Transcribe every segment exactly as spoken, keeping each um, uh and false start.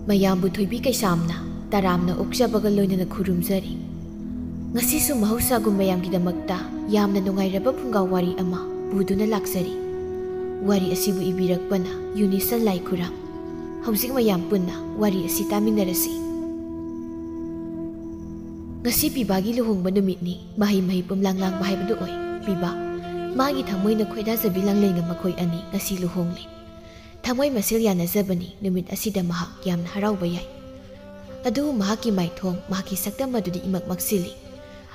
ꯃꯌꯥꯝꯕꯨ ꯊꯣꯏꯕꯤ ꯀꯩꯁꯥꯝꯅ ꯇꯔꯥꯝꯅ ꯑꯣꯛꯆꯕꯒ ꯂꯣꯏꯅꯅ ꯈꯨꯔꯨꯝꯖꯔꯤ꯫ ꯉꯁꯤꯁꯨ ꯃꯍꯧꯁꯥꯒꯨꯝ ꯃꯌꯥꯝꯒꯤꯗꯃꯛꯇ ꯌꯥꯝꯅ ꯅꯨꯡꯉꯥꯏꯔꯕ ꯐꯨꯡꯒꯥ ꯋꯥꯔꯤ ꯑꯃ ꯄꯨꯗꯨꯅ ꯂꯥꯛꯆꯔꯤ꯫ ꯋꯥꯔꯤ ꯑꯁꯤꯕꯨ ꯏꯕꯤꯔꯛꯄꯅ ꯌꯨꯅꯤꯁꯟ ꯂꯥꯏꯈꯨꯔꯥꯝ꯫ ꯍꯧꯖꯤꯛ ꯃꯌꯥꯝ ꯄꯨꯟꯅ ꯋꯥꯔꯤ ꯑꯁꯤ ꯇꯥꯃꯤꯟꯅꯔꯁꯤ꯫ ꯉꯁꯤ ꯄꯤꯕꯥꯒꯤ ꯂꯨꯍꯣꯡꯕ ꯅꯨꯃꯤꯠꯅꯤ꯫ ꯃꯍꯩ ꯃꯍꯩ ꯄꯨꯝꯂꯥꯡ ꯂꯥꯡꯕ ꯍꯥꯏꯕꯗꯨ ꯑꯣꯏ꯫ ꯄꯤꯕꯥ, ꯃꯥꯒꯤ ꯊꯃꯣꯏꯅ ꯈꯣꯏꯗꯥꯖꯕꯤ ꯂꯥꯡꯂꯦꯟꯒ ꯃꯈꯣꯏ ꯑꯅꯤ ꯉꯁꯤ ꯂꯨꯍꯣꯡꯂꯦ꯫ ꯊꯃꯣꯏ ꯃꯁꯦꯜ ꯌꯥꯅꯖꯕꯅꯤ꯫ ꯅꯨꯃꯤꯠ ꯑꯁꯤꯗ ꯃꯍꯥꯛ ꯌꯥꯝꯅ ꯍꯔꯥꯎꯕ ꯌꯥꯏ꯫ ꯑꯗꯨꯕꯨ ꯃꯍꯥꯛꯀꯤ ꯃꯥꯏꯊꯣꯡ, ꯃꯍꯥꯛꯀꯤ ꯁꯛꯇꯝ ꯑꯗꯨꯗꯤ ꯏꯃꯛ ꯃꯛꯁꯤꯜꯂꯤ꯫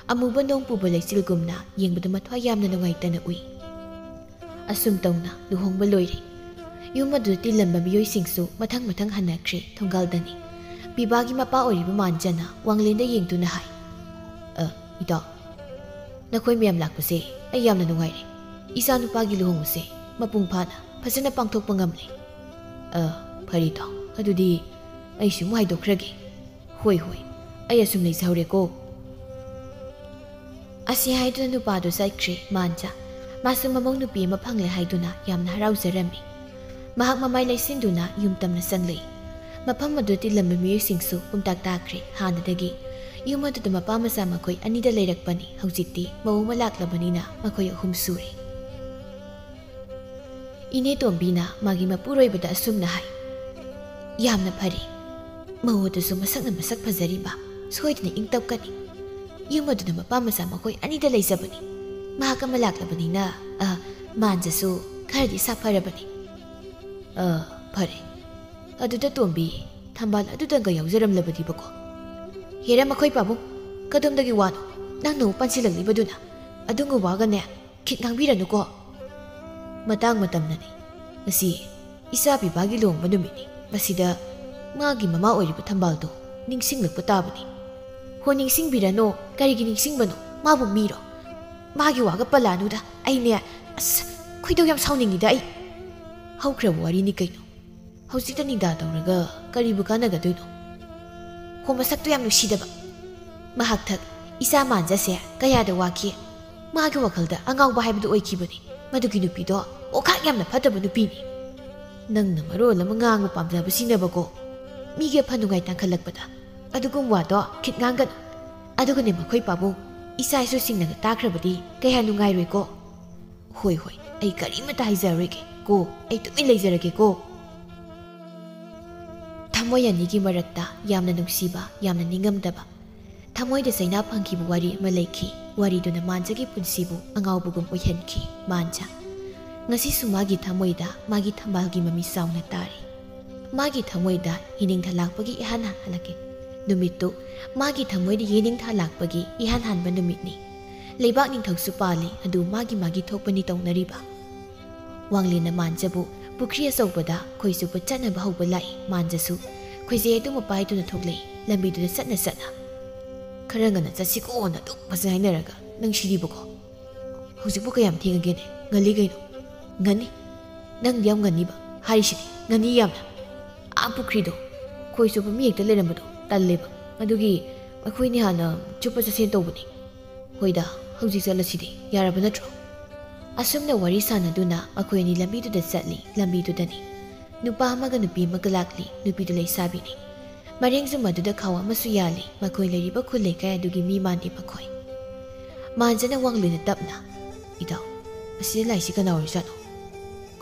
ꯑꯃꯨꯕ ꯅꯣꯡ ꯄꯨꯕ ꯂꯩꯆꯤꯜꯒꯨꯝꯅ ꯌꯦꯡꯕꯗ ꯃꯊ꯭ꯋꯥꯏ ꯌꯥꯝꯅ ꯅꯨꯡꯉꯥꯏꯇꯅ ꯎꯏ꯫ ꯑꯁꯨꯝ ꯇꯧꯅ ꯂꯨꯍꯣꯡꯕ ꯂꯣꯏꯔꯦ꯫ ꯌꯨꯝ ꯑꯗꯨꯗ ꯇꯤꯜꯂꯝꯕ ꯃꯤꯑꯣꯏꯁꯤꯡꯁꯨ ꯃꯊꯪ ꯃꯊꯪ ꯍꯟꯅꯈ꯭ꯔꯦ꯫ ꯊꯣꯡꯒꯥꯜꯗꯅꯤ꯫ ꯄꯤꯕꯥꯒꯤ ꯃꯄꯥ ꯑꯣꯏꯔꯤꯕ ꯃꯥꯟꯖꯅ ꯋꯥꯡꯂꯦꯟꯗ ꯌꯦꯡꯗꯨꯅ ꯍꯥꯏ, "ꯑ, ꯏꯇꯥꯎ, ꯅꯈꯣꯏ ꯃꯌꯥꯝ ꯂꯥꯛꯄꯁꯦ ꯑꯩ ꯌꯥꯝꯅ ꯅꯨꯡꯉꯥꯏꯔꯦ꯫ ꯏꯆꯥ ꯅꯨꯄꯥꯒꯤ ꯂꯨꯍꯣꯡꯕꯁꯦ ꯃꯄꯨꯡ ꯐꯥꯅ ꯐꯖꯅ ꯄꯥꯡꯊꯣꯛꯄ ꯉꯝꯂꯦ꯫ ꯑ, ꯐꯔꯦ ꯏꯇꯥꯎ, ꯑꯗꯨꯗꯤ ꯑꯩꯁꯨ ꯑꯃꯨꯛ ꯍꯥꯏꯗꯣꯛꯈ꯭ꯔꯒꯦ꯫ ꯍꯣꯏ, ꯍꯣꯏ, ꯑꯩ ꯑꯁꯨꯝ ꯂꯩꯖꯍꯧꯔꯦꯀꯣ꯫" ꯑꯁꯤ ꯍꯥꯏꯗꯨꯅ ꯅꯨꯄꯥꯗꯨ ꯆꯠꯈ꯭ꯔꯦ꯫ ꯃꯥꯟꯖ, ꯃꯥꯁꯨ ꯃꯃꯧ ꯅꯨꯄꯤ ꯑꯃ ꯐꯪꯂꯦ ꯍꯥꯏꯗꯨꯅ ꯌꯥꯝꯅ ꯍꯔꯥꯎꯖꯔꯝꯃꯤ꯫ ꯃꯍꯥꯛ ꯃꯃꯥꯏ ꯂꯩꯁꯤꯟꯗꯨꯅ ꯌꯨꯝ ꯇꯝꯅ ꯆꯪꯂꯛꯏ꯫ ꯃꯐꯝ ꯑꯗꯨ ꯇꯤꯜꯂꯝꯕ ꯃꯤꯑꯣꯏꯁꯤꯡꯁꯨ ꯄꯨꯝꯇꯥꯛ ꯇꯥꯈ꯭ꯔꯦ꯫ ꯍꯥꯟꯅꯗꯒꯤ ꯌꯨꯝ ꯑꯗꯨꯗ ꯃꯄꯥ ꯃꯆꯥ ꯃꯈꯣꯏ ꯑꯅꯤꯗ ꯂꯩꯔꯛꯄꯅꯤ꯫ ꯍꯧꯖꯤꯛꯇꯤ ꯃꯧ ꯑꯃ ꯂꯥꯛꯂꯕꯅꯤꯅ ꯃꯈꯣꯏ ꯑꯍꯨꯝ ꯁꯨꯔꯦ꯫ ꯏꯅꯦ ꯇꯣꯝꯕꯤꯅ ꯃꯥꯒꯤ ꯃꯄꯨꯔꯣꯏꯕꯗ ꯑꯁꯨꯝꯅ ꯍꯥꯏ, "ꯌꯥꯝꯅ ꯐꯔꯦ꯫ ꯃꯧ ꯑꯗꯨꯁꯨ ꯃꯁꯛꯅ ꯃꯁꯛ ꯐꯖꯔꯤꯕ, ꯁꯣꯏꯗꯅ ꯏꯪ ꯇꯞꯀꯅꯤ꯫ ꯌꯨꯝ ꯑꯗꯨꯗ ꯃꯄꯥ ꯃꯆꯥ ꯃꯈꯣꯏ ꯑꯅꯤꯗ ꯂꯩꯖꯕꯅꯤ꯫ ꯃꯍꯥꯛ ꯑꯃ ꯂꯥꯛꯂꯕꯅꯤꯅ, ꯑ, ꯃꯥꯟꯖꯁꯨ ꯈꯔꯗꯤ ꯁꯥꯐꯔꯕꯅꯤ꯫" "ꯑ, ꯐꯔꯦ꯫ ꯑꯗꯨꯗ ꯇꯣꯝꯕꯤ, ꯊꯝꯕꯥꯜ ꯑꯗꯨꯗꯪꯒ ꯌꯥꯎꯖꯔꯝꯂꯕꯗꯤꯕꯀꯣ꯫" "ꯍꯦꯔꯥ ꯃꯈꯣꯏ ꯄꯥꯕꯨꯡ, ꯀꯗꯣꯝꯗꯒꯤ ꯋꯥꯅꯣ? ꯅꯪꯅ ꯑꯃꯨꯛ ꯄꯟꯁꯤꯜꯂꯛꯂꯤꯕꯗꯨꯅ? ꯑꯗꯨꯒꯨꯝꯕ ꯋꯥꯒꯅꯦ ꯈꯤꯠ ꯉꯥꯡꯕꯤꯔꯅꯨꯀꯣ꯫" "ꯃꯇꯥꯡ ꯃꯇꯝꯅꯅꯤ꯫ ꯉꯁꯤ ꯏꯆꯥ ꯄꯤꯕꯥꯒꯤ ꯂꯨꯍꯣꯡꯕ ꯅꯨꯃꯤꯠꯅꯤ꯫ ꯃꯁꯤꯗ ꯃꯥꯒꯤ ꯃꯃꯥ ꯑꯣꯏꯔꯤꯕ ꯊꯝꯕꯥꯜꯗꯣ ꯅꯤꯡꯁꯤꯡꯂꯛꯄ ꯇꯥꯕꯅꯤ꯫" "ꯍꯣ, ꯅꯤꯡꯁꯤꯡꯕꯤꯔꯅꯣ꯫ ꯀꯔꯤꯒꯤ ꯅꯤꯡꯁꯤꯡꯕꯅꯣ? ꯃꯥꯕꯨ ꯃꯤꯔꯣ? ꯃꯥꯒꯤ ꯋꯥꯒ ꯄꯜꯂꯛꯑꯅꯨꯗ꯫ ꯑꯩꯅꯦ, ꯑꯁ, ꯈꯣꯏꯗꯧ ꯌꯥꯝ ꯁꯥꯎꯅꯤꯡꯉꯤꯗ ꯑꯩ꯫" "ꯍꯧꯈ꯭ꯔꯕ ꯋꯥꯔꯤꯅꯤ ꯀꯩꯅꯣ꯫ ꯍꯧꯖꯤꯛꯇ ꯅꯤꯡꯗꯥ ꯇꯧꯔꯒ ꯀꯔꯤꯕꯨ ꯀꯥꯟꯅꯒꯗꯣꯏꯅꯣ?" "ꯍꯣ, ꯃꯁꯛꯇꯣ ꯌꯥꯝ ꯅꯨꯡꯁꯤꯗꯕ꯫ ꯃꯍꯥꯛꯊꯛ ꯏꯆꯥ ꯃꯥꯟꯖꯁꯦ ꯀꯌꯥꯗ ꯋꯥꯈꯤ꯫ ꯃꯥꯒꯤ ꯋꯥꯈꯜꯗ ꯑꯉꯥꯎꯕ ꯍꯥꯏꯕꯗꯨ ꯑꯣꯏꯈꯤꯕꯅꯤ꯫ ꯃꯗꯨꯒꯤ ꯅꯨꯄꯤꯗꯣ ꯑꯣꯈꯥꯛ ꯌꯥꯝꯅ ꯐꯠꯇꯕ ꯅꯨꯄꯤꯅꯤ꯫" "ꯅꯪꯅ ꯃꯔꯣꯜ ꯑꯃ ꯉꯥꯡꯕ ꯄꯥꯝꯖꯕꯁꯤꯅꯕꯀꯣ꯫" ꯃꯤꯒꯤ ꯑꯐ ꯅꯨꯡꯉꯥꯏ ꯇꯥꯡꯈꯠꯂꯛꯄꯗ ꯑꯗꯨꯒꯨꯝꯕ ꯋꯥꯗꯣ ꯈꯤꯠ ꯉꯥꯡꯒꯅꯨ꯫ ꯑꯗꯨꯒꯅꯦ ꯃꯈꯣꯏ ꯄꯥꯕꯨꯡ, ꯏꯆꯥ ꯏꯁꯨꯁꯤꯡꯅꯒ ꯇꯥꯈ꯭ꯔꯕꯗꯤ ꯀꯌꯥ ꯅꯨꯡꯉꯥꯏꯔꯣꯏꯀꯣ꯫ ꯍꯣꯏ, ꯍꯣꯏ, ꯑꯩ ꯀꯔꯤꯃꯇ ꯍꯥꯏꯖꯔꯣꯏꯒꯦ ꯀꯣ, ꯑꯩ ꯇꯨꯃꯤꯟ ꯂꯩꯖꯔꯒꯦꯀꯣ꯫ ꯊꯃꯣꯏ ꯑꯅꯤꯒꯤ ꯃꯔꯛꯇ ꯌꯥꯝꯅ ꯅꯨꯡꯁꯤꯕ, ꯌꯥꯝꯅ ꯅꯤꯡꯉꯝꯗꯕ, ꯊꯃꯣꯏꯗ ꯆꯩꯅꯥ ꯐꯪꯈꯤꯕ ꯋꯥꯔꯤ ꯑꯃ ꯂꯩꯈꯤ꯫ ꯋꯥꯔꯤꯗꯨꯅ ꯃꯥꯟꯖꯒꯤ ꯄꯨꯟꯁꯤꯕꯨ ꯑꯉꯥꯎꯕꯒꯨꯝ ꯑꯣꯏꯍꯟꯈꯤ꯫ ꯃꯥꯟꯖ, ꯉꯁꯤꯁꯨ ꯃꯥꯒꯤ ꯊꯃꯣꯏꯗ ꯃꯥꯒꯤ ꯊꯝꯕꯥꯜꯒꯤ ꯃꯃꯤ ꯆꯥꯎꯅ ꯇꯥꯔꯤ꯫ ꯃꯥꯒꯤ ꯊꯃꯣꯏꯗ ꯌꯦꯅꯤꯡꯊꯥ ꯂꯥꯛꯄꯒꯤ ꯏꯍꯥꯟ ꯍꯥꯟꯂꯛꯀꯦ꯫ ꯅꯨꯃꯤꯠꯇꯨ ꯃꯥꯒꯤ ꯊꯃꯣꯏꯗ ꯌꯦꯅꯤꯡꯊꯥ ꯂꯥꯛꯄꯒꯤ ꯏꯍꯥꯟ ꯍꯥꯟꯕ ꯅꯨꯃꯤꯠꯅꯤ꯫ ꯂꯩꯕꯥꯛ ꯅꯤꯡꯊꯧꯁꯨ ꯄꯥꯜꯂꯤ, ꯑꯗꯨ ꯃꯥꯒꯤ ꯃꯥꯒꯤ ꯊꯣꯛꯄꯅꯤ ꯇꯧꯅꯔꯤꯕ꯫ ꯋꯥꯡꯂꯦꯟꯅ ꯃꯥꯟꯖꯕꯨ ꯄꯨꯈ꯭ꯔꯤ ꯑꯆꯧꯕꯗ ꯈꯣꯏ ꯆꯨꯞꯄ ꯆꯠꯅꯕ ꯍꯧꯕ ꯂꯥꯛꯏ꯫ ꯃꯥꯟꯖꯁꯨ ꯈꯣꯏꯖꯩ ꯑꯗꯨ ꯃꯄꯥꯏꯗꯨꯅ ꯊꯣꯛꯂꯛꯏ꯫ ꯂꯝꯕꯤꯗꯨꯗ ꯆꯠꯅ ꯆꯠꯅ, "ꯈꯔ ꯉꯟꯅ ꯆꯠꯁꯤꯀꯣꯅ ꯑꯗꯨꯝ ꯐꯖꯅ ꯍꯥꯏꯅꯔꯒ, ꯅꯪ ꯁꯤꯗꯤꯕꯀꯣ꯫ ꯍꯧꯖꯤꯛꯄꯨ ꯀꯌꯥꯝ ꯊꯦꯡꯉꯒꯦꯅꯦ? ꯉꯜꯂꯤ ꯀꯩꯅꯣ?" "ꯉꯟꯅꯤ꯫ ꯅꯪꯗꯤ ꯌꯥꯝ ꯉꯟꯅꯤꯕ ꯍꯥꯏꯔꯤꯁꯤꯗꯤ, ꯉꯟꯅꯤ ꯌꯥꯝꯅ꯫ ꯑꯥ ꯄꯨꯈ꯭ꯔꯤꯗꯣ ꯈꯣꯏ ꯆꯨꯞꯄ ꯃꯤ ꯍꯦꯛꯇ ꯂꯩꯔꯝꯕꯗꯣ ꯇꯜꯂꯦꯕ꯫ ꯑꯗꯨꯒꯤ ꯑꯩꯈꯣꯏꯅꯤ ꯍꯥꯟꯅ ꯆꯨꯞꯄ ꯆꯠꯁꯦꯅ ꯇꯧꯕꯅꯤ꯫ ꯍꯣꯏꯗ, ꯍꯧꯖꯤꯛ ꯆꯠꯂꯁꯤꯗꯤ, ꯌꯥꯔꯕ ꯅꯠꯇ꯭ꯔꯣ?" ꯑꯁꯨꯝꯅ ꯋꯥꯔꯤ ꯁꯥꯟꯅꯗꯨꯅ ꯃꯈꯣꯏ ꯑꯅꯤ ꯂꯝꯕꯤꯗꯨꯗ ꯆꯠꯂꯤ꯫ ꯂꯝꯕꯤꯗꯨꯗꯅꯤ ꯅꯨꯄꯥ ꯑꯃꯒ ꯅꯨꯄꯤ ꯑꯃꯒ ꯂꯥꯛꯂꯤ꯫ ꯅꯨꯄꯤꯗꯨ ꯂꯩꯁꯥꯕꯤꯅꯤ꯫ ꯃꯔꯦꯡꯖꯨꯝ ꯑꯗꯨꯗ ꯈꯥꯎ ꯑꯃꯁꯨ ꯌꯥꯜꯂꯤ꯫ ꯃꯈꯣꯏ ꯂꯩꯔꯤꯕ ꯈꯨꯜ ꯂꯩꯀꯥꯏ ꯑꯗꯨꯒꯤ ꯃꯤ ꯃꯥꯟꯗꯦ ꯃꯈꯣꯏ꯫ ꯃꯥꯟꯖꯅ ꯋꯥꯡꯂꯦꯟꯅ ꯇꯞꯅ, "ꯏꯇꯥꯎ, ꯑꯁꯤꯗ ꯂꯥꯛꯏꯁꯤ ꯀꯅꯥ ꯑꯣꯏꯔꯖꯥꯠꯅꯣ?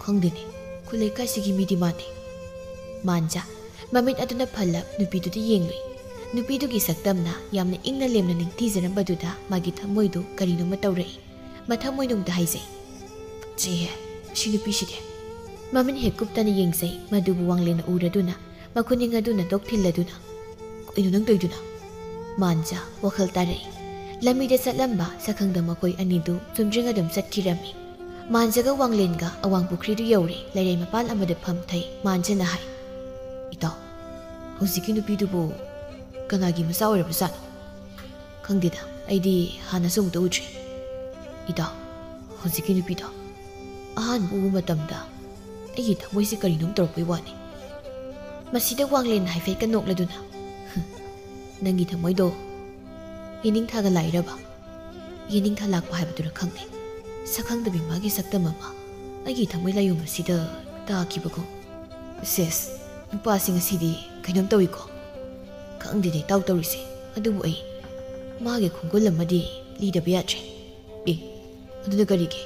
ꯈꯪꯗꯦꯅꯦ, ꯈꯨꯜ ꯂꯩꯀꯥꯏꯁꯤꯒꯤ ꯃꯤꯗꯤ ꯃꯥꯟꯗꯦ꯫" ꯃꯥꯟꯖ, ꯃꯃꯤꯠ ꯑꯗꯨꯅ ꯐꯜꯂꯞ ꯅꯨꯄꯤꯗꯨꯗ ꯌꯦꯡꯂꯨꯏ꯫ ꯅꯨꯄꯤꯗꯨꯒꯤ ꯁꯛꯇꯝꯅ ꯌꯥꯝꯅ ꯏꯪꯅ ꯂꯦꯝꯅ ꯅꯤꯡꯊꯤꯖꯔꯝꯕꯗꯨꯗ ꯃꯥꯒꯤ ꯊꯃꯣꯏꯗꯨ ꯀꯔꯤꯅꯣꯃ ꯇꯧꯔꯛꯏ꯫ ꯃꯊꯃꯣꯏꯅꯨꯡꯗ ꯍꯥꯏꯖꯩ, "ꯆꯦꯍꯦ, ꯁꯤ ꯅꯨꯄꯤꯁꯤꯗꯤ꯫" ꯃꯃꯤꯠ ꯍꯦꯛ ꯀꯨꯞꯇꯅ ꯌꯦꯡꯖꯩ꯫ ꯃꯗꯨꯕꯨ ꯋꯥꯡꯂꯦꯟꯅ ꯎꯔꯗꯨꯅ ꯃꯈꯨꯅꯤꯡ ꯑꯗꯨꯅ ꯇꯣꯛ ꯊꯤꯜꯂꯗꯨꯅ, "ꯀꯩꯅꯣ ꯅꯪ ꯇꯧꯔꯤꯗꯨꯅ?" ꯃꯥꯟꯖ ꯋꯥꯈꯜ ꯇꯥꯔꯛꯏ꯫ ꯂꯝꯕꯤꯗ ꯆꯠꯂꯝꯕ ꯁꯛꯈꯪꯗ ꯃꯈꯣꯏ ꯑꯅꯤꯗꯨ ꯆꯨꯝꯗ꯭ꯔꯤꯡ ꯑꯗꯨꯝ ꯆꯠꯈꯤꯔꯝꯃꯤ꯫ ꯃꯥꯟꯖꯒ ꯋꯥꯡꯂꯦꯟꯒ ꯑꯋꯥꯡ ꯄꯨꯈ꯭ꯔꯤꯗꯨ ꯌꯧꯔꯦ꯫ ꯂꯩꯔꯩ ꯃꯄꯥꯟ ꯑꯃꯗ ꯐꯝꯊꯩ꯫ ꯃꯥꯟꯖꯅ ꯍꯥꯏ, "ꯏꯇꯥꯎ, ꯍꯧꯖꯤꯛꯀꯤ ꯅꯨꯄꯤꯗꯨꯕꯨ ꯀꯅꯥꯒꯤ ꯃꯆꯥ ꯑꯣꯏꯔꯕꯖꯥꯠꯅꯣ? ꯈꯪꯗꯦꯗ, ꯑꯩꯗꯤ ꯍꯥꯟꯅꯁꯨ ꯑꯃꯨꯛꯇ ꯎꯗ꯭ꯔꯤ꯫" "ꯏꯇꯥꯎ, ꯍꯧꯖꯤꯛꯀꯤ ꯅꯨꯄꯤꯗꯣ ꯑꯍꯥꯟꯕ ꯎꯕ ꯃꯇꯝꯗ ꯑꯩꯒꯤ ꯊꯃꯣꯏꯁꯦ ꯀꯔꯤꯅꯣꯝ ꯇꯧꯔꯛꯄꯩ ꯋꯥꯅꯤ꯫" ꯃꯁꯤꯗ ꯋꯥꯡꯂꯦꯟꯅ ꯍꯥꯏꯐꯦꯠꯀ ꯅꯣꯛꯂꯗꯨꯅ, "ꯅꯪꯒꯤ ꯊꯃꯣꯏꯗꯣ ꯌꯦꯅꯤꯡꯊꯥꯒ ꯂꯥꯛꯏꯔꯕ? ꯌꯦꯅꯤꯡꯊꯥ ꯂꯥꯛꯄ ꯍꯥꯏꯕꯗꯨꯔ ꯈꯪꯗꯦ, ꯁꯛꯈꯪꯗꯕꯤ ꯃꯥꯒꯤ ꯁꯛꯇꯝ ꯑꯃ ꯑꯩꯒꯤ ꯊꯃꯣꯏ ꯂꯥꯏꯌꯣꯡ ꯑꯁꯤꯗ ꯇꯥꯈꯤꯕꯒꯨꯝ꯫ ꯁꯦꯁ, ꯅꯨꯄꯥꯁꯤꯡ ꯑꯁꯤꯗꯤ ꯀꯩꯅꯣꯝ ꯇꯧꯏꯀꯣ꯫ ꯈꯪꯗꯦꯅꯦ ꯏꯇꯥꯎ ꯇꯧꯔꯤꯁꯦ꯫ ꯑꯗꯨꯕꯨ ꯑꯩ ꯃꯥꯒꯤ ꯈꯣꯡꯒꯨꯜ ꯑꯃꯗꯤ ꯂꯤꯗꯕ ꯌꯥꯗ꯭ꯔꯦ꯫ ꯑꯦ, ꯑꯗꯨꯅ ꯀꯔꯤꯒꯤ?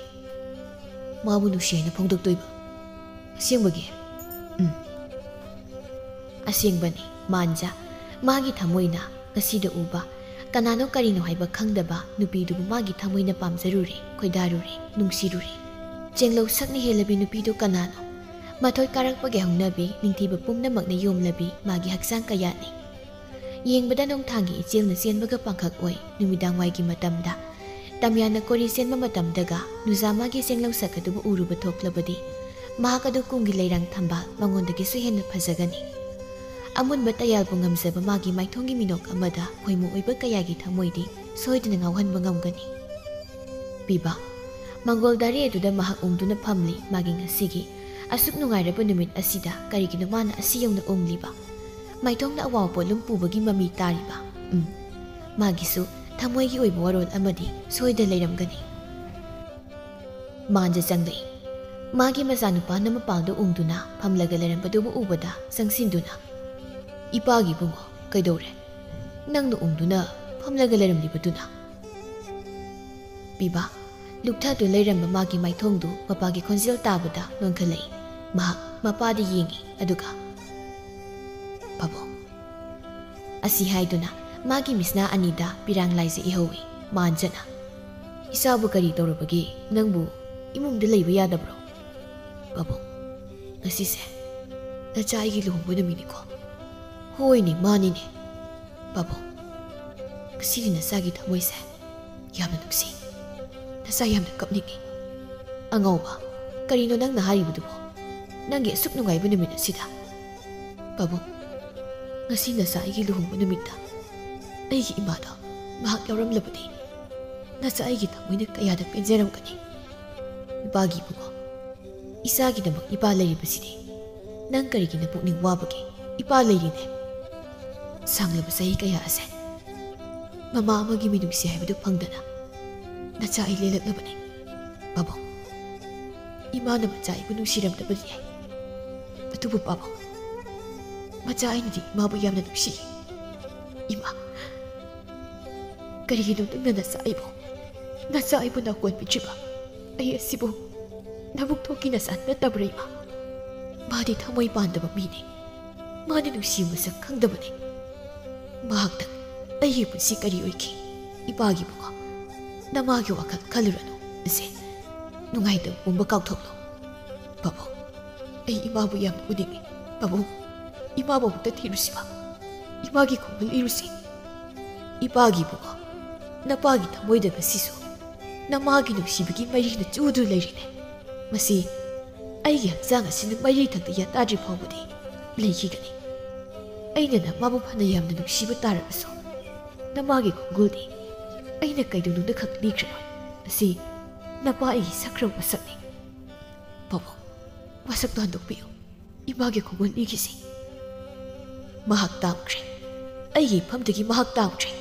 ꯃꯥꯕꯨ ꯅꯨꯡꯁꯤ ꯍꯥꯏꯅ ꯐꯣꯡꯗꯣꯛꯇꯣꯏꯕ? ꯑꯁꯦꯡꯕꯒꯤ? ꯎꯝ꯫ ꯑꯁꯦꯡꯕꯅꯤ, ꯃꯥꯟꯖ꯫ ꯃꯥꯒꯤ ꯊꯃꯣꯏꯅ ꯉꯁꯤꯗ ꯎꯕ, ꯀꯅꯥꯅꯣ ꯀꯔꯤꯅꯣ ꯍꯥꯏꯕ ꯈꯪꯗꯕ ꯅꯨꯄꯤꯗꯨꯕꯨ ꯃꯥꯒꯤ ꯊꯃꯣꯏꯅ ꯄꯥꯝꯖꯔꯨꯔꯦ, ꯈꯣꯏꯗꯥꯔꯨꯔꯦ, ꯅꯨꯡꯁꯤꯔꯨꯔꯦ꯫ ꯆꯦꯡꯂꯧ ꯁꯛꯅ ꯍꯦꯜꯂꯕꯤ ꯅꯨꯄꯤꯗꯨ ꯀꯅꯥꯅꯣ? ꯃꯊꯣꯏ ꯀꯥꯔꯛꯄꯒꯤ ꯍꯧꯅꯕꯤ, ꯅꯤꯡꯊꯤꯕ ꯄꯨꯝꯅꯃꯛꯅ ꯌꯣꯝꯂꯕꯤ ꯃꯥꯒꯤ ꯍꯛꯆꯥꯡ ꯀꯌꯥꯠꯅꯤ꯫ ꯌꯦꯡꯕꯗ ꯅꯣꯡꯊꯥꯡꯒꯤ ꯏꯆꯦꯜꯅ ꯆꯦꯟꯕꯒ ꯄꯥꯡꯈꯛ ꯑꯣꯏ꯫ ꯅꯨꯃꯤꯗꯥꯡꯋꯥꯏꯒꯤ ꯃꯇꯝꯗ ꯇꯝꯌꯥꯟꯅ ꯀꯣꯔꯤ ꯆꯦꯟꯕ ꯃꯇꯝꯗꯒ ꯅꯨꯖꯥ ꯃꯥꯒꯤ ꯆꯦꯡꯂꯧ ꯁꯛ ꯑꯗꯨꯕꯨ ꯎꯔꯨꯕ ꯊꯣꯛꯂꯕꯗꯤ, ꯃꯍꯥꯛ ꯑꯗꯨ ꯀꯨꯝꯒꯤ ꯂꯩꯔꯥꯡ ꯊꯝꯕꯥꯜ ꯃꯉꯣꯟꯗꯒꯤꯁꯨ ꯍꯦꯟꯅ ꯐꯖꯒꯅꯤ꯫ ꯑꯃꯨꯟꯕ ꯇꯌꯥꯜꯕꯨ ꯉꯝꯖꯕ ꯃꯥꯒꯤ ꯃꯥꯏꯊꯣꯡꯒꯤ ꯃꯤꯅꯣꯛ ꯑꯃꯗ ꯈꯣꯏꯃꯨ ꯑꯣꯏꯕ ꯀꯌꯥꯒꯤ ꯊꯃꯣꯏꯗꯤ ꯁꯣꯏꯗꯅ ꯉꯥꯎꯍꯟꯕ ꯉꯝꯒꯅꯤ꯫ ꯄꯤꯕ, ꯃꯪꯒꯣꯜ ꯗꯥꯔꯤ ꯑꯗꯨꯗ ꯃꯍꯥꯛ ꯎꯪꯗꯨꯅ ꯐꯝꯂꯤ꯫ ꯃꯥꯒꯤ ꯉꯁꯤꯒꯤ ꯑꯁꯨꯛ ꯅꯨꯡꯉꯥꯏꯔꯕ ꯅꯨꯃꯤꯠ ꯑꯁꯤꯗ ꯀꯔꯤꯒꯤꯅꯣ ꯃꯥꯅ ꯑꯁꯤ ꯌꯧꯅ ꯎꯪꯂꯤꯕ? ꯃꯥꯏꯊꯣꯡꯗ ꯑꯋꯥꯕ ꯄꯣꯠꯂꯨꯝ ꯄꯨꯕꯒꯤ ꯃꯃꯤ ꯇꯥꯔꯤꯕ? ꯎꯝ, ꯃꯥꯒꯤꯁꯨ ꯊꯃꯣꯏꯒꯤ ꯑꯣꯏꯕ ꯋꯥꯔꯣꯜ ꯑꯃꯗꯤ ꯁꯣꯏꯗ ꯂꯩꯔꯝꯒꯅꯤ꯫ ꯃꯥꯟꯖ ꯆꯪꯂꯛꯏ꯫ ꯃꯥꯒꯤ ꯃꯆꯥꯅꯨꯄꯥ ꯅꯃꯄꯥꯜꯗꯨ ꯎꯪꯗꯨꯅ ꯐꯝꯂꯒ ꯂꯩꯔꯝꯕꯗꯨꯕꯨ ꯎꯕꯗ ꯆꯪꯁꯤꯟꯗꯨꯅ, "ꯏꯄꯥꯒꯤ ꯏꯕꯨꯡꯉꯣ, ꯀꯩꯗꯧꯔꯦ? ꯅꯪꯅ ꯎꯪꯗꯨꯅ ꯐꯝꯂꯒ ꯂꯩꯔꯝꯂꯤꯕꯗꯨꯅ?" ꯄꯤꯕ, ꯂꯨꯛꯊꯗꯨ ꯂꯩꯔꯝꯕ ꯃꯥꯒꯤ ꯃꯥꯏꯊꯣꯡꯗꯨ ꯃꯄꯥꯒꯤ ꯈꯣꯟꯖꯦꯜ ꯇꯥꯕꯗ ꯅꯣꯟꯈꯠꯂꯛꯏ꯫ ꯃꯍꯥꯛ ꯃꯄꯥꯗ ꯌꯦꯡꯉꯤ, ꯑꯗꯨꯒ, "ꯄꯥꯕꯨꯡ," ꯑꯁꯤ ꯍꯥꯏꯗꯨꯅ ꯃꯥꯒꯤ ꯃꯤꯠꯁꯅꯥ ꯑꯅꯤꯗ ꯄꯤꯔꯥꯡ ꯂꯥꯏꯖ ꯏꯍꯧꯏ꯫ ꯃꯥꯟꯖꯅ, "ꯏꯆꯥꯕꯨ ꯀꯔꯤ ꯇꯧꯔꯕꯒꯦ? ꯅꯪꯕꯨ ꯏꯃꯨꯡꯗ ꯂꯩꯕ ꯌꯥꯗꯕ꯭ꯔꯣ?" "ꯄꯥꯕꯨꯡ, ꯉꯁꯤꯁꯦ ꯅꯆꯥ ꯑꯩꯒꯤ ꯂꯨꯍꯣꯡꯕ ꯅꯨꯃꯤꯠꯅꯤꯀꯣ?" "ꯍꯣꯏꯅꯦ, ꯃꯥꯅꯤꯅꯦ꯫ ꯄꯥꯕꯨꯡ, ꯉꯁꯤꯗꯤ ꯅꯆꯥꯒꯤ ꯊꯃꯣꯏꯁꯦ ꯌꯥꯝꯅ ꯅꯨꯡꯁꯤ꯫ ꯅꯆꯥ ꯌꯥꯝꯅ ꯀꯞꯅꯤꯡꯉꯤ꯫" "ꯑꯉꯥꯎꯕ, ꯀꯔꯤꯅꯣ ꯅꯪꯅ ꯍꯥꯏꯔꯤꯕꯗꯨꯕꯣ? ꯅꯪꯒꯤ ꯑꯁꯨꯛ ꯅꯨꯡꯉꯥꯏꯕ ꯅꯨꯃꯤꯠ ꯑꯁꯤꯗ?" "ꯄꯥꯕꯨꯡ, ꯉꯁꯤ ꯅꯆꯥ ꯑꯩꯒꯤ ꯂꯨꯍꯣꯡꯕ ꯅꯨꯃꯤꯠꯇ ꯑꯩꯒꯤ ꯏꯃꯥꯗꯣ ꯃꯍꯥꯛ ꯌꯥꯎꯔꯝꯂꯕꯗꯤ ꯅꯆꯥ ꯑꯩꯒꯤ ꯊꯃꯣꯏꯅ ꯀꯌꯥꯗ ꯄꯦꯟꯖꯔꯝꯒꯅꯤ꯫ ꯏꯄꯥꯒꯤ ꯏꯕꯨꯡꯉꯣ, ꯏꯆꯥꯒꯤꯗꯃꯛ ꯏꯄꯥ ꯂꯩꯔꯤꯕꯁꯤꯗꯤ ꯅꯪ ꯀꯔꯤꯒꯤ ꯅꯄꯨꯛꯅꯤꯡ ꯋꯥꯕꯒꯦ? ꯏꯄꯥ ꯂꯩꯔꯤꯅꯦ꯫ ꯁꯥꯡꯂꯕ ꯆꯍꯤ ꯀꯌꯥ ꯑꯁꯦ ꯃꯃꯥ ꯑꯃꯒꯤ ꯃꯤꯅꯨꯡꯁꯤ ꯍꯥꯏꯕꯗꯨ ꯐꯪꯗꯅ ꯅꯆꯥ ꯑꯩ ꯂꯦꯜꯂꯛꯂꯕꯅꯤ꯫ ꯄꯥꯕꯨꯡ, ꯏꯃꯥꯅ ꯃꯆꯥ ꯑꯩꯕꯨ ꯅꯨꯡꯁꯤꯔꯝꯗꯕꯗꯤ ꯌꯥꯏ, ꯑꯗꯨꯕꯨ ꯄꯥꯕꯨꯡ, ꯃꯆꯥ ꯑꯩꯅꯗꯤ ꯏꯃꯥꯕꯨ ꯌꯥꯝꯅ ꯅꯨꯡꯁꯤ꯫ ꯏꯃꯥ, ꯀꯔꯤꯒꯤꯅꯣ ꯅꯪꯅ ꯅꯆꯥ ꯑꯩꯕꯨ, ꯅꯆꯥ ꯑꯩꯕꯨ ꯅꯥꯀꯣꯟ ꯄꯤꯗ꯭ꯔꯤꯕ? ꯑꯩ ꯑꯁꯤꯕꯨ ꯅꯕꯨꯛ ꯊꯣꯛꯀꯤ ꯅꯆꯥ ꯅꯠꯇꯕ꯭ꯔꯥ ꯏꯃꯥ? ꯃꯥꯗꯤ ꯊꯃꯣꯏ ꯄꯥꯟꯗꯕ ꯃꯤꯅꯤ꯫ ꯃꯥꯗꯤ ꯅꯨꯡꯁꯤꯕ ꯃꯁꯛ ꯈꯪꯗꯕꯅꯤ꯫ ꯃꯍꯥꯛꯇ ꯑꯩꯒꯤ ꯄꯨꯟꯁꯤ ꯀꯔꯤ ꯑꯣꯏꯈꯤ? ꯏꯄꯥꯒꯤ ꯏꯕꯨꯡꯉꯣ, ꯅꯃꯥꯒꯤ ꯋꯥꯈꯜ ꯈꯜꯂꯨꯔꯅꯨ꯫ ꯏꯆꯦ, ꯅꯨꯡꯉꯥꯏꯇꯕ ꯄꯨꯝꯕ ꯀꯥꯎꯊꯣꯛꯂꯣ꯫ ꯄꯥꯕꯨꯡ, ꯑꯩ ꯏꯃꯥꯕꯨ ꯌꯥꯝꯅ ꯎꯅꯤꯡꯏ꯫ ꯄꯥꯕꯨꯡ, ꯏꯃꯥꯕꯨ ꯑꯃꯨꯛꯇ ꯊꯤꯔꯨꯁꯤꯕ? ꯏꯃꯥꯒꯤ ꯈꯣꯡꯒꯨꯜ ꯏꯔꯨꯁꯤ꯫ ꯏꯄꯥꯒꯤ ꯏꯕꯨꯡꯉꯣ, ꯅꯄꯥꯒꯤ ꯊꯃꯣꯏꯗ ꯉꯁꯤꯁꯨ ꯅꯃꯥꯒꯤ ꯅꯨꯡꯁꯤꯕꯒꯤ ꯃꯩꯔꯤꯅ ꯆꯨꯗꯨꯅ ꯂꯩꯔꯤꯅꯦ꯫ ꯃꯁꯤ ꯑꯩꯒꯤ ꯍꯛꯆꯥꯡ ꯑꯁꯤꯅ ꯃꯩꯔꯤ ꯊꯛꯇ ꯌꯥꯇꯥꯗ꯭ꯔꯤ ꯐꯥꯎꯕꯗꯤ ꯂꯩꯈꯤꯒꯅꯤ꯫ ꯑꯩꯅ ꯅꯃꯥꯕꯨ ꯐꯅ ꯌꯥꯝꯅ ꯅꯨꯡꯁꯤꯕ ꯇꯥꯔꯕꯁꯨ, ꯅꯃꯥꯒꯤ ꯈꯣꯡꯒꯨꯜꯗꯤ ꯑꯩꯅ ꯀꯩꯗꯧꯅꯨꯡꯗ ꯈꯛ ꯂꯤꯈ꯭ꯔꯔꯣꯏ꯫ ꯑꯁꯤ ꯅꯄꯥ ꯑꯩꯒꯤ ꯁꯛꯈ꯭ꯔꯕ ꯃꯁꯛꯅꯤ꯫ ꯄꯥꯕꯨꯡ, ꯃꯁꯛꯇꯣ ꯍꯟꯗꯣꯛꯄꯤꯌꯨ꯫ ꯏꯃꯥꯒꯤ ꯈꯣꯡꯒꯨꯜ ꯂꯤꯈꯤꯁꯤ꯫ ꯃꯍꯥꯛ ꯇꯥꯝꯈ꯭ꯔꯦ꯫ ꯑꯩꯒꯤ ꯏꯐꯝꯗꯒꯤ ꯃꯍꯥꯛ ꯇꯥꯝꯈ꯭ꯔꯦ꯫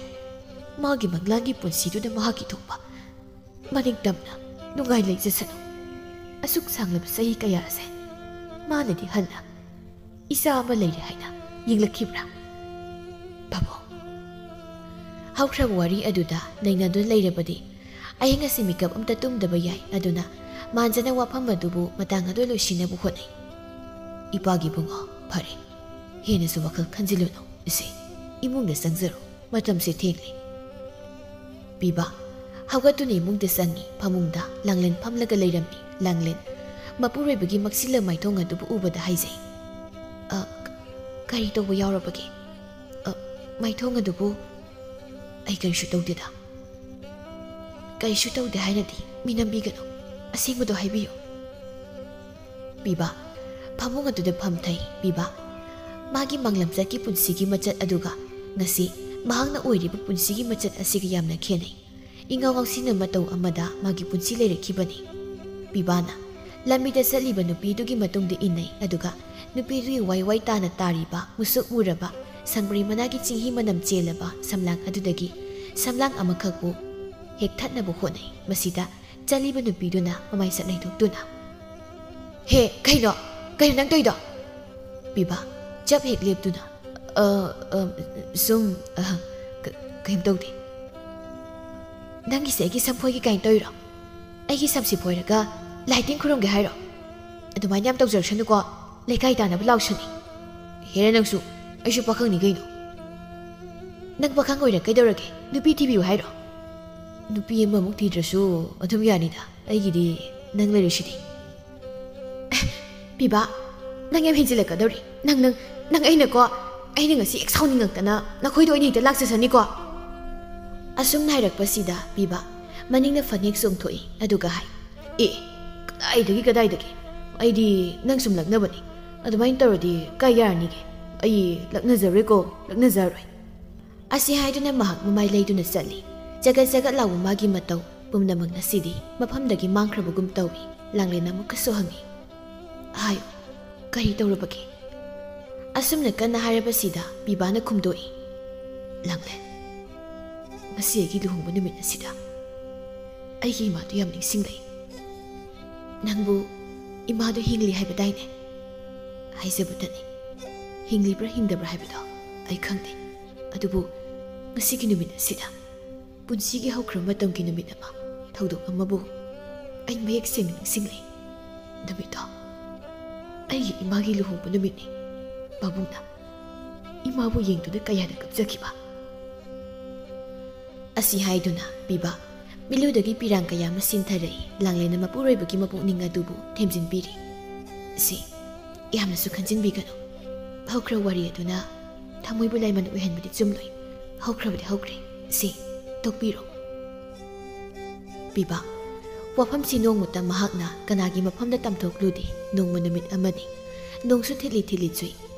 ꯃꯥꯒꯤ ꯃꯪꯂꯥꯟꯒꯤ ꯄꯨꯟꯁꯤꯗꯨꯅ ꯃꯍꯥꯛꯀꯤ ꯊꯣꯛꯄ ꯃꯅꯤꯡ ꯇꯝꯅ ꯅꯨꯡꯉꯥꯏ ꯂꯩꯖꯁꯅꯨ꯫ ꯑꯁꯨꯛ ꯁꯥꯡꯂꯕ ꯆꯍꯤ ꯀꯌꯥ ꯑꯁꯦ ꯃꯥꯅꯗꯤ ꯍꯟꯅ ꯏꯆꯥ ꯑꯃ ꯂꯩꯔꯦ ꯍꯥꯏꯅ ꯌꯦꯡꯂꯛꯈꯤꯕ꯭ꯔꯥ? ꯄꯥꯕꯨꯡ, ꯍꯧꯈ꯭ꯔꯕ ꯋꯥꯔꯤ ꯑꯗꯨꯗ ꯅꯩꯅꯗꯨꯅ ꯂꯩꯔꯕꯗꯤ ꯑꯍꯤꯡ ꯑꯁꯤ ꯃꯤꯀꯞ ꯑꯝꯇ ꯇꯨꯝꯗꯕ ꯌꯥꯏ꯫ ꯑꯗꯨꯅ ꯃꯥꯟꯖꯅ ꯋꯥꯐꯝ ꯑꯗꯨꯕꯨ ꯃꯇꯥꯡ ꯑꯗꯨ ꯂꯣꯏꯁꯤꯟꯅꯕ ꯍꯣꯠꯅꯩ꯫ ꯏꯄꯥꯒꯤ ꯏꯕꯨꯡꯉꯣ, ꯐꯔꯦ, ꯍꯦꯟꯅꯁꯨ ꯋꯥꯈꯜ ꯈꯟꯖꯤꯜꯂꯨꯅꯨ꯫ ꯏꯆꯦ, ꯏꯃꯨꯡꯗ ꯆꯪꯖꯔꯣ, ꯃꯇꯝꯁꯦ ꯊꯦꯡꯂꯦ꯫ ꯄꯤꯕ ꯍꯧꯒꯠꯇꯨꯅ ꯏꯃꯨꯡꯗ ꯆꯪꯉꯤ꯫ ꯐꯃꯨꯡꯗ ꯂꯥꯡꯂꯦꯟ ꯐꯝꯂꯒ ꯂꯩꯔꯝꯃꯤ꯫ ꯂꯥꯡꯂꯦꯟ ꯃꯄꯨꯔꯣꯏꯕꯒꯤ ꯃꯛꯁꯤꯜꯂ ꯃꯥꯏꯊꯣꯡ ꯑꯗꯨꯕꯨ ꯎꯕꯗ ꯍꯥꯏꯖꯩ, "ꯑ, ꯀꯔꯤ ꯇꯧꯕ ꯌꯥꯎꯔꯕꯒꯦ? ꯑ, ꯃꯥꯏꯊꯣꯡ ꯑꯗꯨꯕꯨ?" "ꯑꯩ ꯀꯔꯤꯁꯨ ꯇꯧꯗꯦꯗ꯫" "ꯀꯔꯤꯁꯨ ꯇꯧꯗꯦ ꯍꯥꯏꯔꯗꯤ ꯃꯤ ꯅꯝꯕꯤꯒꯅꯨ, ꯑꯁꯦꯡꯕꯗꯣ ꯍꯥꯏꯕꯤꯌꯨ꯫" ꯄꯤꯕ ꯐꯃꯨꯡ ꯑꯗꯨꯗ ꯐꯝꯊꯩ꯫ ꯄꯤꯕ ꯃꯥꯒꯤ ꯃꯥꯡꯂꯝꯆꯠꯀꯤ ꯄꯨꯟꯁꯤꯒꯤ ꯃꯆꯠ ꯑꯗꯨꯒ ꯉꯁꯤ ꯃꯍꯥꯛꯅ ꯑꯣꯏꯔꯤꯕ ꯄꯨꯟꯁꯤꯒꯤ ꯃꯆꯠ ꯑꯁꯤꯒ ꯌꯥꯝꯅ ꯈꯦꯠꯅꯩ꯫ ꯏꯉꯥꯎ ꯉꯥꯎꯁꯤꯟꯅ ꯃꯇꯧ ꯑꯃꯗ ꯃꯥꯒꯤ ꯄꯨꯟꯁꯤ ꯂꯩꯔꯛꯈꯤꯕꯅꯤ꯫ ꯄꯤꯕꯥꯅ ꯂꯝꯕꯤꯗ ꯆꯠꯂꯤꯕ ꯅꯨꯄꯤꯗꯨꯒꯤ ꯃꯇꯨꯡꯗ ꯏꯟꯅꯩ, ꯑꯗꯨꯒ ꯅꯨꯄꯤꯗꯨꯒꯤ ꯋꯥꯏ ꯋꯥꯏ ꯇꯥꯅ ꯇꯥꯔꯤꯕ ꯃꯨꯁꯨꯛ ꯃꯨꯔꯕ ꯁꯪꯕ꯭ꯔꯩ ꯃꯅꯥꯒꯤ ꯆꯤꯡꯍꯤ ꯃꯅꯝ ꯆꯦꯜꯂꯕ ꯁꯝꯂꯥꯡ ꯑꯗꯨꯗꯒꯤ ꯁꯝꯂꯥꯡ ꯑꯃꯈꯛꯄꯨ ꯍꯦꯛ ꯊꯠꯅꯕ ꯍꯣꯠꯅꯩ꯫ ꯃꯁꯤꯗ ꯆꯠꯂꯤꯕ ꯅꯨꯄꯤꯗꯨꯅ ꯃꯃꯥꯏ ꯁꯠ ꯂꯩꯊꯣꯛꯇꯨꯅ, "ꯍꯦ, ꯀꯩꯅꯣ? ꯀꯩꯅꯣ ꯅꯪ ꯇꯧꯔꯤꯗꯣ?" ꯄꯤꯕ ꯆꯞ ꯍꯦꯛ ꯂꯦꯞꯇꯨꯅ, "ꯑ, ꯑ, ꯁꯨꯝ, ꯑ, ꯀ-, ꯀꯩꯝ ꯇꯧꯗꯦ꯫ ꯅꯪꯒꯤꯁꯦ ꯑꯩꯒꯤ ꯁꯝꯐꯣꯏꯒꯤ ꯀꯥꯏꯅ ꯇꯧꯔꯤꯔꯣ? ꯑꯩꯒꯤ ꯁꯝꯁꯤ ꯐꯣꯏꯔꯒ ꯂꯥꯏ ꯇꯤꯟ ꯈꯨꯔꯨꯝꯒꯦ ꯍꯥꯏꯔꯣ? ꯑꯗꯨꯃꯥꯏꯅ ꯌꯥꯝ ꯇꯧꯖꯔꯛꯁꯅꯨꯀꯣ, ꯂꯩꯀꯥꯏ ꯇꯥꯅꯕ ꯂꯥꯎꯁꯅꯤ꯫ ꯍꯦꯔꯥ, ꯅꯪꯁꯨ, ꯑꯩꯁꯨ ꯄꯥꯈꯪꯅꯤ ꯀꯩꯅꯣ꯫ ꯅꯪ ꯄꯥꯈꯪ ꯑꯣꯏꯔ ꯀꯩꯗꯧꯔꯒꯦ? ꯅꯨꯄꯤ ꯊꯤꯕꯤꯌꯨ ꯍꯥꯏꯔꯣ? ꯅꯨꯄꯤ ꯑꯃꯃꯨꯛ ꯊꯤꯗ꯭ꯔꯁꯨ ꯑꯗꯨꯝ ꯌꯥꯅꯤꯗ, ꯑꯩꯒꯤꯗꯤ ꯅꯪ ꯂꯩꯔꯤꯁꯤꯗꯤ꯫" "ꯄꯤꯕꯥ, ꯅꯪ ꯌꯥꯝ ꯍꯦꯟꯖꯤꯜꯂꯛꯀꯗꯧꯔꯤ꯫ ꯅꯪ, ꯅꯪ, ꯅꯪ ꯑꯩꯅꯀꯣ, ꯑꯩꯅ ꯉꯁꯤ ꯍꯦꯛ ꯁꯥꯎꯅꯤꯡꯉꯛꯇꯅ ꯅꯈꯣꯏꯗ ꯑꯣꯏꯅ ꯍꯦꯛꯇ ꯂꯥꯛꯆꯁꯅꯤꯀꯣ꯫" ꯑꯁꯨꯝꯅ ꯍꯥꯏꯔꯛꯄꯁꯤꯗ ꯄꯤꯕꯥ ꯃꯅꯤꯡꯅ ꯐꯅꯦꯛ ꯆꯣꯡꯊꯣꯛꯏ, ꯑꯗꯨꯒ ꯍꯥꯏ, "ꯑꯦ, ꯀꯗꯥꯏꯗꯒꯤ, ꯀꯗꯥꯏꯗꯒꯤ? ꯑꯩꯗꯤ ꯅꯪ ꯁꯨꯝ ꯂꯛꯅꯕꯅꯤ꯫ ꯑꯗꯨꯃꯥꯏꯅ ꯇꯧꯔꯗꯤ ꯀꯥꯏ ꯌꯥꯔꯅꯤꯒꯦ? ꯑꯩ ꯂꯛꯅꯖꯔꯣꯏꯀꯣ, ꯂꯛꯅꯖꯔꯣꯏ꯫" ꯑꯁꯤ ꯍꯥꯏꯗꯨꯅ ꯃꯍꯥꯛ ꯃꯃꯥꯏ ꯂꯩꯗꯨꯅ ꯆꯠꯂꯤ꯫ ꯆꯒꯠ ꯆꯒꯠ ꯂꯥꯎꯕ ꯃꯥꯒꯤ ꯃꯇꯧ ꯄꯨꯝꯅꯃꯛ ꯑꯁꯤꯗꯤ ꯃꯐꯝꯗꯒꯤ ꯃꯥꯡꯈ꯭ꯔꯕꯒꯨꯝ ꯇꯧꯏ꯫ ꯂꯥꯡꯂꯦꯟ ꯑꯃꯨꯛꯀꯁꯨ ꯍꯪꯉꯤ, "ꯍꯥꯏꯌꯨ, ꯀꯔꯤ ꯇꯧꯔꯕꯒꯦ?" ꯑꯁꯨꯝꯅ ꯀꯟꯅ ꯍꯥꯏꯔꯕꯁꯤꯗ ꯄꯤꯕꯥꯅ ꯈꯨꯝꯗꯣꯛꯏ, "ꯂꯥꯡꯂꯦꯟ, ꯉꯁꯤ ꯑꯩꯒꯤ ꯂꯨꯍꯣꯡꯕ ꯅꯨꯃꯤꯠ ꯑꯁꯤꯗ ꯑꯩꯒꯤ ꯏꯃꯥꯗꯨ ꯌꯥꯝ ꯅꯤꯡꯁꯤꯡꯂꯛꯏ꯫ ꯅꯪꯕꯨ ꯏꯃꯥꯗꯨ ꯍꯤꯡꯂꯤ ꯍꯥꯏꯕꯗꯥꯏꯅꯦ? ꯍꯥꯏꯖꯕꯇꯅꯤ, ꯍꯤꯡꯂꯤꯕ꯭ꯔꯥ ꯍꯤꯡꯗꯕ꯭ꯔꯥ ꯍꯥꯏꯕꯗꯣ ꯑꯩ ꯈꯪꯗꯦ꯫ ꯑꯗꯨꯕꯨ ꯉꯁꯤꯒꯤ ꯅꯨꯃꯤꯠ ꯑꯁꯤꯗ ꯄꯨꯟꯁꯤꯒꯤ ꯍꯧꯈ꯭ꯔꯕ ꯃꯇꯝꯒꯤ ꯅꯨꯃꯤꯠ ꯑꯃ, ꯊꯧꯗꯣꯛ ꯑꯃꯕꯨ ꯑꯩ ꯃꯌꯦꯛ ꯁꯦꯡꯅ ꯅꯤꯡꯁꯤꯡꯂꯦ꯫ ꯅꯨꯃꯤꯠꯇꯣ ꯑꯩꯒꯤ ꯏꯃꯥꯒꯤ ꯂꯨꯍꯣꯡꯕ ꯅꯨꯃꯤꯠꯅꯤ꯫ ꯄꯥꯕꯨꯡꯅ ꯏꯃꯥꯕꯨ ꯌꯦꯡꯗꯨꯅ ꯀꯌꯥꯗ ꯀꯞꯆꯈꯤꯕ꯫" ꯑꯁꯤ ꯍꯥꯏꯗꯨꯅ ꯄꯤꯕꯥ ꯃꯤꯠꯂꯨꯗꯒꯤ ꯄꯤꯔꯥꯡ ꯀꯌꯥ ꯑꯃ ꯁꯤꯟꯊꯔꯛꯏ꯫ ꯂꯥꯡꯂꯦꯟꯅ ꯃꯄꯨꯔꯣꯏꯕꯒꯤ ꯃꯄꯨꯛꯅꯤꯡ ꯑꯗꯨꯕꯨ ꯊꯦꯝꯖꯤꯟꯕꯤꯔꯤ꯫ "ꯁꯤ, ꯌꯥꯝꯅꯁꯨ ꯈꯟꯖꯤꯟꯕꯤꯒꯅꯨ꯫ ꯍꯧꯈ꯭ꯔ ꯋꯥꯔꯤ ꯑꯗꯨꯅ ꯊꯃꯣꯏꯕꯨ ꯂꯥꯏꯃꯟ ꯑꯣꯏꯍꯟꯕꯗꯤ ꯆꯨꯝꯂꯣꯏ꯫ ꯍꯧꯈ꯭ꯔꯕꯗꯤ ꯍꯧꯈ꯭ꯔꯦ꯫ ꯁꯤ, ꯇꯣꯛꯄꯤꯔꯣ꯫" ꯄꯤꯕꯥ ꯋꯥꯐꯝꯁꯤ ꯅꯣꯡꯃꯇ ꯃꯍꯥꯛꯅ ꯀꯅꯥꯒꯤ ꯃꯐꯝꯗ ꯇꯝꯊꯣꯛꯂꯨꯗꯦ꯫ ꯅꯣꯡꯃ ꯅꯨꯃꯤꯠ ꯑꯃꯅꯤ꯫ ꯅꯣꯡꯁꯨ ꯊꯤꯠꯂꯤ ꯊꯤꯠꯂꯤ ꯆꯨꯏ꯫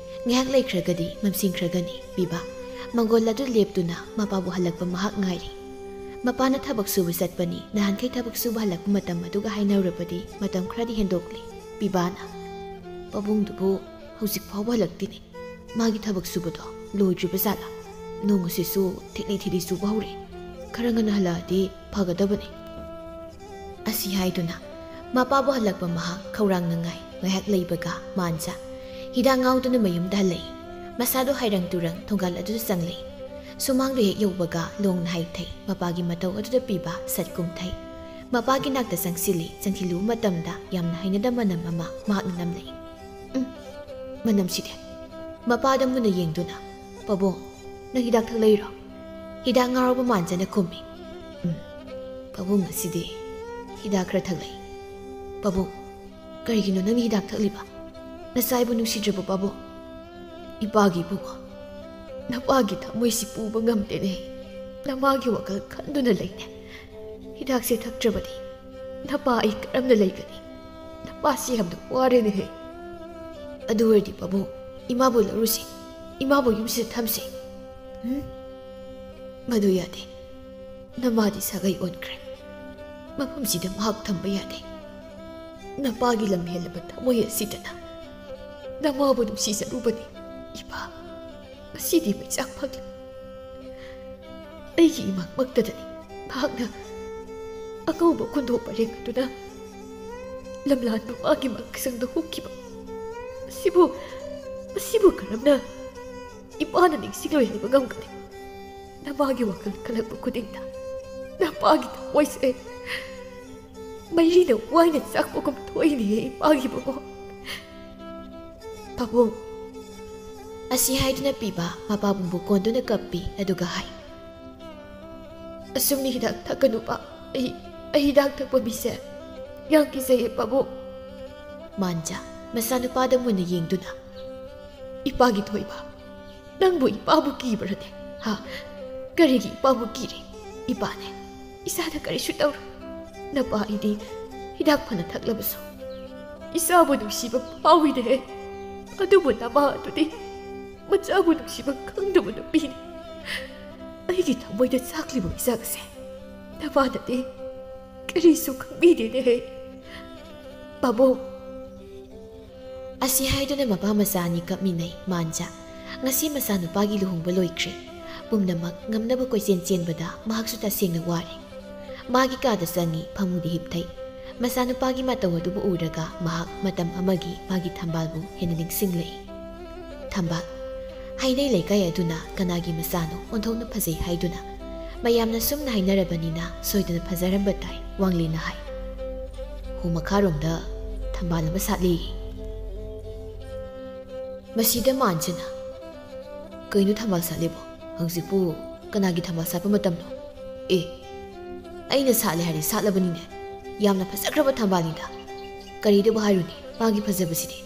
ꯉꯥꯏꯍꯥꯛ ꯂꯩꯈ꯭ꯔꯒꯗꯤ ꯃꯝꯁꯤꯟꯈ꯭ꯔꯒꯅꯤ꯫ ꯄꯤꯕꯥ ꯃꯪꯒꯣꯜ ꯑꯗꯨ ꯂꯦꯞꯇꯨꯅ ꯃꯄꯥꯕꯨ ꯍꯜꯂꯛꯄ ꯃꯍꯥꯛ ꯉꯥꯏꯔꯤ꯫ ꯃꯄꯥꯅ ꯊꯕꯛ ꯁꯨꯕ ꯆꯠꯄꯅꯤ꯫ ꯅꯍꯥꯟꯈꯩ ꯊꯕꯛ ꯁꯨꯕ ꯍꯜꯂꯛꯄ ꯃꯇꯝ ꯑꯗꯨꯒ ꯍꯥꯏꯅꯔꯨꯔꯕꯗꯤ ꯃꯇꯝ ꯈꯔꯗꯤ ꯍꯦꯟꯗꯣꯛꯂꯦ꯫ ꯄꯤꯕꯥꯅ, "ꯄꯥꯕꯨꯡꯗꯨꯕꯨ ꯍꯧꯖꯤꯛ ꯐꯥꯎꯕ ꯍꯜꯂꯛꯇꯦꯅꯦ꯫ ꯃꯥꯒꯤ ꯊꯕꯛ ꯁꯨꯕꯗꯣ ꯂꯣꯏꯗ꯭ꯔꯤꯕ ꯖꯥꯠꯂꯥ? ꯅꯣꯡ ꯑꯁꯤꯁꯨ ꯊꯤꯠꯂꯤ ꯊꯤꯠꯂꯤ ꯆꯨꯕ ꯍꯧꯔꯦ꯫ ꯈꯔ ꯉꯟꯅ ꯍꯜꯂꯛꯑꯗꯤ ꯐꯒꯗꯕꯅꯤ꯫" ꯑꯁꯤ ꯍꯥꯏꯗꯨꯅ ꯃꯄꯥꯕꯨ ꯍꯜꯂꯛꯄ ꯃꯍꯥꯛ ꯈꯧꯔꯥꯡꯅ ꯉꯥꯏ꯫ ꯉꯥꯏꯍꯥꯛ ꯂꯩꯕꯒ ꯃꯥꯟꯖ ꯍꯤꯗꯥꯛ ꯉꯥꯎꯗꯨꯅ ꯃꯌꯨꯝꯗ ꯍꯜꯂꯛꯏ꯫ ꯃꯁꯥꯗꯣ ꯍꯥꯏꯔꯪ ꯇꯨꯔꯪ ꯊꯣꯡꯒꯥꯜ ꯑꯗꯨꯗ ꯆꯪꯂꯛꯏ꯫ ꯁꯨꯃꯥꯡꯗ ꯍꯦꯛ ꯌꯧꯕꯒ ꯂꯣꯡꯅ ꯍꯥꯏꯊꯩ꯫ ꯃꯄꯥꯒꯤ ꯃꯇꯧ ꯑꯗꯨꯗ ꯄꯤꯕꯥ ꯁꯠ ꯀꯨꯝꯊꯩ꯫ ꯃꯄꯥꯒꯤ ꯅꯥꯛꯇ ꯆꯪꯁꯤꯜꯂꯤ꯫ ꯆꯪꯁꯤꯜꯂꯨꯕ ꯃꯇꯝꯗ ꯌꯥꯝꯅ ꯍꯩꯅꯗꯕ ꯃꯅꯝ ꯑꯃ ꯃꯍꯥꯛꯅ ꯅꯝꯂꯛꯏ꯫ "ꯎꯝ, ꯃꯅꯝꯁꯤꯗꯤ"꯫ ꯃꯄꯥꯗ ꯃꯨꯟꯅ ꯌꯦꯡꯗꯨꯅ, "ꯄꯥꯕꯨꯡ, ꯅꯪ ꯍꯤꯗꯥꯛ ꯊꯛꯂꯛꯏꯔꯣ?" ꯍꯤꯗꯥꯛ ꯉꯥꯎꯔꯕ ꯃꯥꯟꯖꯅ ꯈꯨꯝꯃꯤ꯫ "ꯎꯝ, ꯄꯥꯕꯨꯡ ꯉꯁꯤꯗꯤ ꯍꯤꯗꯥꯛ ꯈꯔ ꯊꯛꯂꯛꯏ꯫ ꯄꯥꯕꯨꯡ, ꯀꯔꯤꯒꯤꯅꯣ ꯅꯪꯅ ꯍꯤꯗꯥꯛ ꯊꯛꯂꯤꯕ? ꯅꯆꯥ ꯑꯩꯕꯨ ꯅꯨꯡꯁꯤꯗ꯭ꯔꯕꯣ ꯄꯥꯕꯨꯡ?" "ꯏꯄꯥꯒꯤ ꯏꯕꯨꯡꯉꯣ, ꯅꯄꯥꯒꯤ ꯊꯃꯣꯏꯁꯤ ꯄꯨꯕ ꯉꯝꯗꯦꯅꯦ꯫ ꯅꯃꯥꯒꯤ ꯋꯥꯈꯜ ꯈꯟꯗꯨꯅ ꯂꯩꯅꯦ꯫ ꯍꯤꯗꯥꯛꯁꯦ ꯊꯛꯇ꯭ꯔꯕꯗꯤ ꯅꯄꯥ ꯑꯩ ꯀꯔꯝꯅ ꯂꯩꯒꯅꯤ? ꯅꯄꯥꯁꯤ ꯌꯥꯝꯅ ꯋꯥꯔꯦꯅꯦꯍꯦ꯫ ꯑꯗꯨ ꯑꯣꯏꯔꯗꯤ ꯄꯥꯕꯨꯡ, ꯏꯃꯥꯕꯨ ꯂꯧꯔꯨꯁꯤ, ꯏꯃꯥꯕꯨ ꯌꯨꯝꯁꯤꯗ ꯊꯝꯁꯤ"꯫ "ꯎꯝ, ꯃꯗꯨ ꯌꯥꯗꯦ꯫ ꯅꯃꯥꯗꯤ ꯁꯥꯒꯩ ꯑꯣꯟꯈ꯭ꯔꯦ꯫ ꯃꯐꯝꯁꯤꯗ ꯃꯍꯥꯛ ꯊꯝꯕ ꯌꯥꯗꯦ꯫ ꯅꯄꯥꯒꯤ ꯂꯝ ꯍꯦꯜꯂꯕ ꯊꯃꯣꯏ ꯑꯁꯤꯗꯅ ꯅꯃꯥꯕꯨ ꯅꯨꯡꯁꯤꯖꯔꯨꯕꯅꯤ ꯏꯄꯥ꯫ ꯉꯁꯤꯗꯤ ꯃꯩꯆꯥꯛ ꯐꯪꯂꯦ꯫ ꯑꯩꯒꯤ ꯏꯃꯥꯡꯃꯛꯇꯗꯅꯤ ꯃꯍꯥꯛꯅ ꯑꯉꯧꯕ ꯀꯨꯟꯗꯣ ꯄꯔꯦꯡ ꯑꯗꯨꯅ ꯂꯝꯂꯥꯟꯕ ꯃꯥꯒꯤ ꯃꯪꯁꯪꯗ ꯍꯨꯛꯈꯤꯕ꯫ ꯃꯁꯤꯕꯨ, ꯃꯁꯤꯕꯨ ꯀꯔꯝꯅ ꯏꯄꯥꯅ ꯅꯤꯡꯁꯤꯡꯂꯣꯏ ꯍꯥꯏꯕ ꯉꯝꯒꯅꯤ? ꯅꯄꯥꯒꯤ ꯋꯥꯈꯜ ꯈꯜꯂꯛꯄ ꯈꯨꯗꯤꯡꯗ ꯅꯄꯥꯒꯤ ꯊꯃꯣꯏꯁꯦ ꯃꯩꯔꯤꯅ ꯋꯥꯏꯅ ꯆꯥꯛꯄꯒꯨꯝ ꯊꯣꯛꯏꯅꯦ ꯏꯄꯥꯒꯤ ꯏꯕꯨꯡꯉꯣ"꯫ "ꯄꯥꯕꯨꯡ"꯫ ꯑꯁꯤ ꯍꯥꯏꯗꯨꯅ ꯄꯤꯕꯥ ꯃꯄꯥꯕꯨꯡꯕꯨ ꯀꯣꯟꯗꯨꯅ ꯀꯞꯄꯤ, ꯑꯗꯨꯒ ꯍꯥꯏ, "ꯑꯁꯨꯝꯅ ꯍꯤꯗꯥꯛ ꯊꯛꯀꯅꯨꯕ꯫ ꯑꯩ, ꯑꯩ ꯍꯤꯗꯥꯛ ꯊꯛꯄ ꯃꯤꯁꯦ ꯌꯥꯝ ꯀꯤꯖꯩꯌꯦ ꯄꯥꯕꯨꯡ"꯫ ꯃꯥꯟꯖꯥ, ꯃꯆꯥꯅꯨꯄꯥꯗ ꯃꯨꯟꯅ ꯌꯦꯡꯗꯨꯅ, "ꯏꯄꯥꯒꯤ ꯊꯣꯏꯕ, ꯅꯪꯕꯨ ꯏꯄꯥꯕꯨ ꯀꯤꯕ꯭ꯔꯅꯦ? ꯍꯥ? ꯀꯔꯤꯒꯤ ꯏꯄꯥꯕꯨ ꯀꯤꯔꯤ? ꯏꯄꯥꯅꯦ, ꯏꯆꯥꯗ ꯀꯔꯤꯁꯨ ꯇꯧꯔꯣꯏ꯫ ꯅꯄꯥ ꯑꯩꯗꯤ ꯍꯤꯗꯥꯛ ꯐꯅ ꯊꯛꯂꯕꯁꯨ ꯏꯆꯥꯕꯨ ꯅꯨꯡꯁꯤꯕ ꯐꯥꯎꯏꯅꯦꯍꯦ꯫ ꯑꯗꯨꯕꯨ ꯅꯃꯥ ꯑꯗꯨꯗꯤ ꯃꯆꯥꯕꯨ ꯅꯨꯡꯁꯤꯕ ꯈꯪꯗꯕ ꯅꯨꯄꯤꯅꯤ꯫ ꯑꯩꯒꯤ ꯊꯃꯣꯏꯗ ꯆꯥꯛꯂꯤꯕ ꯃꯩꯆꯥꯛ ꯑꯁꯦ ꯅꯃꯥꯅꯗꯤ ꯀꯔꯤꯁꯨ ꯈꯪꯕꯤꯗꯦꯅꯦꯍꯦ꯫ ꯄꯥꯕꯨꯡ"꯫ ꯑꯁꯤ ꯍꯥꯏꯗꯨꯅ ꯃꯄꯥ ꯃꯆꯥ ꯑꯅꯤ ꯀꯞꯃꯤꯟꯅꯩ꯫ ꯃꯥꯟꯖꯥ, ꯉꯁꯤ ꯃꯆꯥꯅꯨꯄꯥꯒꯤ ꯂꯨꯍꯣꯡꯕ ꯂꯣꯏꯈ꯭ꯔꯦ꯫ ꯄꯨꯝꯅꯃꯛ ꯉꯝꯅꯕ ꯀꯣꯏꯆꯦꯟ ꯆꯦꯟꯕꯗ ꯃꯍꯥꯛꯁꯨ ꯇꯁꯦꯡꯅ ꯋꯥꯔꯦ꯫ ꯃꯥꯒꯤ ꯀꯥꯗ ꯆꯪꯉꯤ, ꯐꯃꯨꯡꯗ ꯍꯤꯞꯊꯩ꯫ ꯃꯆꯥꯅꯨꯄꯥꯒꯤ ꯃꯇꯧ ꯑꯗꯨꯕꯨ ꯎꯔꯒ ꯃꯍꯥꯛ ꯃꯇꯝ ꯑꯃꯒꯤ ꯃꯥꯒꯤ ꯊꯝꯕꯥꯜꯕꯨ ꯍꯦꯟꯅ ꯅꯤꯡꯁꯤꯡꯂꯛꯏ꯫ ꯊꯝꯕꯥꯜ, ꯍꯩꯅꯩ ꯂꯩꯀꯥꯏ ꯑꯗꯨꯅ ꯀꯅꯥꯒꯤ ꯃꯆꯥꯅꯣ ꯑꯣꯟꯊꯣꯛꯅ ꯐꯖꯩ ꯍꯥꯏꯗꯨꯅ ꯃꯌꯥꯝꯅ ꯁꯨꯝꯅ ꯍꯥꯏꯅꯔꯕꯅꯤꯅ ꯁꯣꯏꯗꯅ ꯐꯖꯔꯝꯕ ꯇꯥꯏ, ꯋꯥꯡꯂꯦꯟꯅ ꯍꯥꯏ꯫ ꯍꯣ ꯃꯈꯥꯔꯣꯝꯗ ꯊꯝꯕꯥꯜ ꯑꯃ ꯁꯥꯠꯂꯤ꯫ ꯃꯁꯤꯗ ꯃꯥꯟꯁꯤꯅ, "ꯀꯩꯅꯣ ꯊꯝꯕꯥꯜ ꯁꯥꯠꯂꯤꯕꯣ? ꯍꯧꯖꯤꯛꯄꯨ ꯀꯅꯥꯒꯤ ꯊꯝꯕꯥꯜ ꯁꯥꯠꯄ ꯃꯇꯝꯅꯣ? ꯑꯦ, ꯑꯩꯅ ꯁꯥꯠꯂꯦ ꯍꯥꯏꯔꯗꯤ ꯁꯥꯠꯂꯕꯅꯤꯅꯦ꯫ ꯌꯥꯝꯅ ꯐꯖꯈ꯭ꯔꯕ ꯊꯝꯕꯥꯜꯅꯤꯗ꯫ ꯀꯔꯤꯗꯕꯨ ꯍꯥꯏꯔꯨꯅꯤ, ꯃꯥꯒꯤ ꯐꯖꯕꯁꯤꯗꯤ꯫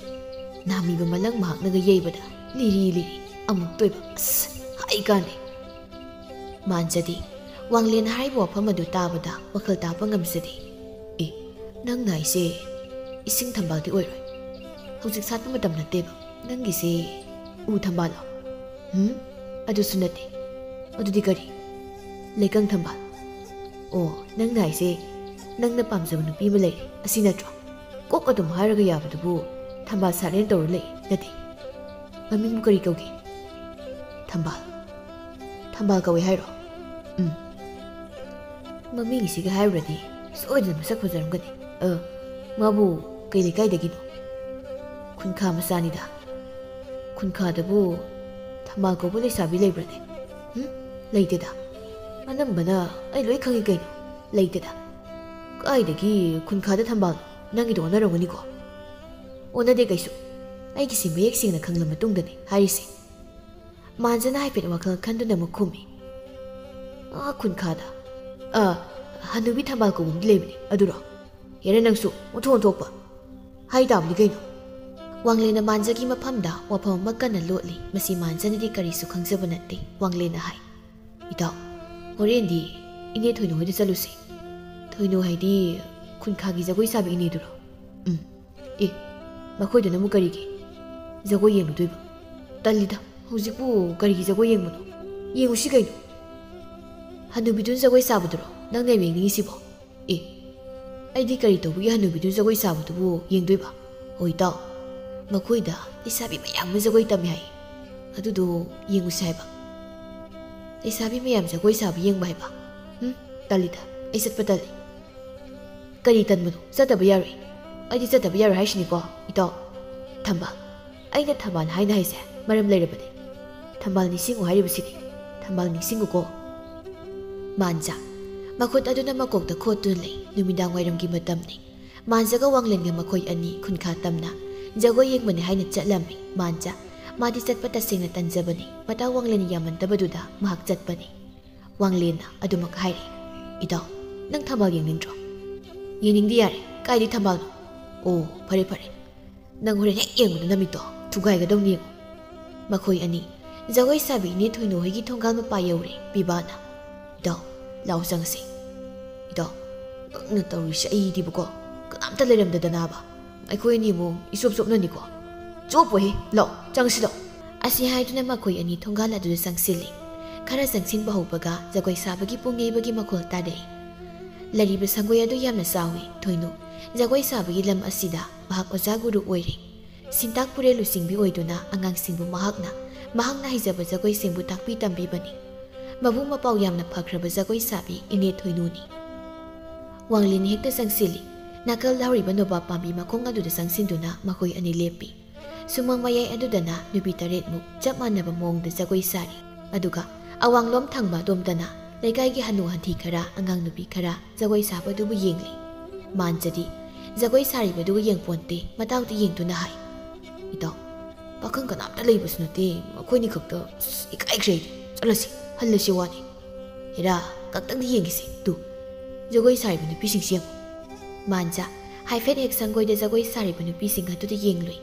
ꯅꯥꯃꯤꯕ ꯃꯂꯪ ꯃꯍꯥꯛꯅꯒ ꯌꯩꯕꯗ ꯂꯤꯔꯤ ꯂꯤꯔꯤ ꯑꯃꯨꯛꯇꯣꯏꯕ꯫ ꯑꯁ, ꯍꯥꯏ ꯀꯥꯟꯗꯦ꯫" ꯃꯥꯟꯖꯗꯦ꯫ ꯋꯥꯡꯂꯦꯟ ꯍꯥꯏꯔꯤꯕ ꯋꯥꯐꯝ ꯑꯗꯨ ꯇꯥꯕꯗ ꯋꯥꯈꯜ ꯇꯥꯕ ꯉꯝꯖꯗꯦ꯫ "ꯑꯦ, ꯅꯪꯅ ꯍꯥꯏꯁꯦ ꯏꯁꯤꯡ ꯊꯝꯕꯥꯜꯗꯤ ꯑꯣꯏꯔꯣꯏ꯫ ꯍꯧꯖꯤꯛ ꯁꯥꯠꯄ ꯃꯇꯝ ꯅꯠꯇꯦꯕ꯫ ꯅꯪꯒꯤꯁꯦ ꯎ ꯊꯝꯕꯥꯜꯂꯣ?" "ꯍꯨꯝ, ꯑꯗꯨꯁꯨ ꯅꯠꯇꯦ꯫ ꯑꯗꯨꯗꯤ ꯀꯔꯤ?" "ꯂꯩꯀꯪ ꯊꯝꯕꯥꯜ꯫" "ꯑꯣ, ꯅꯪꯅ ꯍꯥꯏꯁꯦ ꯅꯪꯅ ꯄꯥꯝꯖꯕ ꯅꯨꯄꯤ ꯑꯃ ꯂꯩꯔꯦ, ꯑꯁꯤ ꯅꯠꯇ꯭ꯔꯣ? ꯀꯣꯛ ꯑꯗꯨꯝ ꯍꯥꯏꯔꯒ ꯌꯥꯕꯗꯨꯕꯨ ꯊꯝꯕꯥꯜ ꯁꯥꯠꯂꯦꯅ ꯇꯧꯔ ꯂꯩ, ꯅꯠꯇꯦ꯫ ꯃꯃꯤꯡꯕꯨ ꯀꯔꯤ ꯀꯧꯒꯦ?" "ꯊꯝꯕꯥꯜ꯫ ꯊꯝꯕꯥꯜ ꯀꯧꯋꯦ ꯍꯥꯏꯔꯣ?" "ꯎꯝ꯫ ꯃꯃꯤꯡꯁꯤꯒ ꯍꯥꯏꯔꯨꯔꯗꯤ ꯁꯣꯏꯗꯅ ꯃꯁꯛ ꯐꯖꯔꯝꯒꯅꯤ꯫ ꯑ, ꯃꯥꯕꯨ ꯀꯩ ꯂꯩꯀꯥꯏꯗꯒꯤꯅꯣ?" "ꯈꯨꯟꯈꯥ ꯃꯆꯥꯅꯤꯗ꯫" "ꯈꯨꯟꯈꯥꯗꯕꯨ ꯊꯝꯕꯥꯜ ꯀꯧꯕ ꯂꯩꯁꯥꯕꯤ ꯂꯩꯕ꯭ꯔꯅꯦ?" "ꯎꯝ, ꯂꯩꯇꯦꯗ꯫ ꯑꯅꯝꯕꯅ ꯑꯩ ꯂꯣꯏ ꯈꯪꯉꯤ ꯀꯩꯅꯣ꯫ ꯂꯩꯇꯦꯗ꯫ ꯀꯥꯏꯗꯒꯤ ꯈꯨꯟꯈꯥꯗ ꯊꯝꯕꯥꯜꯅꯣ? ꯅꯪꯒꯤꯗꯣ ꯑꯣꯟꯅꯔꯝꯒꯅꯤꯀꯣ?" "ꯑꯣꯟꯅꯗꯦ ꯀꯩꯁꯨ꯫ ꯑꯩꯒꯤꯁꯤ ꯃꯌꯦꯛ ꯁꯦꯡꯅ ꯈꯪꯂꯕ ꯃꯇꯨꯡꯗꯅꯤ ꯍꯥꯏꯔꯤꯁꯦ꯫" ꯃꯥꯟꯖꯅ ꯍꯥꯏꯐꯦꯠ ꯋꯥꯈꯜ ꯈꯟꯗꯨꯅ ꯑꯃꯨꯛ ꯈꯨꯝꯃꯤ꯫ "ꯑꯥ, ꯈꯨꯟꯈꯥꯗ꯫ ꯑꯥ, ꯍꯅꯨꯕꯤ ꯊꯝꯕꯥꯜ ꯀꯧꯕ ꯑꯃꯗꯤ ꯂꯩꯕꯅꯦ, ꯑꯗꯨꯔꯣ? ꯍꯦꯔꯥ ꯅꯪꯁꯨ, ꯑꯣꯟꯊꯣꯛ ꯑꯣꯟꯊꯣꯛꯄ꯫ ꯍꯥꯏ ꯇꯥꯕꯅꯤ ꯀꯩꯅꯣ꯫" ꯋꯥꯡꯂꯦꯟꯅ ꯃꯥꯟꯖꯒꯤ ꯃꯐꯝꯗ ꯋꯥꯐꯝ ꯑꯃ ꯀꯟꯅ ꯂꯣꯠꯂꯤ꯫ ꯃꯁꯤ ꯃꯥꯟꯖꯅꯗꯤ ꯀꯔꯤꯁꯨ ꯈꯪꯖꯕ ꯅꯠꯇꯦ꯫ ꯋꯥꯡꯂꯦꯟꯅ ꯍꯥꯏ, "ꯏꯇꯥꯎ, ꯍꯣꯔꯦꯟꯗꯤ ꯏꯅꯦ ꯊꯣꯏꯅꯨ ꯍꯣꯏꯗ ꯆꯠꯂꯨꯁꯤ꯫" "ꯊꯣꯏꯅꯨ ꯍꯥꯏꯗꯤ ꯈꯨꯟꯈꯥꯒꯤ ꯖꯒꯣꯏ ꯁꯥꯕꯤ ꯏꯅꯦꯗꯨꯔꯣ?" "ꯎꯝ꯫" "ꯑꯦ, ꯃꯈꯣꯏꯗꯅ ꯑꯃꯨꯛ ꯀꯔꯤꯒꯤ ꯖꯒꯣꯏ ꯌꯦꯡꯂꯨꯗꯣꯏꯕ?" "ꯇꯜꯂꯤꯗ, ꯍꯧꯖꯤꯛꯄꯨ ꯀꯔꯤꯒꯤ ꯖꯒꯣꯏ ꯌꯦꯡꯕꯅꯣ? ꯌꯦꯡꯉꯨꯁꯤ ꯀꯩꯅꯣ꯫ ꯍꯅꯨꯕꯤꯗꯨꯅ ꯖꯒꯣꯏ ꯁꯥꯕꯗꯨꯔꯣ ꯅꯪꯅ ꯌꯥꯝ ꯌꯦꯡꯅꯤꯡꯉꯤꯁꯤꯕꯣ?" "ꯑꯦ, ꯑꯩꯗꯤ ꯀꯔꯤ ꯇꯧꯕꯒꯤ ꯍꯅꯨꯕꯤꯗꯨꯅ ꯖꯒꯣꯏ ꯁꯥꯕꯗꯨꯕꯨ ꯌꯦꯡꯗꯣꯏꯕ?" "ꯍꯣꯏ ꯏꯇꯥꯎ, ꯃꯈꯣꯏꯗ ꯂꯩꯁꯥꯕꯤ ꯃꯌꯥꯝ ꯑꯃ ꯖꯒꯣꯏ ꯇꯝꯃꯤ ꯍꯥꯏ꯫ ꯑꯗꯨꯗꯣ ꯌꯦꯡꯉꯨꯁꯤ ꯍꯥꯏꯕ꯫" "ꯂꯩꯁꯥꯕꯤ ꯃꯌꯥꯝ ꯖꯒꯣꯏ ꯁꯥꯕ ꯌꯦꯡꯕ ꯍꯥꯏꯕ? ꯎꯝ, ꯇꯜꯂꯤꯗ, ꯑꯩ ꯆꯠꯄ ꯇꯜꯂꯤ꯫" "ꯀꯔꯤ ꯇꯟꯕꯅꯣ? ꯆꯠꯇꯕ ꯌꯥꯔꯣꯏ꯫ ꯑꯩꯗꯤ ꯆꯠꯇꯕ ꯌꯥꯔꯣꯏ ꯍꯥꯏꯁꯤꯅꯤꯀꯣ, ꯏꯇꯥꯎ꯫ ꯊꯝꯕꯥꯜ, ꯑꯩꯅ ꯊꯝꯕꯥꯜ ꯍꯥꯏꯅ ꯍꯥꯏꯁꯦ ꯃꯔꯝ ꯂꯩꯔꯕꯅꯦ꯫ ꯊꯝꯕꯥꯜ ꯅꯤꯡꯁꯤꯡꯉꯨ ꯍꯥꯏꯔꯤꯕꯁꯤꯗꯤ꯫ ꯊꯝꯕꯥꯜ ꯅꯤꯡꯁꯤꯡꯉꯨꯀꯣ꯫" ꯃꯥꯟꯖꯥ ꯃꯈꯨꯠ ꯑꯗꯨꯅ ꯃꯀꯣꯛꯇ ꯈꯣꯠꯇꯨꯅ ꯂꯩ꯫ ꯅꯨꯃꯤꯗꯥꯡ ꯋꯥꯏꯔꯝꯒꯤ ꯃꯇꯝꯅꯤ꯫ ꯃꯥꯟꯖꯒ ꯋꯥꯡꯂꯦꯟꯒ ꯃꯈꯣꯏ ꯑꯅꯤ ꯈꯨꯟꯈꯥ ꯇꯝꯅ ꯖꯒꯣꯏ ꯌꯦꯡꯕꯅꯤ ꯍꯥꯏꯅ ꯆꯠꯂꯝꯃꯤ꯫ ꯃꯥꯟꯖꯥ, ꯃꯥꯗꯤ ꯆꯠꯄ ꯇꯁꯦꯡꯅ ꯇꯟꯖꯕꯅꯤ꯫ ꯃꯇꯥ ꯋꯥꯡꯂꯦꯟ ꯌꯥꯝꯃꯟꯗꯕꯗꯨꯗ ꯃꯍꯥꯛ ꯆꯠꯄꯅꯤ꯫ ꯋꯥꯡꯂꯦꯟꯅ ꯑꯗꯨꯃꯛ ꯍꯥꯏꯔꯦ, "ꯏꯇꯥꯎ, ꯅꯪ ꯊꯝꯕꯥꯜ ꯌꯦꯡꯅꯤꯡꯗ꯭ꯔꯣ?" "ꯌꯦꯡꯅꯤꯡꯗꯦ ꯌꯥꯔꯦ꯫ ꯀꯥꯏꯗꯩ ꯊꯝꯕꯥꯜꯅꯣ?" "ꯑꯣ, ꯐꯔꯦ ꯐꯔꯦ꯫ ꯅꯪ ꯍꯣꯔꯦꯟ ꯍꯦꯛ ꯌꯦꯡꯕꯗ ꯅꯃꯤꯠꯇꯣ ꯊꯨꯒꯥꯏꯒꯗꯧꯅꯤ ꯌꯦꯡꯉꯨ꯫" ꯃꯈꯣꯏ ꯑꯅꯤ ꯖꯒꯣꯏ ꯁꯥꯕꯤ ꯏꯅꯦ ꯊꯣꯏꯅꯨ ꯍꯣꯏꯒꯤ ꯊꯣꯡꯒꯥꯜ ꯃꯄꯥ ꯌꯧꯔꯦ꯫ ꯄꯤꯕꯥꯅ, "ꯏꯇꯥꯎ, ꯂꯥꯎ ꯆꯪꯉꯁꯤ꯫" "ꯏꯇꯥꯎ, ꯅꯪꯅ ꯇꯧꯔꯤꯁꯦ ꯑꯩꯗꯤꯕꯀꯣ, ꯀꯅꯥꯝꯇ ꯂꯩꯔꯝꯗꯗꯅꯕ꯫ ꯑꯩꯈꯣꯏ ꯑꯅꯤ ꯑꯃꯨꯛ ꯏꯆꯣꯞ ꯆꯣꯞꯅꯅꯤꯀꯣ꯫" "ꯆꯣꯞꯄꯣꯏꯍꯦ, ꯂꯥꯎ, ꯆꯪꯁꯤ ꯂꯥꯎ꯫" ꯑꯁꯤ ꯍꯥꯏꯗꯨꯅ ꯃꯈꯣꯏ ꯑꯅꯤ ꯊꯣꯡꯒꯥꯜ ꯑꯗꯨꯗ ꯆꯪꯁꯤꯜꯂꯤ꯫ ꯈꯔ ꯆꯪꯁꯤꯟꯕ ꯍꯧꯕꯒ ꯖꯒꯣꯏ ꯁꯥꯕꯒꯤ ꯄꯨꯡ ꯌꯩꯕꯒꯤ ꯃꯈꯣꯜ ꯇꯥꯔꯛꯏ꯫ ꯂꯩꯔꯤꯕ ꯁꯪꯒꯣꯏ ꯑꯗꯨ ꯌꯥꯝꯅ ꯆꯥꯎꯏ꯫ ꯊꯣꯏꯅꯨ ꯖꯒꯣꯏ ꯁꯥꯕꯒꯤ ꯂꯝ ꯑꯁꯤꯗ ꯃꯍꯥꯛ ꯑꯣꯖꯥ ꯒꯨꯔꯨ ꯑꯣꯏꯔꯤ꯫ ꯁꯤꯟꯇꯥꯛ ꯄꯨꯔꯦꯜ ꯂꯨꯆꯤꯡꯕꯤ ꯑꯣꯏꯗꯨꯅ ꯑꯉꯥꯡꯁꯤꯡꯕꯨ ꯃꯍꯥꯛꯅ, ꯃꯍꯥꯛꯅ ꯍꯩꯖꯕ ꯖꯒꯣꯏꯁꯤꯡꯕꯨ ꯇꯥꯛꯄꯤ ꯇꯝꯕꯤꯕꯅꯤ꯫ ꯃꯕꯨꯡ ꯃꯄꯥꯎ ꯌꯥꯝꯅ ꯐꯈ꯭ꯔꯕ ꯖꯒꯣꯏ ꯁꯥꯕꯤ ꯏꯅꯦ ꯊꯣꯏꯅꯨꯅꯤ꯫ ꯋꯥꯡꯂꯦꯟ ꯍꯦꯛꯇ ꯆꯪꯁꯤꯜꯂꯤ꯫ ꯅꯥꯀꯜꯗ ꯍꯧꯔꯤꯕ ꯅꯣꯕꯥꯞ ꯄꯥꯝꯕꯤ ꯃꯈꯣꯡ ꯑꯗꯨꯗ ꯆꯪꯁꯤꯟꯗꯨꯅ ꯃꯈꯣꯏ ꯑꯅꯤ ꯂꯦꯞꯄꯤ꯫ ꯁꯨꯃꯥꯡ ꯃꯌꯥꯏ ꯑꯗꯨꯗꯅ ꯅꯨꯄꯤ ꯇꯔꯦꯠꯃꯨꯛ ꯆꯞ ꯃꯥꯟꯅꯕ ꯃꯑꯣꯡꯗ ꯖꯒꯣꯏ ꯁꯥꯔꯤ꯫ ꯑꯗꯨꯒ ꯑꯋꯥꯡꯂꯣꯝ ꯊꯪꯕ ꯑꯗꯣꯝꯗꯅ ꯂꯩꯀꯥꯏꯒꯤ ꯍꯅꯨ ꯍꯟꯊꯤ ꯈꯔ, ꯑꯉꯥꯡ ꯅꯨꯄꯤ ꯈꯔ ꯖꯒꯣꯏ ꯁꯥꯕꯗꯨꯕꯨ ꯌꯦꯡꯂꯤ꯫ ꯃꯥꯟꯖꯗꯤ ꯖꯒꯣꯏ ꯁꯥꯔꯤꯕꯗꯨꯒ ꯌꯦꯡꯄꯣꯟꯇꯦ, ꯃꯇꯥꯎꯗ ꯌꯦꯡꯗꯨꯅ ꯍꯥꯏ, "ꯏꯇꯥꯎ, ꯄꯥꯈꯪ ꯀꯅꯥꯝꯇ ꯂꯩꯕꯁꯨ ꯅꯠꯇꯦ, ꯃꯈꯣꯏꯅꯤ ꯈꯛꯇ꯫ ꯑꯁ, ꯏꯀꯥꯏꯈ꯭ꯔꯦ ꯑꯩꯗꯤ꯫ ꯆꯠꯂꯁꯤ, ꯍꯜꯂꯁꯤ ꯋꯥꯅꯤ꯫ ꯍꯦꯔꯥ, ꯉꯥꯛꯇꯪꯗꯤ ꯌꯦꯡꯈꯤꯁꯤ꯫ ꯇꯨ, ꯖꯒꯣꯏ ꯁꯥꯔꯤꯕ ꯅꯨꯄꯤꯁꯤꯡꯁꯤ ꯌꯦꯡꯉꯨ꯫" ꯃꯥꯟꯖ ꯍꯥꯏꯐꯦꯠ ꯍꯦꯛ ꯁꯪꯒꯣꯏꯗ ꯖꯒꯣꯏ ꯁꯥꯔꯤꯕ ꯅꯨꯄꯤꯁꯤꯡ ꯑꯗꯨꯗ ꯌꯦꯡꯂꯨꯏ꯫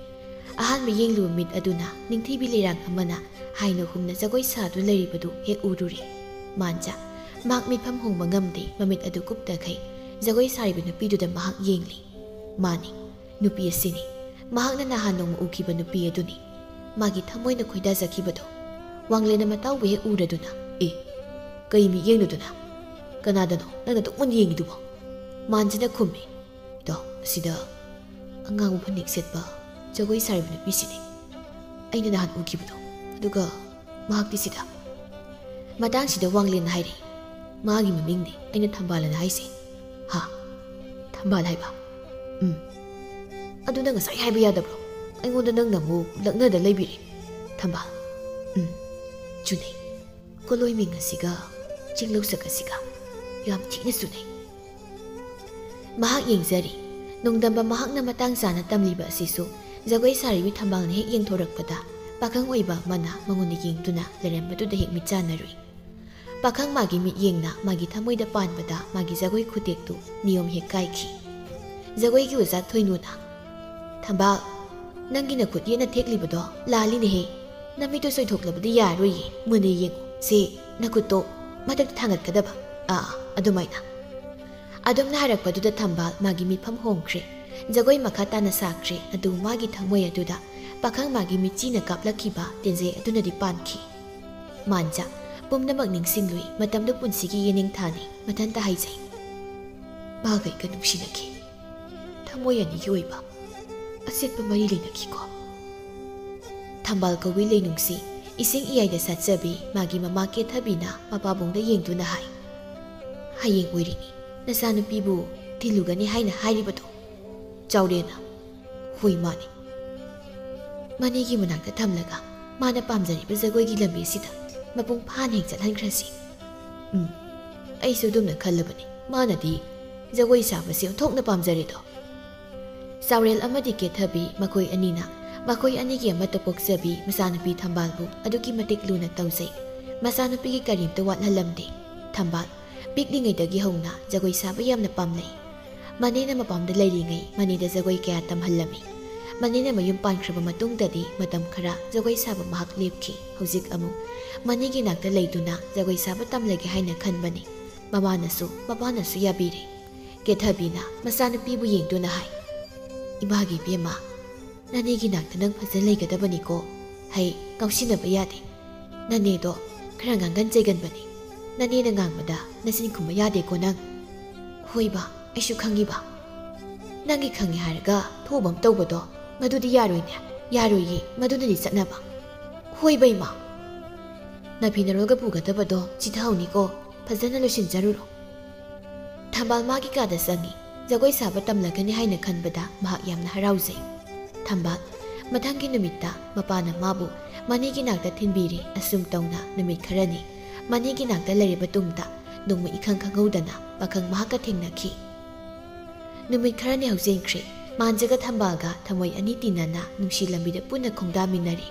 ꯑꯍꯥꯟꯕ ꯌꯦꯡꯂꯨꯕ ꯃꯤꯠ ꯑꯗꯨꯅ ꯅꯤꯡꯊꯤꯕꯤ ꯂꯩꯔꯥꯡ ꯑꯃꯅ ꯍꯥꯏꯅ ꯍꯨꯝꯅ ꯖꯒꯣꯏ ꯁꯥꯗꯨꯅ ꯂꯩꯔꯤꯕꯗꯨ ꯍꯦꯛ ꯎꯔꯨꯔꯦ꯫ ꯃꯥꯟꯖ ꯃꯍꯥꯛ ꯃꯤꯠꯐꯝ ꯍꯣꯡꯕ ꯉꯝꯗꯦ, ꯃꯃꯤꯠ ꯑꯗꯨ ꯀꯨꯞꯇꯈꯩ ꯖꯒꯣꯏ ꯁꯥꯔꯤꯕ ꯅꯨꯄꯤꯗꯨꯗ ꯃꯍꯥꯛ ꯌꯦꯡꯂꯤ꯫ ꯃꯥꯅꯤ, ꯅꯨꯄꯤ ꯑꯁꯤꯅꯤ꯫ ꯃꯍꯥꯛꯅ ꯅꯍꯥꯟ ꯅꯣꯡꯃ ꯎꯈꯤꯕ ꯅꯨꯄꯤ ꯑꯗꯨꯅꯤ꯫ ꯃꯥꯒꯤ ꯊꯃꯣꯏꯅ ꯈꯣꯏꯗꯥꯖꯈꯤꯕꯗꯣ꯫ ꯋꯥꯡꯂꯦꯟꯅ ꯃꯇꯥꯎꯕꯨ ꯍꯦꯛ ꯎꯔꯗꯨꯅ, "ꯑꯦ, ꯀꯩ ꯃꯤꯠꯌꯦꯡꯅꯣꯗꯨꯅ? ꯀꯅꯥꯗꯅꯣ ꯅꯪꯅ ꯑꯗꯨꯛ ꯃꯨꯟꯅ ꯌꯦꯡꯉꯤꯗꯨꯕꯣ?" ꯃꯥꯟꯖꯅ ꯈꯨꯝꯃꯤ, "ꯏꯇꯥꯎ, ꯑꯁꯤꯗ ꯑꯉꯥꯡꯕ ꯐꯅꯦꯛ ꯁꯦꯠꯄ ꯖꯒꯣꯏ ꯁꯥꯔꯤꯕ ꯅꯨꯄꯤꯁꯤꯅꯤ꯫ ꯑꯩꯅ ꯅꯍꯥꯟ ꯎꯈꯤꯕꯗꯣ꯫ ꯑꯗꯨꯒ ꯃꯍꯥꯛꯇꯤ ꯁꯤꯗ꯫" ꯃꯇꯥꯡꯁꯤꯗ ꯋꯥꯡꯂꯦꯟꯅ ꯍꯥꯏꯔꯤ, "ꯃꯥꯒꯤ ꯃꯃꯤꯡꯅꯤ ꯑꯩꯅ ꯊꯝꯕꯥꯜ ꯑꯅ ꯍꯥꯏꯁꯦ꯫" "ꯍꯥ? ꯊꯝꯕꯥꯜ ꯍꯥꯏꯕ? ꯎꯝ꯫ ꯑꯗꯨ ꯅꯪ ꯉꯁꯥꯏ ꯍꯥꯏꯕ ꯌꯥꯗꯕ꯭ꯔꯣ? ꯑꯩꯉꯣꯟꯗ ꯅꯪꯅ ꯑꯃꯨꯛ ꯂꯛꯅꯗ ꯂꯩꯕꯤꯔꯦ꯫ ꯊꯝꯕꯥꯜ, ꯎꯝ, ꯆꯨꯅꯩ꯫ ꯀꯣꯂꯣꯏ ꯃꯤꯡ ꯑꯁꯤꯒ ꯆꯤꯡꯂꯧꯁꯛ ꯑꯁꯤꯒ ꯌꯥꯝ ꯊꯤꯅ ꯆꯨꯅꯩ꯫ ꯃꯍꯥꯛ ꯌꯦꯡꯖꯔꯤ꯫ ꯅꯣꯡꯗꯝꯕ ꯃꯍꯥꯛꯅ ꯃꯇꯥꯡ ꯆꯥꯅ ꯇꯝꯂꯤꯕ ꯑꯁꯤꯁꯨ ꯖꯒꯣꯏ ꯁꯥꯔꯤꯕꯤ ꯊꯝꯕꯥꯜꯅ ꯍꯦꯛ ꯌꯦꯡꯊꯣꯔꯛꯄꯗ, ꯄꯥꯈꯪ ꯑꯣꯏꯕ ꯑꯃꯅ ꯃꯉꯣꯟꯗ ꯌꯦꯡꯗꯨꯅ ꯂꯩꯔꯝꯕꯗꯨꯗ ꯍꯦꯛ ꯃꯤꯠ ꯆꯥꯟꯅꯔꯨꯏ꯫ ꯄꯥꯈꯪ ꯃꯥꯒꯤ ꯃꯤꯠꯌꯦꯡꯅ ꯃꯥꯒꯤ ꯊꯃꯣꯏꯗ ꯄꯥꯟꯕꯗ ꯃꯥꯒꯤ ꯖꯒꯣꯏ ꯈꯨꯇꯦꯛꯇꯨ ꯅꯤꯌꯣꯝ ꯍꯦꯛ ꯀꯥꯏꯈꯤ꯫ ꯖꯒꯣꯏꯒꯤ ꯑꯣꯖꯥ ꯊꯣꯏꯅꯨꯅ, "ꯊꯝꯕꯥꯜ, ꯅꯪꯒꯤ ꯅꯈꯨꯠ ꯌꯦꯠꯅ ꯊꯦꯛꯂꯤꯕꯗꯣ ꯂꯥꯜꯂꯤꯅꯦꯍꯦ꯫ ꯅꯃꯤꯠꯇꯣ ꯁꯣꯏꯊꯣꯛꯂꯕꯗꯤ ꯌꯥꯔꯣꯏꯌꯦ꯫ ꯃꯨꯟꯅ ꯌꯦꯡꯉꯨ꯫ ꯁꯦ, ꯅꯈꯨꯠꯇꯣ ꯃꯊꯛꯇ ꯊꯥꯡꯒꯠꯀꯗꯕ꯫ ꯑꯥ, ꯑꯗꯨꯃꯥꯏꯅ꯫" ꯑꯗꯨꯝꯅ ꯍꯥꯏꯔꯛꯄꯗꯨꯗ ꯊꯝꯕꯥꯜ ꯃꯥꯒꯤ ꯃꯤꯠꯐꯝ ꯍꯣꯡꯈ꯭ꯔꯦ꯫ ꯖꯒꯣꯏ ꯃꯈꯥ ꯇꯥꯅ ꯁꯥꯈ꯭ꯔꯦ꯫ ꯑꯗꯨ ꯃꯥꯒꯤ ꯊꯃꯣꯏ ꯑꯗꯨꯗ ꯄꯥꯈꯪ ꯃꯥꯒꯤ ꯃꯤꯠꯆꯤꯅ ꯀꯥꯞꯂꯛꯈꯤꯕ ꯇꯦꯟꯖꯩ ꯑꯗꯨꯅꯗꯤ ꯄꯥꯟꯈꯤ꯫ ꯃꯥꯟꯖ ꯄꯨꯝꯅꯃꯛ ꯅꯤꯡꯁꯤꯡꯂꯨꯏ꯫ ꯃꯇꯝꯗꯨ ꯄꯨꯟꯁꯤꯒꯤ ꯌꯦꯅꯤꯡꯊꯥꯅꯤ꯫ ꯃꯊꯟꯇ ꯍꯥꯏꯖꯩ, "ꯃꯥꯒ ꯑꯩꯒ ꯅꯨꯡꯁꯤꯅꯈꯤ꯫ ꯊꯃꯣꯏ ꯑꯅꯤꯒꯤ ꯑꯣꯏꯕ ꯑꯆꯦꯠꯄ ꯃꯔꯤ ꯂꯩꯅꯈꯤꯀꯣ꯫" ꯊꯝꯕꯥꯜ ꯀꯧꯕꯤ ꯂꯩꯅꯨꯡꯁꯤ, ꯏꯁꯤꯡ ꯏꯌꯥꯏꯗ ꯁꯥꯠꯆꯕꯤ ꯃꯥꯒꯤ ꯃꯃꯥ ꯀꯦꯊꯕꯤꯅ ꯃꯄꯥꯕꯨꯡꯗ ꯌꯦꯡꯗꯨꯅ ꯍꯥꯏ, "ꯍꯌꯦꯡ ꯑꯣꯏꯔꯤꯅꯤ ꯅꯆꯥꯅꯨꯄꯤꯕꯨ ꯊꯤꯜꯂꯨꯒꯅꯤ ꯍꯥꯏꯅ ꯍꯥꯏꯔꯤꯕꯗꯣ?" ꯆꯥꯎꯔꯦꯜꯅ, "ꯍꯣꯏ, ꯃꯥꯅꯤ꯫ ꯃꯅꯦꯒꯤ ꯃꯅꯥꯛꯇ ꯊꯝꯂꯒ ꯃꯥꯅ ꯄꯥꯝꯖꯔꯤꯕ ꯖꯒꯣꯏꯒꯤ ꯂꯝꯕꯤꯁꯤꯗ ꯃꯄꯨꯡ ꯐꯥꯅ ꯍꯦꯛ ꯆꯠꯍꯟꯈ꯭ꯔꯁꯤ꯫" ꯎꯝ, ꯑꯩꯁꯨ ꯑꯗꯨꯝꯅ ꯈꯜꯂꯕꯅꯤ꯫ ꯃꯥꯅꯗꯤ ꯖꯒꯣꯏ ꯁꯥꯕꯁꯤ ꯑꯣꯟꯊꯣꯛꯅ ꯄꯥꯝꯖꯔꯦꯗꯣ꯫ ꯆꯥꯎꯔꯦꯜ ꯑꯃꯗꯤ ꯀꯦꯊꯕꯤ ꯃꯈꯣꯏ ꯑꯅꯤꯅ ꯃꯈꯣꯏ ꯑꯅꯤꯒꯤ ꯑꯃꯠꯇ ꯄꯣꯛꯆꯕꯤ ꯃꯆꯥꯅꯨꯄꯤ ꯊꯝꯕꯥꯜꯕꯨ ꯑꯗꯨꯛꯀꯤ ꯃꯇꯤꯛ ꯂꯨꯅ ꯇꯧꯖꯩ꯫ ꯃꯆꯥꯅꯨꯄꯤꯒꯤ ꯀꯔꯤꯝꯇ ꯋꯥꯠꯍꯜꯂꯝꯗꯦ꯫ ꯊꯝꯕꯥꯜ ꯄꯤꯛꯂꯤꯉꯩꯗꯒꯤ ꯍꯧꯅ ꯖꯒꯣꯏ ꯁꯥꯕ ꯌꯥꯝꯅ ꯄꯥꯝꯂꯩ꯫ ꯃꯅꯦꯅ ꯃꯄꯥꯝꯗ ꯂꯩꯔꯤꯉꯩ ꯃꯅꯦꯗ ꯖꯒꯣꯏ ꯀꯌꯥ ꯇꯝꯍꯜꯂꯝꯃꯤ꯫ ꯃꯅꯦꯅ ꯃꯌꯨꯝ ꯄꯥꯟꯈ꯭ꯔꯕ ꯃꯇꯨꯡꯗꯗꯤ ꯃꯇꯝ ꯈꯔ ꯖꯒꯣꯏ ꯁꯥꯕ ꯃꯍꯥꯛ ꯂꯦꯞꯈꯤ꯫ ꯍꯧꯖꯤꯛ ꯑꯃꯨꯛ ꯃꯅꯦꯒꯤ ꯅꯥꯛꯇ ꯂꯩꯗꯨꯅ ꯖꯒꯣꯏ ꯁꯥꯕ ꯇꯝꯂꯒꯦ ꯍꯥꯏꯅ ꯈꯟꯕꯅꯤ꯫ ꯃꯃꯥꯅꯁꯨ ꯃꯄꯥꯅꯁꯨ ꯌꯥꯕꯤꯔꯦ꯫ ꯀꯦꯊꯕꯤꯅ ꯃꯆꯥꯅꯨꯄꯤꯕꯨ ꯌꯦꯡꯗꯨꯅ ꯍꯥꯏ, "ꯏꯃꯥꯒꯤ ꯏꯕꯦꯝꯃ, ꯅꯅꯦꯒꯤ ꯅꯥꯛꯇ ꯅꯪ ꯐꯖꯅ ꯂꯩꯒꯗꯕꯅꯤꯀꯣ꯫ ꯍꯩ, ꯉꯥꯎꯁꯤꯟꯅꯕ ꯌꯥꯗꯦ꯫ ꯅꯅꯦꯗꯣ ꯈꯔ ꯉꯥꯡꯒꯟ ꯆꯩꯒꯟꯕꯅꯤ꯫ ꯅꯅꯦꯅ ꯉꯥꯡꯕꯗ ꯅꯆꯤꯟ ꯈꯨꯝꯕ ꯌꯥꯗꯦꯀꯣ ꯅꯪ꯫" "ꯍꯣꯏꯕ, ꯑꯩꯁꯨ ꯈꯪꯉꯤꯕ꯫ ꯅꯪꯒꯤ ꯈꯪꯉꯤ ꯍꯥꯏꯔꯒ ꯊꯣꯛꯑꯕ ꯑꯃ ꯇꯧꯕꯗꯣ, ꯃꯗꯨꯗꯤ ꯌꯥꯔꯣꯏꯅꯦ꯫ ꯌꯥꯔꯣꯏꯌꯦ, ꯃꯗꯨꯅꯗꯤ ꯆꯠꯅꯕ꯫" "ꯍꯣꯏꯕ ꯏꯃꯥ꯫ ꯅꯐꯤ ꯅꯔꯣꯜꯒ ꯄꯨꯒꯗꯕꯗꯣ ꯆꯤꯊꯍꯧꯅꯤꯀꯣ, ꯐꯖꯅ ꯂꯣꯏꯁꯤꯟꯖꯔꯨꯔꯣ꯫" ꯊꯝꯕꯥꯜ ꯃꯥꯒꯤ ꯀꯥꯗ ꯆꯪꯉꯤ꯫ ꯖꯒꯣꯏ ꯁꯥꯕ ꯇꯝꯂꯒꯅꯤ ꯍꯥꯏꯅ ꯈꯟꯕꯗ ꯃꯍꯥꯛ ꯌꯥꯝꯅ ꯍꯔꯥꯎꯖꯩ꯫ ꯊꯝꯕꯥꯜ, ꯃꯊꯪꯒꯤ ꯅꯨꯃꯤꯠꯇ ꯃꯄꯥꯅ ꯃꯥꯕꯨ ꯃꯅꯤꯒꯤ ꯅꯥꯛꯇ ꯊꯤꯟꯕꯤꯔꯦ꯫ ꯑꯁꯨꯝ ꯇꯧꯅ ꯅꯨꯃꯤꯠ ꯈꯔꯅꯤ ꯃꯅꯤꯒꯤ ꯅꯥꯛꯇ ꯂꯩꯔꯕ ꯇꯨꯡꯗ ꯅꯣꯡꯃ ꯏꯈꯪ ꯈꯪꯍꯧꯗꯅ ꯄꯥꯈꯪ ꯃꯍꯥꯛꯀ ꯊꯦꯡꯅꯈꯤ꯫ ꯅꯨꯃꯤꯠ ꯈꯔꯅꯤ ꯍꯧꯖꯤꯟꯈ꯭ꯔꯦ꯫ ꯃꯥꯟꯖꯒ ꯊꯝꯕꯥꯜꯒ ꯊꯃꯣꯏ ꯑꯅꯤ ꯇꯤꯟꯅꯅ ꯅꯨꯡꯁꯤ ꯂꯝꯕꯤꯗ ꯄꯨꯟꯅ ꯈꯣꯡꯗꯥꯃꯤꯟꯅꯔꯤ꯫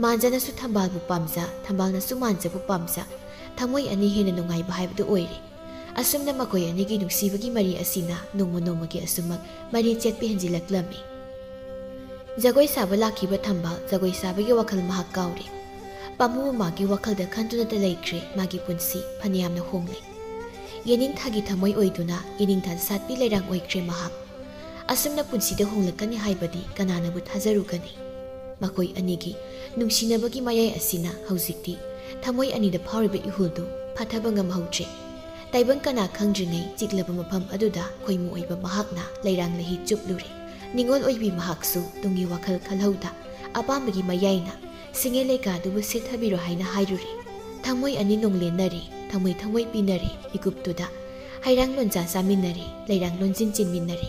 ꯃꯥꯟꯖꯅꯁꯨ ꯊꯝꯕꯥꯜꯕꯨ ꯄꯥꯝꯖ, ꯊꯝꯕꯥꯜꯅꯁꯨ ꯃꯥꯟꯖꯕꯨ ꯄꯥꯝꯖ, ꯊꯃꯣꯏ ꯑꯅꯤ ꯍꯦꯟꯅ ꯅꯨꯡꯉꯥꯏꯕ ꯍꯥꯏꯕꯗꯨ ꯑꯣꯏꯔꯦ꯫ ꯑꯁꯨꯝꯅ ꯃꯈꯣꯏ ꯑꯅꯤꯒꯤ ꯅꯨꯡꯁꯤꯕꯒꯤ ꯃꯔꯤ ꯑꯁꯤꯅ ꯅꯣꯡꯃ ꯅꯣꯡꯃꯒꯤ ꯑꯁꯨꯝꯃꯛ ꯃꯔꯤ ꯆꯦꯠꯄ ꯍꯦꯟꯖꯤꯜꯂꯛꯂꯝꯃꯤ꯫ ꯖꯒꯣꯏ ꯁꯥꯕ ꯂꯥꯛꯈꯤꯕ ꯊꯝꯕꯥꯜ ꯖꯒꯣꯏ ꯁꯥꯕꯒꯤ ꯋꯥꯈꯜ ꯃꯍꯥꯛ ꯀꯥꯎꯔꯦ꯫ ꯄꯥꯝꯃꯨ ꯃꯃꯥꯒꯤ ꯋꯥꯈꯜꯗ ꯈꯟꯗꯨꯅꯇ ꯂꯩꯈ꯭ꯔꯦ꯫ ꯃꯥꯒꯤ ꯄꯨꯟꯁꯤ ꯐꯅꯌꯥꯝꯅ ꯍꯣꯡꯂꯦ꯫ ꯌꯦꯅꯤꯡꯊꯥꯒꯤ ꯊꯃꯣꯏ ꯑꯣꯏꯗꯨꯅ ꯌꯦꯅꯤꯡꯊꯥ ꯁꯥꯠꯄꯤ ꯂꯩꯔꯥꯡ ꯑꯣꯏꯈ꯭ꯔꯦ ꯃꯍꯥꯛ꯫ ꯑꯁꯨꯝꯅ ꯄꯨꯟꯁꯤꯗ ꯍꯣꯡꯂꯛꯀꯅꯤ ꯍꯥꯏꯕꯗꯤ ꯀꯅꯥꯅꯕꯨ ꯊꯥꯖꯔꯨꯒꯅꯤ? ꯃꯈꯣꯏ ꯑꯅꯤꯒꯤ ꯅꯨꯡꯁꯤꯅꯕꯒꯤ ꯃꯌꯥꯏ ꯑꯁꯤꯅ ꯍꯧꯖꯤꯛꯇꯤ ꯊꯃꯣꯏ ꯑꯅꯤꯗ ꯐꯥꯎꯔꯤꯕ ꯏꯍꯨꯜꯗꯨ ꯐꯥꯊꯕ ꯉꯝꯍꯧꯗ꯭ꯔꯦ꯫ ꯇꯥꯏꯕꯪ ꯀꯅꯥ ꯈꯪꯗ꯭ꯔꯤꯉꯩ ꯆꯤꯛꯂꯕ ꯃꯐꯝ ꯑꯗꯨꯗ ꯈꯣꯏꯃꯨ ꯑꯣꯏꯕ ꯃꯍꯥꯛꯅ ꯂꯩꯔꯥꯡ ꯂꯩꯍꯤ ꯆꯨꯞꯂꯨꯔꯦ꯫ ꯅꯤꯡꯉꯣꯜ ꯑꯣꯏꯕꯤ ꯃꯍꯥꯛꯁꯨ ꯇꯨꯡꯒꯤ ꯋꯥꯈꯜ ꯈꯜꯍꯧꯗ ꯑꯄꯥꯝꯕꯒꯤ ꯃꯌꯥꯏꯅ ꯁꯤꯡꯉꯦ ꯂꯩꯀꯥ ꯑꯗꯨꯕꯨ ꯁꯦꯠꯊꯕꯤꯔꯣ ꯍꯥꯏꯅ ꯍꯥꯏꯔꯨꯔꯦ꯫ ꯊꯃꯣꯏ ꯑꯅꯤ ꯅꯣꯡꯂꯦꯟꯅꯔꯦ, ꯊꯃꯣꯏ ꯊꯃꯣꯏ ꯄꯤꯅꯔꯦ, ꯃꯤꯀꯨꯞꯇꯨꯗ ꯍꯩꯔꯥꯡ ꯂꯣꯟꯖꯥ ꯆꯥꯃꯤꯟꯅꯔꯦ, ꯂꯩꯔꯥꯡ ꯂꯣꯟꯖꯤꯟ ꯆꯤꯟꯃꯤꯟꯅꯔꯦ꯫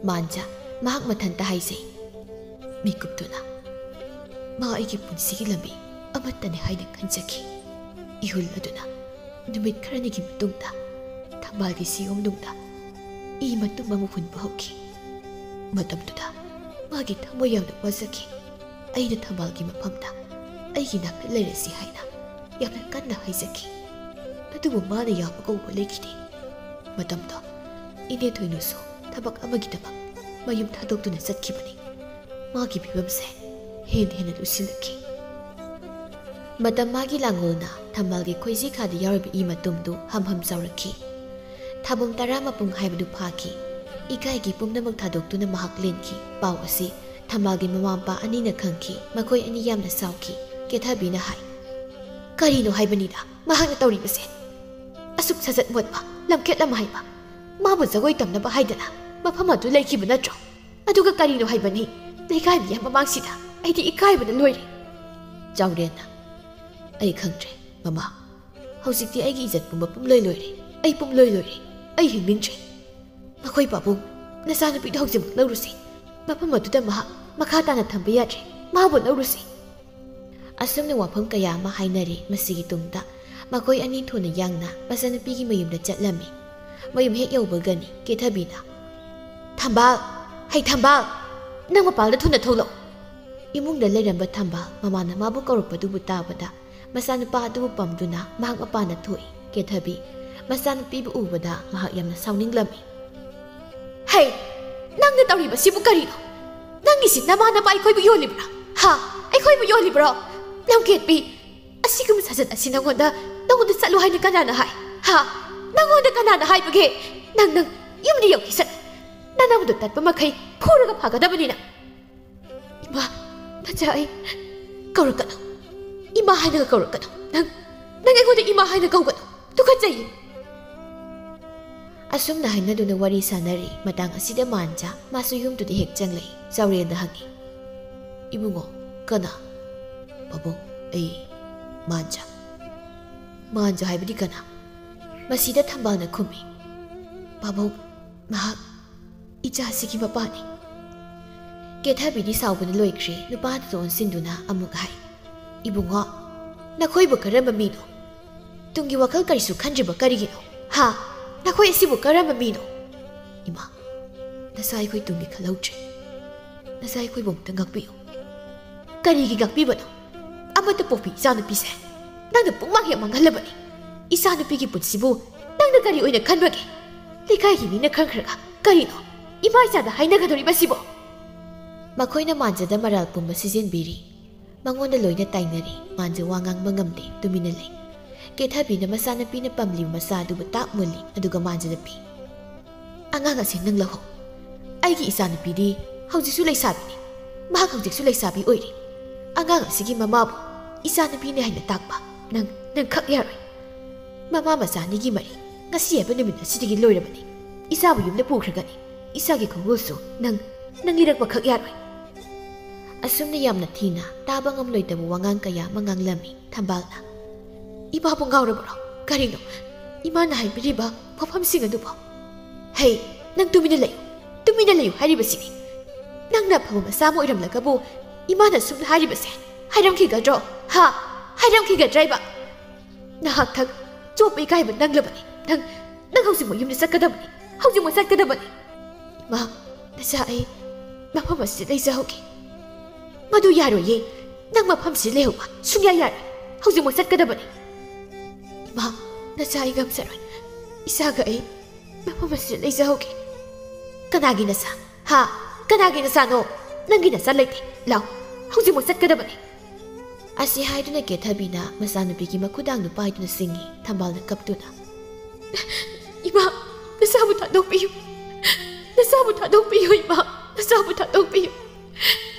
ꯃꯥꯟꯖ, ꯃꯍꯥꯛ ꯃꯊꯟꯇ ꯍꯥꯏꯖꯩ, ꯃꯤꯀꯨꯞꯇꯨꯅ ꯃꯥ ꯑꯩꯒꯤ ꯄꯨꯟꯁꯤꯒꯤ ꯂꯝꯕꯤ ꯑꯃꯠꯇꯅꯤ ꯍꯥꯏꯅ ꯈꯟꯖꯈꯤ꯫ ꯏꯍꯨꯜ ꯑꯗꯨꯅ ꯅꯨꯃꯤꯠ ꯈꯔꯅꯤꯒꯤ ꯃꯇꯨꯡꯗ ꯊꯝꯕꯥꯜꯒꯤ ꯁꯤꯌꯣꯝꯅꯨꯡꯗ ꯏ ꯃꯇꯨꯝ ꯑꯃ ꯍꯨꯟꯕ ꯍꯧꯈꯤ꯫ ꯃꯇꯝꯗꯨꯗ ꯃꯥꯒꯤ ꯊꯃꯣꯏ ꯌꯥꯝꯅ ꯋꯥꯖꯈꯤ꯫ ꯑꯩꯅ ꯊꯝꯕꯥꯜꯒꯤ ꯃꯐꯝꯗ ꯑꯩꯒꯤ ꯅꯥꯛꯇ ꯂꯩꯔꯁꯤ ꯍꯥꯏꯅ ꯌꯥꯝꯅ ꯀꯟꯅ ꯍꯥꯏꯖꯈꯤ꯫ ꯑꯗꯨꯕꯨ ꯃꯥꯅ ꯌꯥꯕ ꯀꯧꯕ ꯂꯩꯈꯤꯗꯦ꯫ ꯃꯇꯝꯗꯣ ꯏꯅꯦ ꯊꯣꯏꯅꯨꯁꯨ ꯊꯕꯛ ꯑꯃꯒꯤꯗꯃꯛ ꯃꯌꯨꯝ ꯊꯥꯗꯣꯛꯇꯨꯅ ꯆꯠꯈꯤꯕꯅꯤ꯫ ꯃꯥꯒꯤ ꯐꯤꯕꯝꯁꯦ ꯍꯦꯟꯅ ꯍꯦꯟꯅ ꯂꯨꯁꯤꯜꯂꯛꯈꯤ꯫ ꯃꯇꯝ ꯃꯥꯒꯤ ꯂꯥꯡꯒꯣꯜꯅ ꯊꯝꯕꯥꯜꯒꯤ ꯈꯣꯏꯖꯤ ꯈꯥꯗ ꯌꯥꯎꯔꯤꯕ ꯏ ꯃꯇꯨꯝꯗꯨ ꯍꯝ ꯍꯝ ꯆꯥꯎꯔꯛꯈꯤ꯫ ꯊꯥꯕꯨꯝ ꯇꯔꯥ ꯃꯄꯨꯡ ꯍꯥꯏꯕꯗꯨ ꯐꯥꯈꯤ꯫ ꯏꯀꯥꯏꯒꯤ ꯄꯨꯝꯅꯃꯛ ꯊꯥꯗꯣꯛꯇꯨꯅ ꯃꯍꯥꯛ ꯂꯦꯟꯈꯤ꯫ ꯄꯥꯎ ꯑꯁꯤ ꯊꯝꯕꯥꯜꯒꯤ ꯃꯃꯥ ꯃꯄꯥ ꯑꯅꯤꯅ ꯈꯪꯈꯤ꯫ ꯃꯈꯣꯏ ꯑꯅꯤ ꯌꯥꯝꯅ ꯁꯥꯎꯈꯤ꯫ ꯀꯦꯊꯕꯤꯅ ꯍꯥꯏ, "ꯀꯔꯤꯅꯣ ꯍꯥꯏꯕꯅꯤꯗ ꯃꯍꯥꯛꯅ ꯇꯧꯔꯤꯕꯁꯦ? ꯑꯁꯨꯛ ꯁꯖꯠ ꯃꯣꯠꯄ, ꯂꯝꯀꯦꯠ ꯂꯝꯍꯩꯕ, ꯃꯥꯕꯨ ꯖꯒꯣꯏ ꯇꯝꯅꯕ ꯍꯥꯏꯗꯅ ꯃꯐꯝ ꯑꯗꯨ ꯂꯩꯈꯤꯕ ꯅꯠꯇ꯭ꯔꯣ? ꯑꯗꯨꯒ ꯀꯔꯤꯅꯣ ꯍꯥꯏꯕꯅꯤ ꯂꯩꯀꯥꯏ ꯃꯤꯌꯥꯝ ꯃꯃꯥꯡꯁꯤꯗ? ꯑꯩꯗꯤ ꯏꯀꯥꯏꯕꯅ ꯂꯣꯏꯔꯦ꯫" ꯆꯥꯎꯔꯦꯟꯅ, "ꯑꯩ ꯈꯪꯗ꯭ꯔꯦ ꯃꯃꯥ꯫ ꯍꯧꯖꯤꯛꯇꯤ ꯑꯩꯒꯤ ꯏꯖꯠ ꯄꯨꯝꯕ ꯄꯨꯝꯂꯣꯏ ꯂꯣꯏꯔꯦ꯫ ꯑꯩ ꯄꯨꯝꯂꯣꯏ ꯂꯣꯏꯔꯦ꯫ ꯑꯩ ꯍꯤꯡꯅꯤꯡꯗ꯭ꯔꯦ꯫ ꯃꯈꯣꯏ ꯄꯥꯕꯨꯡ, ꯅꯆꯥꯅꯨꯄꯤꯗꯨ ꯍꯧꯖꯤꯛꯃꯛ ꯂꯧꯔꯨꯁꯤ꯫ ꯃꯐꯝ ꯑꯗꯨꯗ ꯃꯍꯥꯛ ꯃꯈꯥ ꯇꯥꯅ ꯊꯝꯕ ꯌꯥꯗ꯭ꯔꯦ꯫ ꯃꯥꯕꯨ ꯂꯧꯔꯨꯁꯤ꯫ ꯑꯁꯨꯝꯅ ꯋꯥꯐꯝ ꯀꯌꯥ ꯑꯃ ꯍꯥꯏꯅꯔꯦ꯫ ꯃꯁꯤꯒꯤ ꯇꯨꯡꯗ ꯃꯈꯣꯏ ꯑꯅꯤ ꯊꯨꯅ ꯌꯥꯡꯅ ꯃꯆꯥꯅꯨꯄꯤꯒꯤ ꯃꯌꯨꯝꯗ ꯆꯠꯂꯝꯃꯤ꯫ ꯃꯌꯨꯝ ꯍꯦꯛ ꯌꯧꯕꯒꯅꯤ ꯀꯦꯊꯕꯤꯅ, "ꯊꯝꯕꯥꯜ! ꯍꯩ ꯊꯝꯕꯥꯜ! ꯅꯪ ꯃꯄꯥꯜꯗ ꯊꯨꯅ ꯊꯣꯛꯂꯛꯎ!" ꯏꯃꯨꯡꯗ ꯂꯩꯔꯝꯕ ꯊꯝꯕꯥꯜ ꯃꯃꯥꯅ ꯃꯥꯕꯨ ꯀꯧꯔꯛꯄꯗꯨꯕꯨ ꯇꯥꯕꯗ ꯃꯆꯥꯅꯨꯄꯥ ꯑꯗꯨꯕꯨ ꯄꯝꯗꯨꯅ ꯃꯍꯥꯛ ꯃꯄꯥꯟꯗ ꯊꯣꯛꯏ꯫ ꯀꯦꯊꯕꯤ ꯃꯆꯥꯅꯨꯄꯤꯕꯨ ꯎꯕꯗ ꯃꯍꯥꯛ ꯌꯥꯝꯅ ꯁꯥꯎꯅꯤꯡꯂꯝꯃꯤ꯫ "ꯍꯩ, ꯅꯪꯅ ꯇꯧꯔꯤꯕꯁꯤꯕꯨ ꯀꯔꯤꯅꯣ? ꯅꯪꯒꯤꯁꯤ ꯅꯃꯥ ꯅꯄꯥ ꯑꯩꯈꯣꯏꯕꯨ ꯌꯣꯜꯂꯤꯕ꯭ꯔꯥ? ꯍꯥ? ꯑꯩꯈꯣꯏꯕꯨ ꯌꯣꯜꯂꯤꯕ꯭ꯔꯣ? ꯂꯝꯀꯦꯠꯄꯤ, ꯑꯁꯤꯒꯨꯝꯕ ꯁꯥꯖꯠ ꯑꯁꯤ ꯅꯉꯣꯟꯗ, ꯅꯉꯣꯟꯗ ꯆꯠꯂꯨ ꯍꯥꯏꯅ ꯀꯅꯥꯅ ꯍꯥꯏ? ꯍꯥ? ꯅꯉꯣꯟꯗ ꯀꯅꯥꯅ ꯍꯥꯏꯕꯒꯦ? ꯅꯪ, ꯅꯪ ꯌꯨꯝꯗ ꯌꯧꯈꯤꯁꯅꯨ꯫ ꯅꯅꯥꯎꯗꯣ ꯇꯠꯄ ꯃꯈꯩ ꯐꯨꯔꯒ ꯐꯒꯗꯕꯅꯤ ꯅꯪ꯫" "ꯏꯃꯥ, ꯃꯆꯥ, ꯑꯩ ꯀꯧꯔꯛꯀꯅꯨ꯫ ꯏꯃꯥ ꯍꯥꯏꯅꯒ ꯀꯧꯔꯛꯀꯅꯨ꯫ ꯅꯪ, ꯅꯪ ꯑꯩꯉꯣꯟꯗ ꯏꯃꯥ ꯍꯥꯏꯅ ꯀꯧꯒꯅꯨ꯫ ꯇꯨꯀꯠꯆꯩꯌꯦ꯫" ꯑꯁꯨꯝꯅ ꯍꯥꯏꯅꯗꯨꯅ ꯋꯥꯔꯤ ꯁꯥꯟꯅꯔꯤ꯫ ꯃꯇꯥꯡ ꯑꯁꯤꯗ ꯃꯥꯟꯖꯥ ꯃꯥꯁꯨ ꯌꯨꯝꯗꯨꯗ ꯍꯦꯛ ꯆꯪꯂꯛꯏ꯫ ꯆꯥꯎꯔꯦꯜꯗ ꯍꯪꯉꯤ, "ꯏꯕꯨꯡꯉꯣ, ꯀꯅꯥ?" "ꯄꯥꯕꯨꯡ, ꯑꯩ ꯃꯥꯟꯖꯥ꯫" "ꯃꯥꯟꯖꯥ ꯍꯥꯏꯕꯗꯤ ꯀꯅꯥ?" ꯃꯁꯤꯗ ꯊꯝꯕꯥꯜꯅ ꯈꯨꯝꯃꯤ, "ꯄꯥꯕꯨꯡ, ꯃꯍꯥꯛ ꯏꯆꯥꯁꯤꯒꯤ ꯃꯄꯥꯅꯤ꯫" ꯀꯦꯊꯕꯤꯗꯤ ꯁꯥꯎꯕꯅ ꯂꯣꯏꯈ꯭ꯔꯦ꯫ ꯅꯨꯄꯥꯗꯨꯗ ꯑꯣꯟꯁꯤꯟꯗꯨꯅ ꯑꯃꯨꯛ ꯍꯥꯏ, "ꯏꯕꯨꯡꯉꯣ, ꯅꯈꯣꯏꯕꯨ ꯀꯔꯝꯕ ꯃꯤꯅꯣ? ꯇꯨꯡꯒꯤ ꯋꯥꯈꯜ ꯀꯔꯤꯁꯨ ꯈꯟꯗ꯭ꯔꯤꯕ ꯀꯔꯤꯒꯤꯅꯣ? ꯍꯥ? ꯅꯈꯣꯏ ꯑꯁꯤꯕꯨ ꯀꯔꯝꯕ ꯃꯤꯅꯣ? ꯏꯃꯥ, ꯅꯆꯥ ꯑꯩꯈꯣꯏ ꯇꯨꯡꯒꯤ ꯈꯜꯍꯧꯗ꯭ꯔꯦ꯫ ꯅꯆꯥ ꯑꯩꯈꯣꯏꯕꯨ ꯑꯃꯨꯛꯇ ꯉꯥꯛꯄꯤꯌꯨ꯫" "ꯀꯔꯤꯒꯤ ꯉꯥꯛꯄꯤꯕꯅꯣ? ꯑꯃꯠꯇ ꯄꯣꯛꯄꯤ ꯏꯆꯥꯅꯨꯄꯤꯁꯦ ꯅꯪꯅ ꯄꯨꯡꯃꯥꯡ ꯍꯦꯛ ꯃꯥꯡꯍꯜꯂꯕꯅꯤ꯫ ꯏꯆꯥꯅꯨꯄꯤꯒꯤ ꯄꯨꯟꯁꯤꯕꯨ ꯅꯪꯅ ꯀꯔꯤ ꯑꯣꯏꯅ ꯈꯟꯕꯒꯦ? ꯂꯩꯀꯥꯏꯒꯤ ꯃꯤꯅ ꯈꯪꯈ꯭ꯔꯒ ꯀꯔꯤꯅꯣ ꯏꯃꯥ ꯏꯆꯥꯗ ꯍꯥꯏꯅꯒꯗꯧꯔꯤꯕꯁꯤꯕꯣ?" ꯃꯈꯣꯏꯅ ꯃꯥꯟꯖꯗ ꯃꯔꯥꯜ ꯄꯨꯝꯕ ꯁꯤꯖꯤꯟꯕꯤꯔꯤ꯫ ꯃꯉꯣꯟꯗ ꯂꯣꯏꯅ ꯇꯥꯏꯅꯔꯤ꯫ ꯃꯥꯟꯖ ꯋꯥ ꯉꯥꯡꯕ ꯉꯝꯗꯦ, ꯇꯨꯃꯤꯟꯅ ꯂꯩ꯫ ꯀꯦꯊꯕꯤꯅ ꯃꯆꯥꯅꯨꯄꯤꯅ ꯄꯝꯂꯤꯕ ꯃꯆꯥ ꯑꯗꯨꯕꯨ ꯇꯥꯛ ꯃꯨꯜꯂꯤ, ꯑꯗꯨꯒ ꯃꯥꯟꯖꯅ ꯄꯤ꯫ "ꯑꯉꯥꯡ ꯑꯁꯤ ꯅꯪ ꯂꯧꯍꯧ꯫ ꯑꯩꯒꯤ ꯏꯆꯥꯅꯨꯄꯤꯗꯤ ꯍꯧꯖꯤꯛꯁꯨ ꯂꯩꯁꯥꯕꯤꯅꯤ꯫ ꯃꯍꯥꯛ ꯍꯧꯖꯤꯛꯁꯨ ꯂꯩꯁꯥꯕꯤ ꯑꯣꯏꯔꯤ꯫ ꯑꯉꯥꯡ ꯑꯁꯤꯒꯤ ꯃꯃꯥꯕꯨ ꯏꯆꯥꯅꯨꯄꯤꯅꯤ ꯍꯥꯏꯅ ꯇꯥꯛꯄ ꯅꯪ, ꯅꯪ ꯈꯛ ꯌꯥꯔꯣꯏ꯫ ꯃꯃꯥ ꯃꯆꯥ ꯑꯅꯤꯒꯤ ꯃꯔꯤ ꯉꯁꯤ ꯍꯥꯏꯕ ꯅꯨꯃꯤꯠ ꯑꯁꯤꯗꯒꯤ ꯂꯣꯏꯔꯕꯅꯤ꯫ ꯏꯆꯥꯕꯨ ꯌꯨꯝꯗ ꯄꯨꯈ꯭ꯔꯒꯅꯤ꯫ ꯏꯆꯥꯒꯤ ꯈꯣꯡꯒꯨꯜꯁꯨ ꯅꯪ, ꯅꯪ ꯂꯤꯔꯛꯄ ꯈꯛ ꯌꯥꯔꯣꯏ꯫" ꯑꯁꯨꯝꯅ ꯌꯥꯝꯅ ꯊꯤꯅ ꯇꯥꯕ ꯉꯝꯂꯣꯏꯗꯕ ꯋꯥꯉꯥꯡ ꯀꯌꯥ ꯑꯃ ꯉꯥꯡꯂꯝꯃꯤ ꯊꯝꯕꯥꯜꯅ꯫ "ꯏꯃꯥꯕꯨ ꯉꯥꯎꯔꯕ꯭ꯔꯣ? ꯀꯔꯤꯅꯣ? ꯏꯃꯥꯅ ꯍꯥꯏꯕꯤꯔꯤꯕ ꯋꯥꯐꯝꯁꯤꯡ ꯑꯗꯨꯕꯨ꯫ ꯍꯩ, ꯅꯪ ꯇꯨꯃꯤꯟꯅ ꯂꯩꯌꯨ, ꯇꯨꯃꯤꯟꯅ ꯂꯩꯌꯨ ꯍꯥꯏꯔꯤꯕꯁꯤꯅꯤ꯫ ꯅꯪꯅ ꯑꯐꯕ ꯃꯆꯥ ꯑꯃ ꯑꯣꯏꯔꯝꯂꯒꯕꯨ ꯏꯃꯥꯅ ꯑꯁꯨꯝꯅ ꯍꯥꯏꯔꯤꯕꯁꯦ ꯍꯥꯏꯔꯝꯈꯤꯒꯗ꯭ꯔꯣ? ꯍꯥ? ꯍꯥꯏꯔꯝꯈꯤꯒꯗ꯭ꯔꯥ ꯏꯕ? ꯅꯍꯥꯛꯊꯛ ꯆꯣꯞꯄ ꯏꯀꯥꯏꯕ ꯅꯪꯂꯕꯅꯤ꯫ ꯅꯪ, ꯅꯪ ꯍꯧꯖꯤꯛꯃꯛ ꯌꯨꯝꯗ ꯆꯠꯀꯗꯕꯅꯤ, ꯍꯧꯖꯤꯛꯃꯛ ꯆꯠꯀꯗꯕꯅꯤ꯫ ꯏꯃꯥ, ꯅꯆꯥ, ꯑꯩ ꯃꯐꯝ ꯑꯁꯤꯗ ꯂꯩꯖꯍꯧꯒꯦ꯫ ꯃꯗꯨ ꯌꯥꯔꯣꯏꯌꯦ꯫ ꯅꯪ ꯃꯐꯝꯁꯤꯗ ꯂꯩꯍꯧꯕ ꯁꯨꯡꯌꯥ ꯌꯥꯔꯣꯏ꯫ ꯍꯧꯖꯤꯛꯃꯛ ꯆꯠꯀꯗꯕꯅꯤ꯫ ꯏꯃꯥ, ꯅꯆꯥ, ꯑꯩ ꯉꯝꯖꯔꯣꯏ꯫ ꯏꯆꯥꯒ ꯑꯩ ꯃꯐꯝ ꯑꯁꯤꯗ ꯂꯩꯖꯍꯧꯒꯦ꯫ ꯀꯅꯥꯒꯤ ꯅꯆꯥ? ꯍꯥ? ꯀꯅꯥꯒꯤ ꯅꯆꯥꯅꯣ? ꯅꯪꯒꯤ ꯅꯆꯥ ꯂꯩꯇꯦ꯫ ꯂꯥꯎ, ꯍꯧꯖꯤꯛꯃꯛ ꯆꯠꯀꯗꯕꯅꯤ꯫ ꯑꯁꯤ ꯍꯥꯏꯗꯨꯅ ꯀꯦꯊꯕꯤꯅ ꯃꯆꯥꯅꯨꯄꯤꯒꯤ ꯃꯈꯨꯗꯥꯡꯗꯨ ꯄꯥꯏꯗꯨꯅ ꯆꯤꯡꯏ, ꯊꯝꯕꯥꯜꯅ ꯀꯞꯇꯨꯅ꯫ ꯏꯃꯥ, ꯅꯆꯥꯕꯨ ꯊꯥꯗꯣꯛꯄꯤꯌꯨ꯫ ꯅꯆꯥꯕꯨ ꯊꯥꯗꯣꯛꯄꯤꯌꯨ, ꯏꯃꯥ꯫ ꯅꯆꯥꯕꯨ ꯊꯥꯗꯣꯛꯄꯤꯌꯨ꯫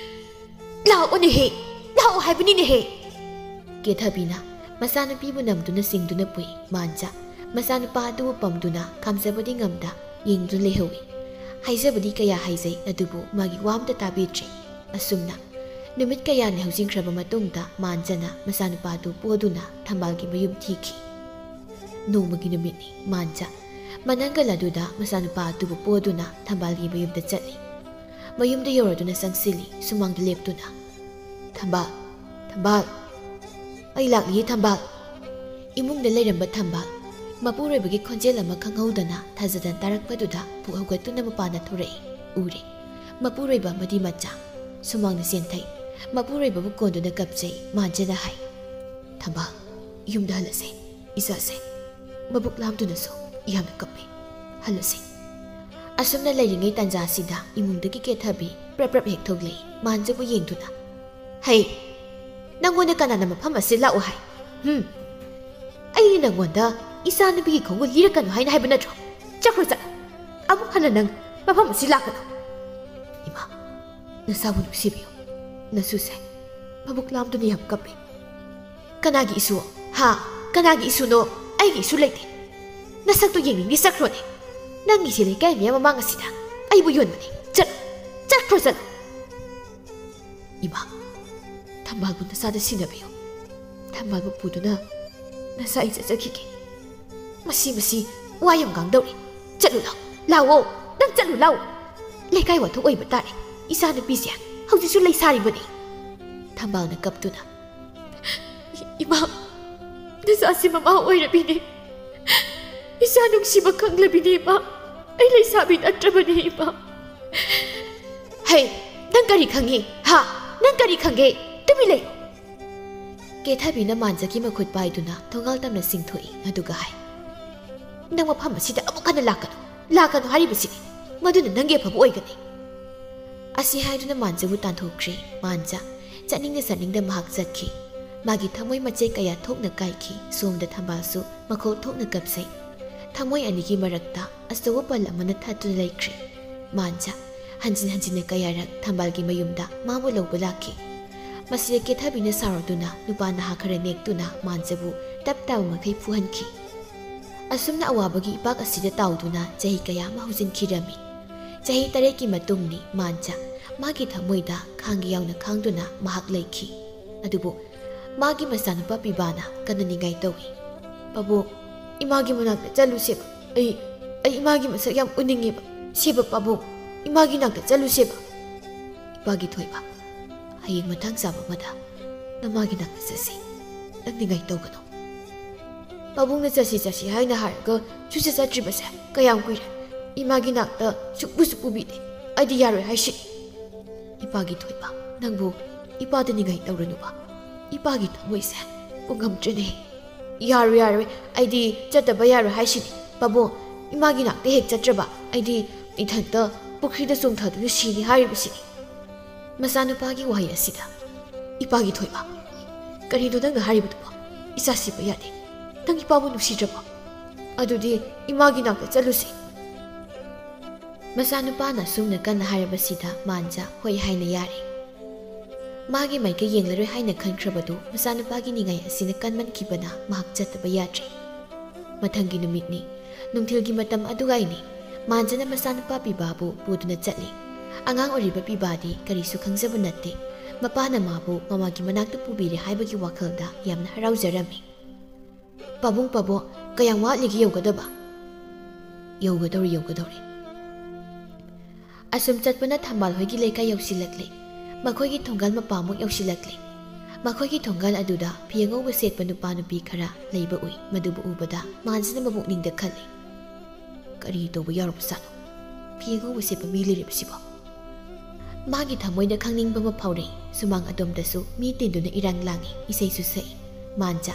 ꯂꯥꯛꯑꯣꯅꯦꯍꯦ, ꯂꯥꯛꯑꯣ ꯍꯥꯏꯕꯅꯤꯅꯦꯍꯦ꯫ ꯀꯦꯊꯕꯤꯅ ꯃꯆꯥꯅꯨꯄꯤꯕꯨ ꯅꯝꯗꯨꯅ ꯆꯤꯡꯗꯨꯅ ꯄꯨꯏ꯫ ꯃꯥꯟꯖ ꯃꯆꯥꯅꯨꯄꯥ ꯑꯗꯨꯕꯨ ꯄꯝꯗꯨꯅ ꯈꯥꯝꯖꯕꯗꯤ ꯉꯝꯗ ꯌꯦꯡꯗꯨꯅ ꯂꯩꯍꯧꯏ꯫ ꯍꯥꯏꯖꯕꯗꯤ ꯀꯌꯥ ꯍꯥꯏꯖꯩ, ꯑꯗꯨꯕꯨ ꯃꯥꯒꯤ ꯋꯥ ꯑꯃꯇ ꯇꯥꯕꯤꯗ꯭ꯔꯦ꯫ ꯑꯁꯨꯝꯅ ꯅꯨꯃꯤꯠ ꯀꯌꯥꯅꯤ ꯍꯧꯖꯤꯟꯈ꯭ꯔꯕ ꯃꯇꯨꯡꯗ ꯃꯥꯟꯖꯅ ꯃꯆꯥꯅꯨꯄꯥ ꯑꯗꯨ ꯄꯣꯗꯨꯅ ꯊꯝꯕꯥꯜꯒꯤ ꯃꯌꯨꯝ ꯊꯤꯈꯤ꯫ ꯅꯣꯡꯃꯒꯤ ꯅꯨꯃꯤꯠꯅꯤ꯫ ꯃꯥꯟꯖ ꯃꯅꯪꯒꯜ ꯑꯗꯨꯗ ꯃꯆꯥꯅꯨꯄꯥ ꯑꯗꯨꯕꯨ ꯄꯣꯗꯨꯅ ꯊꯝꯕꯥꯜꯒꯤ ꯃꯌꯨꯝꯗ ꯆꯠꯂꯤ꯫ ꯃꯌꯨꯝꯗ ꯌꯧꯔꯗꯨꯅ ꯆꯪꯁꯤꯜꯂꯤ, ꯁꯨꯃꯥꯡꯗ ꯂꯦꯞꯇꯨꯅ꯫ "ꯊꯝꯕꯥꯜ, ꯊꯝꯕꯥꯜ, ꯑꯩ ꯂꯥꯛꯂꯤꯌꯦ, ꯊꯝꯕꯥꯜ!" ꯏꯃꯨꯡꯗ ꯂꯩꯔꯝꯕ ꯊꯝꯕꯥꯜ ꯃꯄꯨꯔꯣꯏꯕꯒꯤ ꯈꯣꯟꯖꯦꯜ ꯑꯃ ꯈꯪꯍꯧꯗꯅ ꯊꯥꯖꯗꯅ ꯇꯥꯔꯛꯄꯗꯨꯗ ꯄꯨꯛ ꯍꯧꯒꯠꯇꯨꯅ ꯃꯄꯥꯟꯗ ꯊꯣꯔꯛꯏ꯫ ꯎꯔꯦ꯫ ꯃꯄꯨꯔꯣꯏꯕ ꯑꯃꯗꯤ ꯃꯆꯥ꯫ ꯁꯨꯃꯥꯡꯗ ꯆꯦꯟꯊꯩ꯫ ꯃꯄꯨꯔꯣꯏꯕꯕꯨ ꯀꯣꯟꯗꯨꯅ ꯀꯞꯆꯩ꯫ ꯃꯥꯟꯖꯅ ꯍꯥꯏ, "ꯊꯝꯕꯥꯜ, ꯌꯨꯝꯗ ꯍꯜꯂꯁꯦ꯫ ꯏꯆꯥꯁꯦ ꯃꯕꯨꯛ ꯂꯥꯝꯗꯨꯅꯁꯨ ꯌꯥꯝꯅ ꯀꯞꯄꯦ꯫ ꯍꯜꯂꯁꯦ꯫" ꯑꯁꯨꯝꯅ ꯂꯩꯔꯤꯉꯩ ꯇꯥꯟꯖꯥꯁꯤꯗ ꯏꯃꯨꯡꯗꯒꯤ ꯀꯦꯊꯕꯤ ꯄ꯭ꯔꯞ ꯄ꯭ꯔꯞ ꯍꯦꯛ ꯊꯣꯛꯂꯛꯏ, ꯃꯥꯟꯖꯕꯨ ꯌꯦꯡꯗꯨꯅ꯫ "ꯍꯩ, ꯅꯪꯉꯣꯟꯗ ꯀꯅꯥꯅ ꯃꯐꯝ ꯑꯁꯤ ꯂꯥꯛꯎ ꯍꯥꯏ? ꯍꯨꯝ? ꯑꯩꯅ ꯅꯪꯉꯣꯟꯗ ꯏꯆꯥꯅꯨꯄꯤꯒꯤ ꯈꯣꯡꯒꯨꯜ ꯂꯤꯔꯛꯀꯅꯨ ꯍꯥꯏꯅ ꯍꯥꯏꯕ ꯅꯠꯇ꯭ꯔꯣ? ꯆꯠꯈ꯭ꯔꯣ, ꯆꯠꯂꯣ꯫ ꯑꯃꯨꯛ ꯍꯟꯅ ꯅꯪ ꯃꯐꯝ ꯑꯁꯤ ꯂꯥꯛꯀꯅꯨ꯫" "ꯏꯃꯥ, ꯅꯆꯥꯕꯨ ꯅꯨꯡꯁꯤꯕꯤꯌꯨ꯫ ꯅꯁꯨꯁꯦ ꯃꯕꯨꯛ ꯂꯥꯝꯗꯨꯅ ꯌꯥꯝ ꯀꯞꯄꯦ꯫" "ꯀꯅꯥꯒꯤ ꯏꯁꯨ? ꯍꯥ? ꯀꯅꯥꯒꯤ ꯏꯁꯨꯅꯣ? ꯑꯩꯒꯤ ꯏꯁꯨ ꯂꯩꯇꯦ꯫ ꯅꯁꯛꯇꯨ ꯌꯦꯡꯅꯤꯡꯗꯦ, ꯆꯠꯈ꯭ꯔꯣꯅꯦ꯫ ꯅꯪꯒꯤꯁꯦ ꯂꯩꯀꯥꯏ ꯃꯌꯥꯝ ꯃꯃꯥꯡ ꯑꯁꯤꯗ ꯑꯩꯕꯨ ꯌꯣꯟꯕꯅꯦ꯫ ꯆꯠꯂꯣ, ꯆꯠꯈ꯭ꯔꯣ, ꯆꯠꯂꯣ꯫" "ꯏꯃꯥ, ꯊꯝꯕꯥꯜꯕꯨ ꯅꯆꯥꯗ ꯁꯤꯟꯅꯕꯤꯌꯨ꯫ ꯊꯝꯕꯥꯜꯕꯨ ꯄꯨꯗꯨꯅ ꯅꯆꯥ ꯑꯩ ꯆꯠꯆꯈꯤꯒꯦ꯫" "ꯃꯁꯤ, ꯃꯁꯤ ꯋꯥ ꯌꯥꯝ ꯉꯥꯡꯗꯧꯔꯦ꯫ ꯆꯠꯂꯨ ꯂꯥꯎ, ꯂꯥꯛꯑꯣ, ꯅꯪ ꯆꯠꯂꯨ ꯂꯥꯎ꯫ ꯂꯩꯀꯥꯏ ꯋꯥꯊꯣꯛ ꯑꯣꯏꯕ ꯇꯥꯔꯦ꯫ ꯏꯆꯥꯅꯨꯄꯤꯁꯦ ꯍꯧꯖꯤꯛꯁꯨ ꯂꯩꯁꯥꯔꯤꯕꯅꯤ꯫" ꯊꯝꯕꯥꯜꯅ ꯀꯞꯇꯨꯅ, "ꯏꯃꯥ, ꯅꯆꯥꯁꯤ ꯃꯃꯥ ꯑꯣꯏꯔꯕꯤꯅꯦ꯫ ꯏꯆꯥ ꯅꯨꯡꯁꯤꯕ ꯈꯪꯂꯕꯤꯅꯦ ꯏꯃꯥ꯫ ꯑꯩ ꯂꯩꯁꯥꯕꯤ ꯅꯠꯇ꯭ꯔꯕꯅꯦ ꯏꯃꯥ꯫" "ꯍꯩ, ꯅꯪ ꯀꯔꯤ ꯈꯪꯉꯤ? ꯍꯥ? ꯅꯪ ꯀꯔꯤ ꯈꯪꯒꯦ? ꯇꯨꯃꯤꯟ ꯂꯩꯌꯨ!" ꯀꯦꯊꯕꯤꯅ ꯃꯥꯟꯖꯒꯤ ꯃꯈꯨꯠ ꯄꯥꯏꯗꯨꯅ ꯊꯣꯡꯒꯥꯜ ꯇꯝꯅ ꯆꯤꯡꯊꯣꯛꯏ, ꯑꯗꯨꯒ ꯍꯥꯏ, "ꯅꯪ ꯃꯐꯝ ꯑꯁꯤꯗ ꯑꯃꯨꯛ ꯍꯟꯅ ꯂꯥꯛꯀꯅꯨ꯫ ꯂꯥꯛꯀꯅꯨ ꯍꯥꯏꯔꯤꯕꯁꯤꯅꯤ꯫ ꯃꯗꯨꯅ ꯅꯪꯒꯤ ꯑꯐꯕ ꯑꯣꯏꯒꯅꯤ꯫" ꯑꯁꯤ ꯍꯥꯏꯗꯨꯅ ꯃꯥꯟꯖꯕꯨ ꯇꯥꯟꯊꯣꯛꯈ꯭ꯔꯦ꯫ ꯃꯥꯟꯖ ꯆꯠꯅꯤꯡꯗ ꯆꯠꯅꯤꯡꯗ ꯃꯍꯥꯛ ꯆꯠꯈꯤ꯫ ꯃꯥꯒꯤ ꯊꯃꯣꯏ ꯃꯆꯦꯠ ꯀꯌꯥ ꯊꯣꯛꯅ ꯀꯥꯏꯈꯤ꯫ ꯁꯣꯝꯗ ꯊꯝꯕꯥꯜꯁꯨ ꯃꯈꯣꯜ ꯊꯣꯛꯅ ꯀꯞꯆꯩ꯫ ꯊꯃꯣꯏ ꯑꯅꯤꯒꯤ ꯃꯔꯛꯇ ꯑꯆꯧꯕ ꯄꯜ ꯑꯃꯅ ꯊꯠꯇꯨꯅ ꯂꯩꯈ꯭ꯔꯦ꯫ ꯃꯥꯟꯖ ꯍꯟꯖꯤꯟ ꯍꯟꯖꯤꯟꯅ ꯀꯌꯥꯔꯛ ꯊꯝꯕꯥꯜꯒꯤ ꯃꯌꯨꯝꯗ ꯃꯥꯕꯨ ꯂꯧꯕ ꯂꯥꯛꯈꯤ꯫ ꯃꯁꯤꯗ ꯀꯦꯊꯕꯤꯅ ꯁꯥꯎꯔꯗꯨꯅ ꯅꯨꯄꯥ ꯅꯍꯥ ꯈꯔ ꯅꯦꯛꯇꯨꯅ ꯃꯥꯟꯖꯕꯨ ꯇꯞ ꯇꯥꯕ ꯃꯈꯩ ꯐꯨꯍꯟꯈꯤ꯫ ꯑꯁꯨꯝꯅ ꯑꯋꯥꯕꯒꯤ ꯏꯄꯥꯛ ꯑꯁꯤꯗ ꯇꯥꯎꯗꯨꯅ ꯆꯍꯤ ꯀꯌꯥ ꯑꯃ ꯍꯧꯖꯤꯟꯈꯤꯔꯝꯃꯤ꯫ ꯆꯍꯤ ꯇꯔꯦꯠꯀꯤ ꯃꯇꯨꯡꯅꯤ ꯃꯥꯟꯖ ꯃꯥꯒꯤ ꯊꯃꯣꯏꯗ ꯈꯥꯡꯒꯤ ꯌꯥꯎꯅ ꯈꯥꯡꯗꯨꯅ ꯃꯍꯥꯛ ꯂꯩꯈꯤ꯫ ꯑꯗꯨꯕꯨ ꯃꯥꯒꯤ ꯃꯆꯥꯅꯨꯄꯥ ꯄꯤꯕꯥꯅ ꯀꯟꯅ ꯅꯤꯡꯉꯥꯏ ꯇꯧꯏ꯫ "ꯄꯥꯕꯨꯡ, ꯏꯃꯥꯒꯤ ꯃꯅꯥꯛꯇ ꯆꯠꯂꯨꯁꯦꯕ꯫ ꯑꯩ, ꯑꯩ ꯏꯃꯥꯒꯤ ꯃꯁꯛ ꯌꯥꯝ ꯎꯅꯤꯡꯉꯦꯕ꯫ ꯁꯦꯕ ꯄꯥꯕꯨꯡ, ꯏꯃꯥꯒꯤ ꯅꯥꯛꯇ ꯆꯠꯂꯨꯁꯦꯕ꯫" ꯏꯄꯥꯒꯤ ꯊꯣꯏꯕ, "ꯍꯌꯦꯡ ꯃꯇꯥꯡ ꯆꯥꯕ ꯑꯃꯗ ꯅꯃꯥꯒꯤ ꯅꯥꯛꯇ ꯆꯠꯁꯤ꯫ ꯅꯪ ꯅꯤꯡꯉꯥꯏ ꯇꯧꯒꯅꯨ꯫" "ꯄꯥꯕꯨꯡꯅ ꯆꯠꯁꯤ ꯆꯠꯁꯤ ꯍꯥꯏꯅ ꯍꯥꯏꯔꯒ ꯁꯨꯡꯆꯠ ꯆꯠꯇ꯭ꯔꯤꯕꯁꯦ ꯀꯌꯥꯝ ꯀꯨꯏꯔꯦ꯫ ꯏꯃꯥꯒꯤ ꯅꯥꯛꯇ ꯁꯨꯛꯄꯨ ꯁꯨꯛꯄꯨꯕꯤꯗꯦ꯫ ꯑꯩꯗꯤ ꯌꯥꯔꯣꯏ ꯍꯥꯏꯁꯤꯅꯤ꯫" ꯏꯄꯥꯒꯤ ꯊꯣꯏꯕ, "ꯅꯪꯕꯨ ꯏꯄꯥꯗ ꯅꯤꯡꯉꯥꯏ ꯇꯧꯔꯅꯨꯕ꯫ ꯏꯄꯥꯒꯤ ꯊꯃꯣꯏꯁꯦ ꯄꯨꯉꯝꯗ꯭ꯔꯦꯅꯦ꯫" "ꯌꯥꯔꯣꯏ, ꯌꯥꯔꯣꯏ, ꯑꯩꯗꯤ ꯆꯠꯇꯕ ꯌꯥꯔꯣꯏ ꯍꯥꯏꯁꯤꯅꯤ꯫ ꯄꯥꯕꯨꯡ, ꯏꯃꯥꯒꯤ ꯅꯥꯛꯇ ꯍꯦꯛ ꯆꯠꯇ꯭ꯔꯕ ꯑꯩꯗꯤ ꯏꯊꯟꯇ ꯄꯨꯈ꯭ꯔꯤꯗ ꯆꯣꯡꯊꯗꯨꯅ ꯁꯤꯅꯤ ꯍꯥꯏꯔꯤꯕꯁꯤꯅꯤ꯫" ꯃꯆꯥꯅꯨꯄꯥꯒꯤ ꯋꯥꯍꯩ ꯑꯁꯤꯗ ꯏꯄꯥꯒꯤ ꯊꯣꯏꯕ, "ꯀꯔꯤꯅꯣ ꯅꯪꯅ ꯍꯥꯏꯔꯤꯕꯗꯨꯕꯣ? ꯏꯆꯥ ꯁꯤꯕ ꯌꯥꯗꯦ꯫ ꯅꯪ ꯏꯄꯥꯕꯨ ꯅꯨꯡꯁꯤꯗ꯭ꯔꯕꯣ? ꯑꯗꯨꯗꯤ ꯏꯃꯥꯒꯤ ꯅꯥꯛꯇ ꯆꯠꯂꯨꯁꯤ꯫" ꯃꯆꯥꯅꯨꯄꯥꯅ ꯑꯁꯨꯝꯅ ꯀꯟꯅ ꯍꯥꯏꯔꯕꯁꯤꯗ ꯃꯥꯟꯖ ꯍꯣꯏ ꯍꯥꯏꯅ ꯌꯥꯔꯦ꯫ ꯃꯥꯒꯤ ꯃꯥꯏꯀꯩ ꯌꯦꯡꯂꯔꯣꯏ ꯍꯥꯏꯅ ꯈꯟꯈ꯭ꯔꯕꯗꯨ ꯃꯆꯥꯅꯨꯄꯥꯒꯤ ꯅꯤꯡꯉꯥꯏ ꯑꯁꯤꯅ ꯀꯟꯃꯟꯈꯤꯕꯅ ꯃꯍꯥꯛ ꯆꯠꯇꯕ ꯌꯥꯗ꯭ꯔꯦ꯫ ꯃꯊꯪꯒꯤ ꯅꯨꯃꯤꯠꯅꯤ꯫ ꯅꯨꯡꯊꯤꯜꯒꯤ ꯃꯇꯝ ꯑꯗꯨꯋꯥꯏꯅꯤ꯫ ꯃꯥꯟꯖꯅ ꯃꯆꯥꯅꯨꯄꯥ ꯄꯤꯕꯥꯕꯨ ꯄꯨꯗꯨꯅ ꯆꯠꯂꯤ꯫ ꯑꯉꯥꯡ ꯑꯣꯏꯔꯤꯕ ꯄꯤꯕꯥꯗꯤ ꯀꯔꯤꯁꯨ ꯈꯪꯖꯕ ꯅꯠꯇꯦ꯫ ꯃꯄꯥꯅ ꯃꯥꯕꯨ ꯃꯃꯥꯒꯤ ꯃꯅꯥꯛꯇ ꯄꯨꯕꯤꯔꯦ ꯍꯥꯏꯕꯒꯤ ꯋꯥꯈꯜꯗ ꯌꯥꯝꯅ ꯍꯔꯥꯎꯖꯔꯝꯃꯤ꯫ "ꯄꯥꯕꯨꯡ, ꯄꯥꯕꯨꯡ, "ꯀꯌꯥꯝ ꯋꯥꯠꯂꯤꯒꯦ ꯌꯧꯒꯗꯕ?" "ꯌꯧꯒꯗꯧꯔꯦ, ꯌꯧꯒꯗꯧꯔꯦ꯫" ꯑꯁꯨꯝ ꯆꯠꯄꯅ ꯊꯝꯕꯥꯜ ꯍꯣꯏꯒꯤ ꯂꯩꯀꯥꯏ ꯌꯧꯁꯤꯜꯂꯛꯂꯦ꯫ ꯃꯈꯣꯏꯒꯤ ꯊꯣꯡꯒꯥꯜ ꯃꯄꯥꯃꯨꯛ ꯌꯧꯁꯤꯜꯂꯛꯂꯦ꯫ ꯃꯈꯣꯏꯒꯤ ꯊꯣꯡꯒꯥꯜ ꯑꯗꯨꯗ ꯐꯤ ꯑꯉꯧꯕ ꯁꯦꯠꯄ ꯅꯨꯄꯥ ꯅꯨꯄꯤ ꯈꯔ ꯂꯩꯕ ꯎꯏ꯫ ꯃꯗꯨꯕꯨ ꯎꯕꯗ ꯃꯥꯟꯁꯤꯅ ꯃꯄꯨꯛꯅꯤꯡꯗ ꯈꯜꯂꯤ, "ꯀꯔꯤ ꯇꯧꯕ ꯌꯥꯎꯔꯕꯖꯥꯠꯅꯣ? ꯐꯤ ꯑꯉꯧꯕ ꯁꯦꯠꯄ ꯃꯤ ꯂꯩꯔꯤꯕꯁꯤꯕꯣ?" ꯃꯥꯒꯤ ꯊꯃꯣꯏꯗ ꯈꯪꯅꯤꯡꯕ ꯑꯃ ꯐꯥꯎꯔꯛꯏ꯫ ꯁꯨꯃꯥꯡ ꯑꯗꯣꯝꯗꯁꯨ ꯃꯤ ꯇꯤꯟꯗꯨꯅ ꯏꯔꯥꯡ ꯂꯥꯡꯏ, ꯏꯁꯩꯁꯨ ꯁꯛꯏ꯫ ꯃꯥꯟꯖ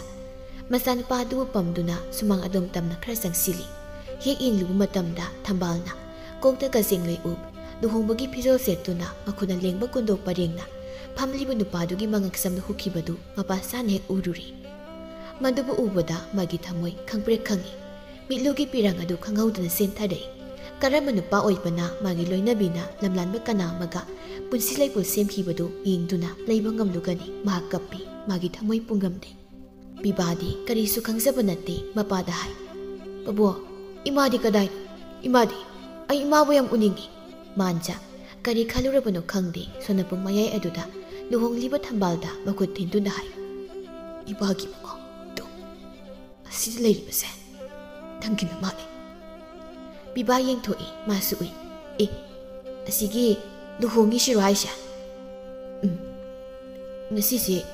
ꯃꯆꯥꯅꯨꯄꯥ ꯑꯗꯨꯕꯨ ꯄꯝꯗꯨꯅ ꯁꯨꯃꯥꯡ ꯑꯗꯣꯝ ꯇꯝꯅ ꯈꯔ ꯆꯪꯁꯤꯜꯂꯤ꯫ ꯍꯦꯛ ꯌꯦꯡꯂꯨꯕ ꯃꯇꯝꯗ ꯊꯝꯕꯥꯜꯅ ꯀꯣꯛꯇ ꯀꯖꯦꯡꯂꯩ ꯎꯞ, ꯂꯨꯍꯣꯡꯕꯒꯤ ꯐꯤꯖꯣꯜ ꯁꯦꯠꯇꯨꯅ ꯃꯈꯨꯠꯅ ꯂꯦꯡꯕ ꯀꯨꯟꯗꯣꯛ ꯄꯔꯦꯡꯅ ꯐꯝꯂꯤꯕ ꯅꯨꯄꯥꯗꯨꯒꯤ ꯃꯉꯛꯁꯝꯗ ꯍꯨꯛꯈꯤꯕꯗꯨ ꯃꯄꯥ ꯁꯥꯅ ꯍꯦꯛ ꯎꯔꯨꯔꯦ꯫ ꯃꯗꯨꯕꯨ ꯎꯕꯗ ꯃꯥꯒꯤ ꯊꯃꯣꯏ ꯈꯪꯄ꯭ꯔꯦꯛ ꯈꯪꯏ꯫ ꯃꯤꯠꯂꯨꯒꯤ ꯄꯤꯔꯥꯡ ꯑꯗꯨ ꯈꯪꯍꯧꯗꯅ ꯆꯦꯟꯊꯔꯛꯏ꯫ ꯀꯔꯝꯕ ꯅꯨꯄꯥ ꯑꯣꯏꯕꯅ ꯃꯥꯒꯤ ꯂꯣꯏꯅꯕꯤꯅ ꯂꯝꯂꯥꯟꯕ ꯀꯅꯥ ꯑꯃꯒ ꯄꯨꯟꯁꯤ ꯂꯩꯄꯨꯟ ꯁꯦꯝꯈꯤꯕꯗꯨ ꯌꯦꯡꯗꯨꯅ ꯂꯩꯕ ꯉꯝꯂꯨꯒꯅꯤ? ꯃꯍꯥꯛ ꯀꯞꯄꯤ, ꯃꯥꯒꯤ ꯊꯃꯣꯏ ꯄꯨꯡꯉꯝꯗꯦ꯫ ꯕꯤꯕꯥꯗꯤ ꯀꯔꯤꯁꯨ ꯈꯪꯖꯕ ꯅꯠꯇꯦ꯫ ꯃꯄꯥꯗ ꯍꯥꯏ, "ꯄꯥꯕꯨꯡ, ꯏꯃꯥꯗꯤ ꯀꯗꯥꯏꯅꯣ? ꯏꯃꯥꯗꯤ? ꯑꯩ ꯏꯃꯥꯕꯨ ꯌꯥꯝ ꯎꯅꯤꯡꯏ꯫" ꯃꯥꯟꯖ ꯀꯔꯤ ꯈꯜꯂꯨꯔꯕꯅꯣ ꯈꯪꯗꯦ, ꯁꯣꯅꯄꯨꯡ ꯃꯌꯥꯏ ꯑꯗꯨꯗ ꯂꯨꯍꯣꯡꯂꯤꯕ ꯊꯝꯕꯥꯜꯗ ꯃꯈꯨꯠ ꯊꯤꯟꯗꯨꯅ ꯍꯥꯏ, "ꯏꯃꯥꯒꯤ ꯃꯉꯛꯇꯣ ꯑꯁꯤꯗ ꯂꯩꯔꯤꯕꯁꯦ ꯅꯪꯒꯤ ꯅꯃꯥꯅꯤ꯫" ꯕꯤꯕꯥ ꯌꯦꯡꯊꯣꯛꯏ, ꯃꯥꯁꯨ ꯎꯏ꯫ "ꯑꯦ, ꯑꯁꯤꯒꯤ ꯂꯨꯍꯣꯡꯉꯤꯁꯤꯔꯣ ꯍꯥꯏꯁꯦ?" "ꯎꯝ, ꯉꯁꯤꯁꯦ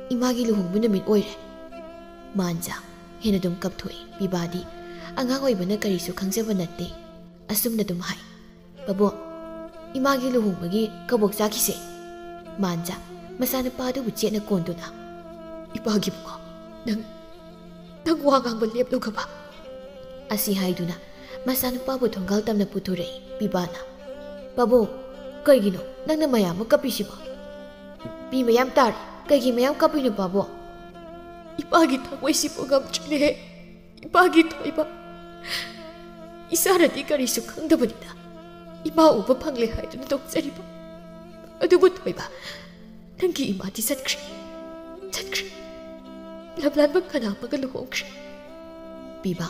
ꯏꯃꯥꯒꯤ ꯂꯨꯍꯣꯡꯕ ꯅꯨꯃꯤꯠ ꯑꯣꯏꯔꯦ꯫" ꯃꯥꯟꯖ ꯍꯦꯟꯅ ꯑꯗꯨꯝ ꯀꯞꯊꯣꯛꯏ꯫ ꯕꯤꯕꯥꯗꯤ ꯑꯉꯥꯡ ꯑꯣꯏꯕꯅ ꯀꯔꯤꯁꯨ ꯈꯪꯖꯕ ꯅꯠꯇꯦ꯫ ꯑꯁꯨꯝꯅ ꯑꯗꯨꯝ ꯍꯥꯏ, "ꯄꯥꯕꯨꯡ, ꯏꯃꯥꯒꯤ ꯂꯨꯍꯣꯡꯕꯒꯤ ꯀꯕꯣꯛ ꯆꯥꯈꯤꯁꯦ꯫" ꯃꯥꯟꯖ ꯃꯆꯥꯅꯨꯄꯥ ꯑꯗꯨꯕꯨ ꯆꯦꯠꯅ ꯀꯣꯟꯗꯨꯅ, "ꯏꯄꯥꯒꯤ ꯃꯉꯛ, ꯅꯪ, ꯅꯪ ꯋꯥ ꯉꯥꯡꯕ ꯂꯦꯞꯂꯨꯈ꯭ꯔꯕ?" ꯑꯁꯤ ꯍꯥꯏꯗꯨꯅ ꯃꯆꯥꯅꯨꯄꯥꯕꯨ ꯊꯣꯡꯒꯥꯜ ꯇꯝꯅ ꯄꯨꯊꯣꯔꯛꯏ꯫ ꯕꯤꯕꯥꯅ, "ꯄꯥꯕꯨꯡ, ꯀꯩꯒꯤꯅꯣ ꯅꯪꯅ ꯃꯌꯥꯝ ꯑꯃ ꯀꯞꯄꯤꯁꯤꯕꯣ? ꯃꯤ ꯃꯌꯥꯝ ꯇꯥꯔꯦ, ꯀꯩꯒꯤ ꯃꯌꯥꯝ ꯀꯞꯄꯤꯅꯣ ꯄꯥꯕꯨꯡ?" "ꯏꯄꯥꯒꯤ ꯊꯃꯣꯏꯁꯤꯕꯨ ꯉꯝꯗ꯭ꯔꯤꯅꯦꯍꯦ꯫ ꯏꯄꯥꯒꯤ ꯊꯣꯏꯕ, ꯏꯆꯥꯅꯗꯤ ꯀꯔꯤꯁꯨ ꯈꯪꯗꯕꯅꯤꯅ ꯏꯃꯥ ꯎꯕ ꯐꯪꯂꯦ ꯍꯥꯏꯗꯨꯅ ꯇꯣꯛꯆꯔꯤꯕ꯫ ꯑꯗꯨꯕꯨ ꯊꯣꯏꯕ, ꯅꯪꯒꯤ ꯏꯃꯥꯗꯤ ꯆꯠꯈ꯭ꯔꯦ, ꯆꯠꯈ꯭ꯔꯦ꯫ ꯂꯝꯂꯥꯟꯕ ꯀꯅꯥ ꯑꯃꯒ ꯂꯨꯍꯣꯡꯈ꯭ꯔꯦ꯫" ꯕꯤꯕꯥ,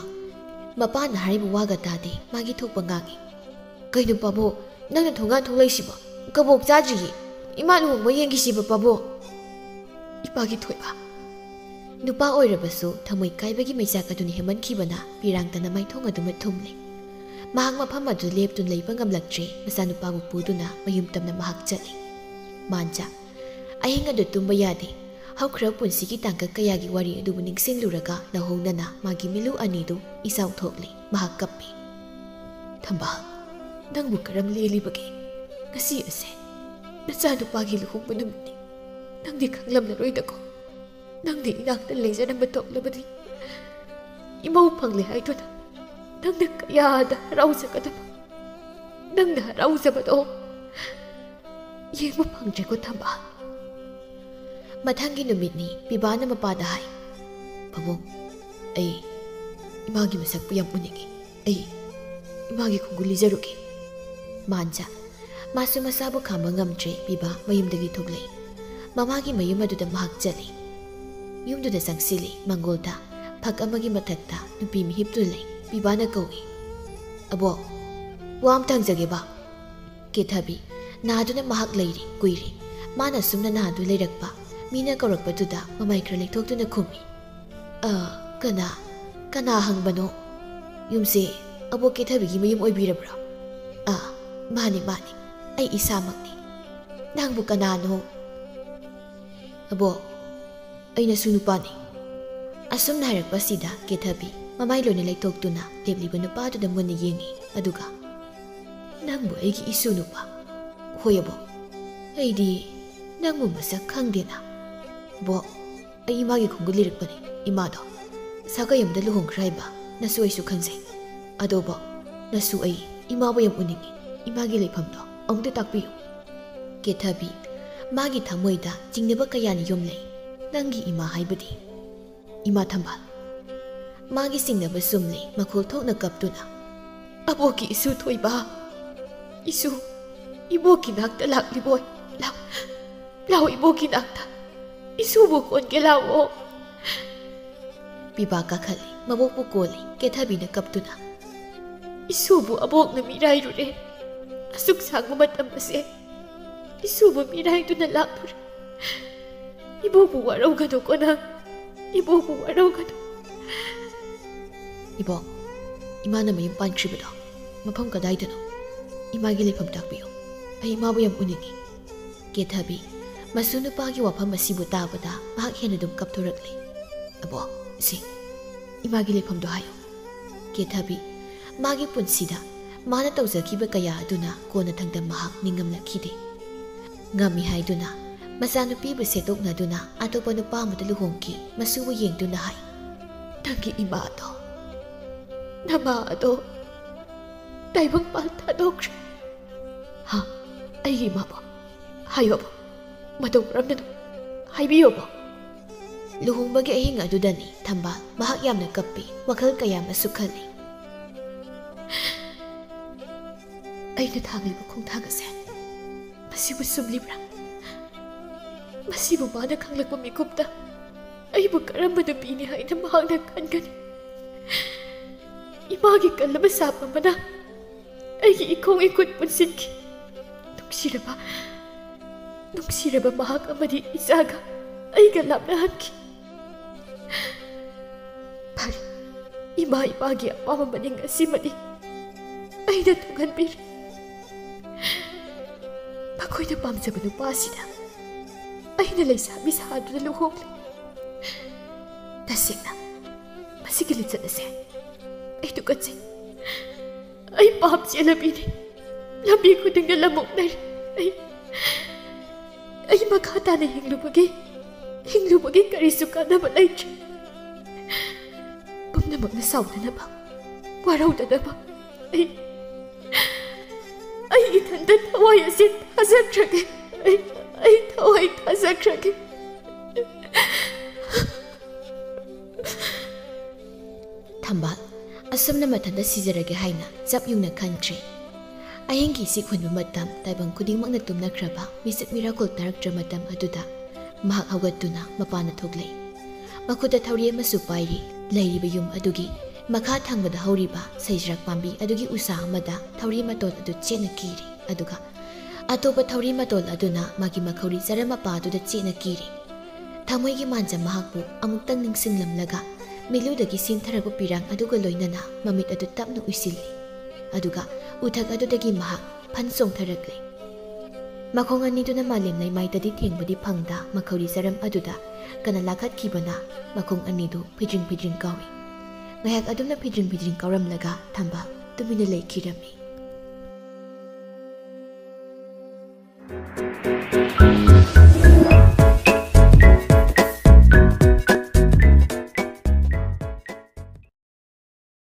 ꯃꯄꯥꯅ ꯍꯥꯏꯔꯤꯕ ꯋꯥꯒ ꯇꯥꯗꯦ, ꯃꯥꯒꯤ ꯊꯣꯛꯄ ꯉꯥꯡꯏ꯫ "ꯀꯩꯅꯣ ꯄꯥꯕꯨꯡ, ꯅꯪꯅ ꯊꯣꯡꯒꯥꯟ ꯊꯣꯛꯂꯛꯏꯁꯤꯕꯣ? ꯀꯕꯣꯛ ꯆꯥꯗ꯭ꯔꯤꯌꯦ꯫ ꯏꯃꯥ ꯂꯨꯍꯣꯡꯕ ꯌꯦꯡꯈꯤꯁꯤꯕ ꯄꯥꯕꯨꯡ꯫" "ꯏꯄꯥꯒꯤ ꯊꯣꯏꯕ, ꯅꯨꯄꯥ ꯑꯣꯏꯔꯕꯁꯨ ꯊꯃꯣꯏ ꯀꯥꯏꯕꯒꯤ ꯃꯩꯆꯥꯛ ꯑꯗꯨꯅ ꯍꯦꯟꯃꯟꯈꯤꯕꯅ ꯄꯤꯔꯥꯡꯇꯅ ꯃꯥꯏꯊꯣꯡ ꯑꯗꯨꯃ ꯊꯨꯝꯂꯦ꯫ ꯃꯍꯥꯛ ꯃꯐꯝ ꯑꯗꯨ ꯂꯦꯞꯇꯨꯅ ꯂꯩꯕ ꯉꯝꯂꯛꯇ꯭ꯔꯦ, ꯃꯆꯥꯅꯨꯄꯥꯕꯨ ꯄꯨꯗꯨꯅ ꯃꯌꯨꯝ ꯇꯝꯅ ꯃꯍꯥꯛ ꯆꯠꯂꯦ꯫ ꯃꯥꯟꯖꯥ꯫ ꯑꯍꯤꯡ ꯑꯗꯨ ꯇꯨꯝꯕ ꯌꯥꯗꯦ꯫ ꯍꯧꯈ꯭ꯔꯕ ꯄꯨꯟꯁꯤꯒꯤ ꯇꯥꯡꯀꯛ ꯀꯌꯥꯒꯤ ꯋꯥꯔꯤ ꯑꯗꯨꯕꯨ ꯅꯤꯡꯁꯤꯡꯂꯨꯔꯒ ꯂꯧꯍꯧꯅꯅ ꯃꯥꯒꯤ ꯃꯤꯠꯂꯨ ꯑꯅꯤꯗꯨ ꯏꯆꯥꯎ ꯊꯣꯛꯂꯦ꯫ ꯃꯍꯥꯛ ꯀꯞꯄꯤ꯫ "ꯊꯝꯕꯥꯜ, ꯅꯪꯕꯨ ꯀꯔꯝ ꯂꯦꯜꯂꯤꯕꯒꯦ? ꯉꯁꯤ ꯑꯁꯦ ꯅꯆꯥꯅꯨꯄꯥꯒꯤ ꯂꯨꯍꯣꯡꯕ ꯅꯨꯃꯤꯠꯅꯤ꯫ ꯅꯪꯗꯤ ꯈꯪꯂꯝꯂꯔꯣꯏꯗꯀꯣ꯫ ꯅꯪꯅ ꯏꯅꯥꯛꯇ ꯂꯩꯖꯔꯝꯕ ꯊꯣꯛꯂꯕꯗꯤ ꯏꯃꯧ ꯐꯪꯂꯦ ꯍꯥꯏꯗꯨꯅ ꯅꯪꯅ ꯀꯌꯥꯗ ꯍꯔꯥꯎꯖꯒꯗꯕ꯫ ꯅꯪꯅ ꯍꯔꯥꯎꯖꯕꯗꯣ ꯌꯦꯡꯕ ꯐꯪꯗ꯭ꯔꯦꯀꯣ ꯊꯝꯕꯥꯜ꯫" ꯃꯊꯪꯒꯤ ꯅꯨꯃꯤꯠꯅꯤ꯫ ꯄꯤꯕꯥꯅ ꯃꯄꯥꯗ ꯍꯥꯏ, "ꯄꯥꯕꯨꯡ, ꯑꯩ ꯏꯃꯥꯒꯤ ꯃꯁꯛꯄꯨ ꯌꯥꯝ ꯎꯅꯤꯡꯏ꯫ ꯑꯩ ꯏꯃꯥꯒꯤ ꯈꯣꯡꯒꯨꯜ ꯂꯤꯖꯔꯨꯒꯦ꯫" ꯃꯥꯟꯖꯥ꯫ ꯃꯥꯁꯨ ꯃꯁꯥꯕꯨ ꯈꯥꯝꯕ ꯉꯝꯗ꯭ꯔꯦ, ꯄꯤꯕꯥ ꯃꯌꯨꯝꯗꯒꯤ ꯊꯣꯛꯂꯛꯏ꯫ ꯃꯃꯥꯒꯤ ꯃꯌꯨꯝ ꯑꯗꯨꯗ ꯃꯍꯥꯛ ꯆꯠꯂꯤ꯫ ꯌꯨꯝꯗꯨꯗ ꯆꯪꯁꯤꯜꯂꯤ꯫ ꯃꯥꯡꯒꯣꯜꯗ ꯐꯛ ꯑꯃꯒꯤ ꯃꯊꯛꯇ ꯅꯨꯄꯤ ꯃꯤꯍꯤꯞꯇꯨ ꯂꯩ꯫ ꯄꯤꯕꯥꯅ ꯀꯧꯏ, "ꯑꯕꯣꯛ, ꯋꯥ ꯑꯝꯇ ꯍꯪꯖꯒꯦꯕ꯫" ꯀꯦꯊꯕꯤ꯫ ꯅꯥꯗꯨꯅ ꯃꯍꯥꯛ ꯂꯩꯔꯤ ꯀꯨꯏꯔꯦ꯫ ꯃꯥꯅ ꯁꯨꯝꯅ ꯅꯥꯗꯨ ꯂꯩꯔꯛꯄ, ꯃꯤꯅ ꯀꯧꯔꯛꯄꯗꯨꯗ ꯃꯃꯥꯏ ꯈꯔ ꯂꯩꯊꯣꯛꯇꯨꯅ ꯈꯨꯝꯃꯤ, "ꯑ, ꯀꯅꯥ, ꯀꯅꯥ ꯍꯪꯕꯅꯣ? ꯌꯨꯝꯁꯦ ꯑꯕꯣꯛ ꯀꯦꯊꯕꯤꯒꯤ ꯃꯌꯨꯝ ꯑꯣꯏꯕꯤꯔꯕ꯭ꯔꯥ?" "ꯑ, ꯃꯥꯅꯤ, ꯃꯥꯅꯤ, ꯑꯩ ꯏꯁꯥꯃꯛꯅꯤ꯫ ꯅꯪꯕꯨ ꯀꯅꯥꯅꯣ?" "ꯑꯕꯣꯛ, ꯑꯩ ꯅꯁꯨ ꯅꯨꯄꯥꯅꯤ꯫" ꯑꯁꯨꯝꯅ ꯍꯥꯏꯔꯛꯄꯁꯤꯗ ꯀꯦꯊꯕꯤ ꯃꯃꯥꯏ ꯂꯣꯏꯅ ꯂꯩꯊꯣꯛꯇꯨꯅ ꯂꯦꯞꯂꯤꯕ ꯅꯨꯄꯥꯗꯨꯗ ꯃꯨꯟꯅ ꯌꯦꯡꯉꯤ, ꯑꯗꯨꯒ, "ꯅꯪꯕꯨ ꯑꯩꯒꯤ ꯏꯁꯨ ꯅꯨꯄꯥ?" "ꯍꯣꯏ ꯑꯕꯣꯛ, ꯑꯩꯗꯤ ꯅꯪꯕꯨ ꯃꯁꯛ ꯈꯪꯗꯦꯅ꯫" "ꯑꯕꯣꯛ, ꯑꯩ ꯏꯃꯥꯒꯤ ꯈꯣꯡꯒꯨꯜ ꯂꯤꯔꯛꯄꯅꯤ, ꯏꯃꯥꯗꯣ ꯁꯥꯒꯩ ꯑꯃꯗ ꯂꯨꯍꯣꯡꯈ꯭ꯔꯦ ꯍꯥꯏꯕ ꯅꯁꯨ ꯑꯩꯁꯨ ꯈꯪꯖꯩ꯫ ꯑꯗꯣ ꯑꯕꯣꯛ, ꯅꯁꯨ ꯑꯩ ꯏꯃꯥꯕꯨ ꯌꯥꯝ ꯎꯅꯤꯡꯉꯤ, ꯏꯃꯥꯒꯤ ꯂꯩꯐꯝꯗꯣ ꯑꯃꯨꯛꯇ ꯇꯥꯛꯄꯤꯌꯨ꯫" ꯀꯦꯊꯕꯤ꯫ ꯃꯥꯒꯤ ꯊꯃꯣꯏꯗ ꯆꯤꯡꯅꯕ ꯀꯌꯥꯅ ꯌꯨꯝꯂꯩ꯫ ꯅꯪꯒꯤ ꯏꯃꯥ ꯍꯥꯏꯕꯗꯤ? ꯏꯃꯥ ꯊꯝꯕꯥꯜ꯫ ꯃꯥꯒꯤ ꯆꯤꯡꯅꯕ ꯆꯨꯝꯂꯦ, ꯃꯈꯣꯜ ꯊꯣꯛꯅ ꯀꯞꯇꯨꯅ, "ꯑꯕꯣꯛꯀꯤ ꯏꯁꯨ ꯊꯣꯏꯕ, ꯏꯁꯨ, ꯏꯕꯣꯛꯀꯤ ꯅꯥꯛꯇ ꯂꯥꯛꯂꯤꯕꯣꯏ, ꯂꯥꯛ, ꯂꯥꯛꯑꯣ ꯏꯕꯣꯛꯀꯤ ꯅꯥꯛꯇ, ꯏꯁꯨꯕꯨ ꯀꯣꯟꯒꯦ ꯂꯥꯛꯑꯣ꯫" ꯄꯤꯕꯥ ꯀꯥꯈꯠꯂꯤ, ꯃꯕꯣꯛꯄꯨ ꯀꯣꯜꯂꯤ꯫ ꯀꯦꯊꯕꯤꯅ ꯀꯞꯇꯨꯅ, "ꯏꯁꯨꯕꯨ ꯑꯕꯣꯛꯅ ꯃꯤꯔꯥꯏꯔꯨꯔꯦ꯫ ꯑꯁꯨꯛ ꯁꯥꯡꯕ ꯃꯇꯝ ꯑꯁꯦ ꯏꯁꯨꯕꯨ ꯃꯤꯔꯥꯏꯗꯨꯅ ꯂꯥꯛꯂꯨꯔꯦ꯫ ꯏꯕꯣꯛꯄꯨ ꯋꯥꯔꯧꯒꯅꯨꯀꯣ ꯅꯪ꯫ ꯏꯕꯣꯛꯄꯨ ꯋꯥꯔꯧꯒꯅꯨ꯫ ꯏꯕꯣꯛ, ꯏꯃꯥꯅ ꯃꯌꯨꯝ ꯄꯥꯟꯈ꯭ꯔꯤꯕꯗꯣ ꯃꯐꯝ ꯀꯗꯥꯏꯗꯅꯣ? ꯏꯃꯥꯒꯤ ꯂꯩꯐꯝ ꯇꯥꯛꯄꯤꯌꯨ꯫ ꯑꯩ ꯏꯃꯥꯕꯨ ꯌꯥꯝ ꯎꯅꯤꯡꯏ꯫ ꯀꯦꯊꯕꯤ, ꯃꯁꯨ ꯅꯨꯄꯥꯒꯤ ꯋꯥꯐꯝ ꯑꯁꯤꯕꯨ ꯇꯥꯕꯗ ꯃꯍꯥꯛ ꯍꯦꯟꯅ ꯑꯗꯨꯝ ꯀꯞꯊꯣꯔꯛꯂꯤ꯫ ꯑꯕꯣꯛ, ꯁꯤ ꯏꯃꯥꯒꯤ ꯂꯩꯐꯝꯗꯣ ꯍꯥꯏꯌꯨ꯫ ꯀꯦꯊꯕꯤ, ꯃꯥꯒꯤ ꯄꯨꯟꯁꯤꯗ ꯃꯥꯅ ꯇꯧꯖꯈꯤꯕ ꯀꯌꯥ ꯑꯗꯨꯅ ꯀꯣꯟꯅꯊꯪꯗ ꯃꯍꯥꯛ ꯅꯤꯡꯉꯝꯂꯛꯈꯤꯗꯦ꯫ ꯉꯝꯃꯤ ꯍꯥꯏꯗꯨꯅ ꯃꯆꯥꯅꯨꯄꯤꯕꯨ ꯁꯦꯠꯇꯣꯛꯅꯗꯨꯅ ꯑꯇꯣꯞꯄ ꯅꯨꯄꯥ ꯑꯃꯗ ꯂꯨꯍꯣꯡꯈꯤ, ꯃꯁꯨꯕꯨ ꯌꯦꯡꯗꯨꯅ ꯍꯥꯏ, "ꯅꯪꯒꯤ ꯏꯃꯥꯗꯣ, ꯅꯃꯥ ꯑꯗꯣ ꯇꯥꯏꯕꯪꯄꯥꯟ ꯊꯥꯗꯣꯛꯈ꯭ꯔꯦ꯫" "ꯍꯥ? ꯑꯩꯒꯤ ꯏꯃꯥꯕꯣ? ꯍꯥꯏꯌꯣꯕꯣ, ꯃꯇꯧ ꯀꯔꯝꯅꯅꯣ? ꯍꯥꯏꯕꯤꯌꯣꯕꯣ꯫" ꯂꯨꯍꯣꯡꯕꯒꯤ ꯑꯍꯤꯡ ꯑꯗꯨꯗꯅꯤ ꯊꯝꯕꯥꯜ ꯃꯍꯥꯛ ꯌꯥꯝꯅ ꯀꯞꯄꯤ, ꯋꯥꯈꯜ ꯀꯌꯥ ꯑꯃꯁꯨ ꯈꯜꯂꯤ꯫ "ꯑꯩꯅ ꯊꯥꯡꯂꯤꯕ ꯈꯣꯡꯊꯥꯡ ꯑꯁꯦ ꯃꯁꯤꯕꯨ ꯆꯨꯝꯂꯤꯕ꯭ꯔꯥ? ꯃꯁꯤꯕꯨ ꯃꯥꯅ ꯈꯪꯂꯛꯄ ꯃꯤꯀꯨꯞꯇ ꯑꯩꯕꯨ ꯀꯔꯝꯕ ꯅꯨꯄꯤꯅꯤ ꯍꯥꯏꯅ ꯃꯍꯥꯛꯅ ꯈꯟꯒꯅꯤ? ꯏꯃꯥꯒꯤ ꯀꯜꯂꯕ ꯁꯥꯞ ꯑꯃꯅ ꯑꯩꯒꯤ ꯏꯈꯣꯡ ꯏꯈꯨꯠ ꯄꯨꯟꯁꯤꯟꯈꯤ꯫ ꯅꯨꯡꯁꯤꯔꯕ, ꯅꯨꯡꯁꯤꯔꯕ ꯃꯍꯥꯛ ꯑꯃꯗꯤ ꯏꯆꯥꯒ ꯑꯩꯒ ꯂꯥꯞꯅꯍꯟꯈꯤ꯫ ꯐꯔꯦ, ꯏꯃꯥ ꯏꯄꯥꯒꯤ ꯑꯄꯥꯝꯕ ꯃꯅꯤꯡ ꯑꯁꯤꯃꯗꯤ ꯑꯩꯅ ꯊꯨꯡꯍꯟꯕꯤꯔꯦ꯫ ꯃꯈꯣꯏꯅ ꯄꯥꯝꯖꯕ ꯅꯨꯄꯥ ꯑꯁꯤꯗ ꯑꯩꯅ ꯂꯩꯁꯥꯕꯤ ꯁꯥꯗꯨꯅ ꯂꯨꯍꯣꯡꯂꯦ꯫ ꯇꯁꯦꯡꯅ, ꯃꯁꯤꯒꯤ ꯂꯤꯆꯠ ꯑꯁꯦ ꯑꯩ ꯇꯨꯀꯠꯆꯩ꯫ ꯑꯩ ꯄꯥꯞ ꯆꯦꯜꯂꯕꯤꯅꯤ꯫ ꯂꯝꯕꯤ ꯈꯨꯗꯤꯡꯗ ꯂꯝꯑꯣꯛꯅꯔꯦ꯫ ꯑꯩ, ꯑꯩ ꯃꯈꯥ ꯇꯥꯅ ꯍꯤꯡꯂꯨꯕꯒꯤ, ꯍꯤꯡꯂꯨꯕꯒꯤ ꯀꯔꯤꯁꯨ ꯀꯥꯟꯅꯕ ꯂꯩꯇ꯭ꯔꯦ꯫ ꯄꯨꯝꯅꯃꯛꯅ ꯁꯥꯎꯗꯅꯕ, ꯋꯥꯔꯧꯗꯅꯕ ꯑꯩ, ꯑꯩ ꯏꯊꯟꯇ ꯊꯋꯥꯏ ꯑꯁꯤ ꯊꯥꯖꯈ꯭ꯔꯒꯦ꯫ ꯑꯩ, ꯑꯩ ꯊꯋꯥꯏ ꯊꯥꯖꯈ꯭ꯔꯒꯦ꯫" ꯊꯝꯕꯥꯜ ꯑꯁꯨꯝꯅ ꯃꯊꯟꯇ ꯁꯤꯖꯔꯒꯦ ꯍꯥꯏꯅ ꯆꯞ ꯌꯨꯡꯅ ꯈꯟꯈ꯭ꯔꯦ꯫ ꯑꯍꯤꯡꯒꯤ ꯏꯁꯤꯛ ꯍꯨꯟꯕ ꯃꯇꯝ, ꯇꯥꯏꯕꯪ ꯈꯨꯗꯤꯡꯃꯛꯅ ꯇꯨꯝꯅꯈ꯭ꯔꯕ, ꯃꯤꯆꯠ ꯃꯤꯔꯥꯀꯨꯜ ꯇꯥꯔꯛꯇ꯭ꯔ ꯃꯇꯝ ꯑꯗꯨꯗ ꯃꯍꯥꯛ ꯍꯧꯒꯠꯇꯨꯅ ꯃꯄꯥꯟꯗ ꯊꯣꯛꯂꯛꯏ꯫ ꯃꯈꯨꯠꯇ ꯊꯧꯔꯤ ꯑꯃꯁꯨ ꯄꯥꯏꯔꯤ꯫ ꯂꯩꯔꯤꯕ ꯌꯨꯝ ꯑꯗꯨꯒꯤ ꯃꯈꯥ ꯊꯪꯕꯗ ꯍꯧꯔꯤꯕ ꯁꯩꯖꯤꯔꯥꯛ ꯄꯥꯝꯕꯤ ꯑꯗꯨꯒꯤ ꯎꯁꯥ ꯑꯃꯗ ꯊꯧꯔꯤ ꯃꯇꯣꯜ ꯑꯗꯨ ꯆꯦꯠꯅ ꯀꯤꯔꯤ꯫ ꯑꯗꯨꯒ ꯑꯇꯣꯞꯄ ꯊꯧꯔꯤ ꯃꯇꯣꯜ ꯑꯗꯨꯅ ꯃꯥꯒꯤ ꯃꯈꯧꯔꯤ ꯆꯔꯝ ꯃꯄꯥ ꯑꯗꯨꯗ ꯆꯦꯠꯅ ꯀꯤꯔꯤ꯫ ꯊꯃꯣꯏꯒꯤ ꯃꯥꯟꯖ ꯃꯍꯥꯛꯄꯨ ꯑꯃꯨꯛꯇꯪ ꯅꯤꯡꯁꯤꯡꯂꯝꯂꯒ, ꯃꯤꯠꯂꯨꯗꯒꯤ ꯁꯦꯝꯊꯔꯛꯄ ꯄꯤꯔꯥꯡ ꯑꯗꯨꯒ ꯂꯣꯏꯅꯅ ꯃꯃꯤꯠ ꯑꯗꯨ ꯇꯞꯅ ꯎꯏꯁꯤꯜꯂꯤ꯫ ꯑꯗꯨꯒ ꯎꯊꯛ ꯑꯗꯨꯗꯒꯤ ꯃꯍꯥꯛ ꯐꯟ ꯆꯣꯡꯊꯔꯛꯂꯦ꯫ ꯃꯈꯣꯡ ꯑꯅꯤꯗꯨꯅ ꯃꯥꯂꯦꯝ ꯂꯩꯃꯥꯏꯗꯗꯤ ꯊꯦꯡꯕꯗꯤ ꯐꯪꯗ, ꯃꯈꯧꯔꯤ ꯆꯔꯝ ꯑꯗꯨꯗ ꯀꯅ ꯂꯥꯈꯠꯈꯤꯕꯅ ꯃꯈꯣꯡ ꯑꯅꯤꯗꯨ ꯐꯤꯗ꯭ꯔꯤꯡ ꯐꯤꯗ꯭ꯔꯤꯡ ꯀꯥꯎꯏ꯫ ꯉꯥꯏꯍꯥꯛ ꯑꯗꯨꯝꯅ ꯐꯤꯗ꯭ꯔꯤꯡ ꯐꯤꯗ꯭ꯔꯤꯡ ꯀꯥꯎꯔꯝꯂꯒ ꯊꯝꯕꯥꯜ ꯇꯨꯃꯤꯟꯅ ꯂꯩꯈꯤꯔꯝꯃꯤ꯫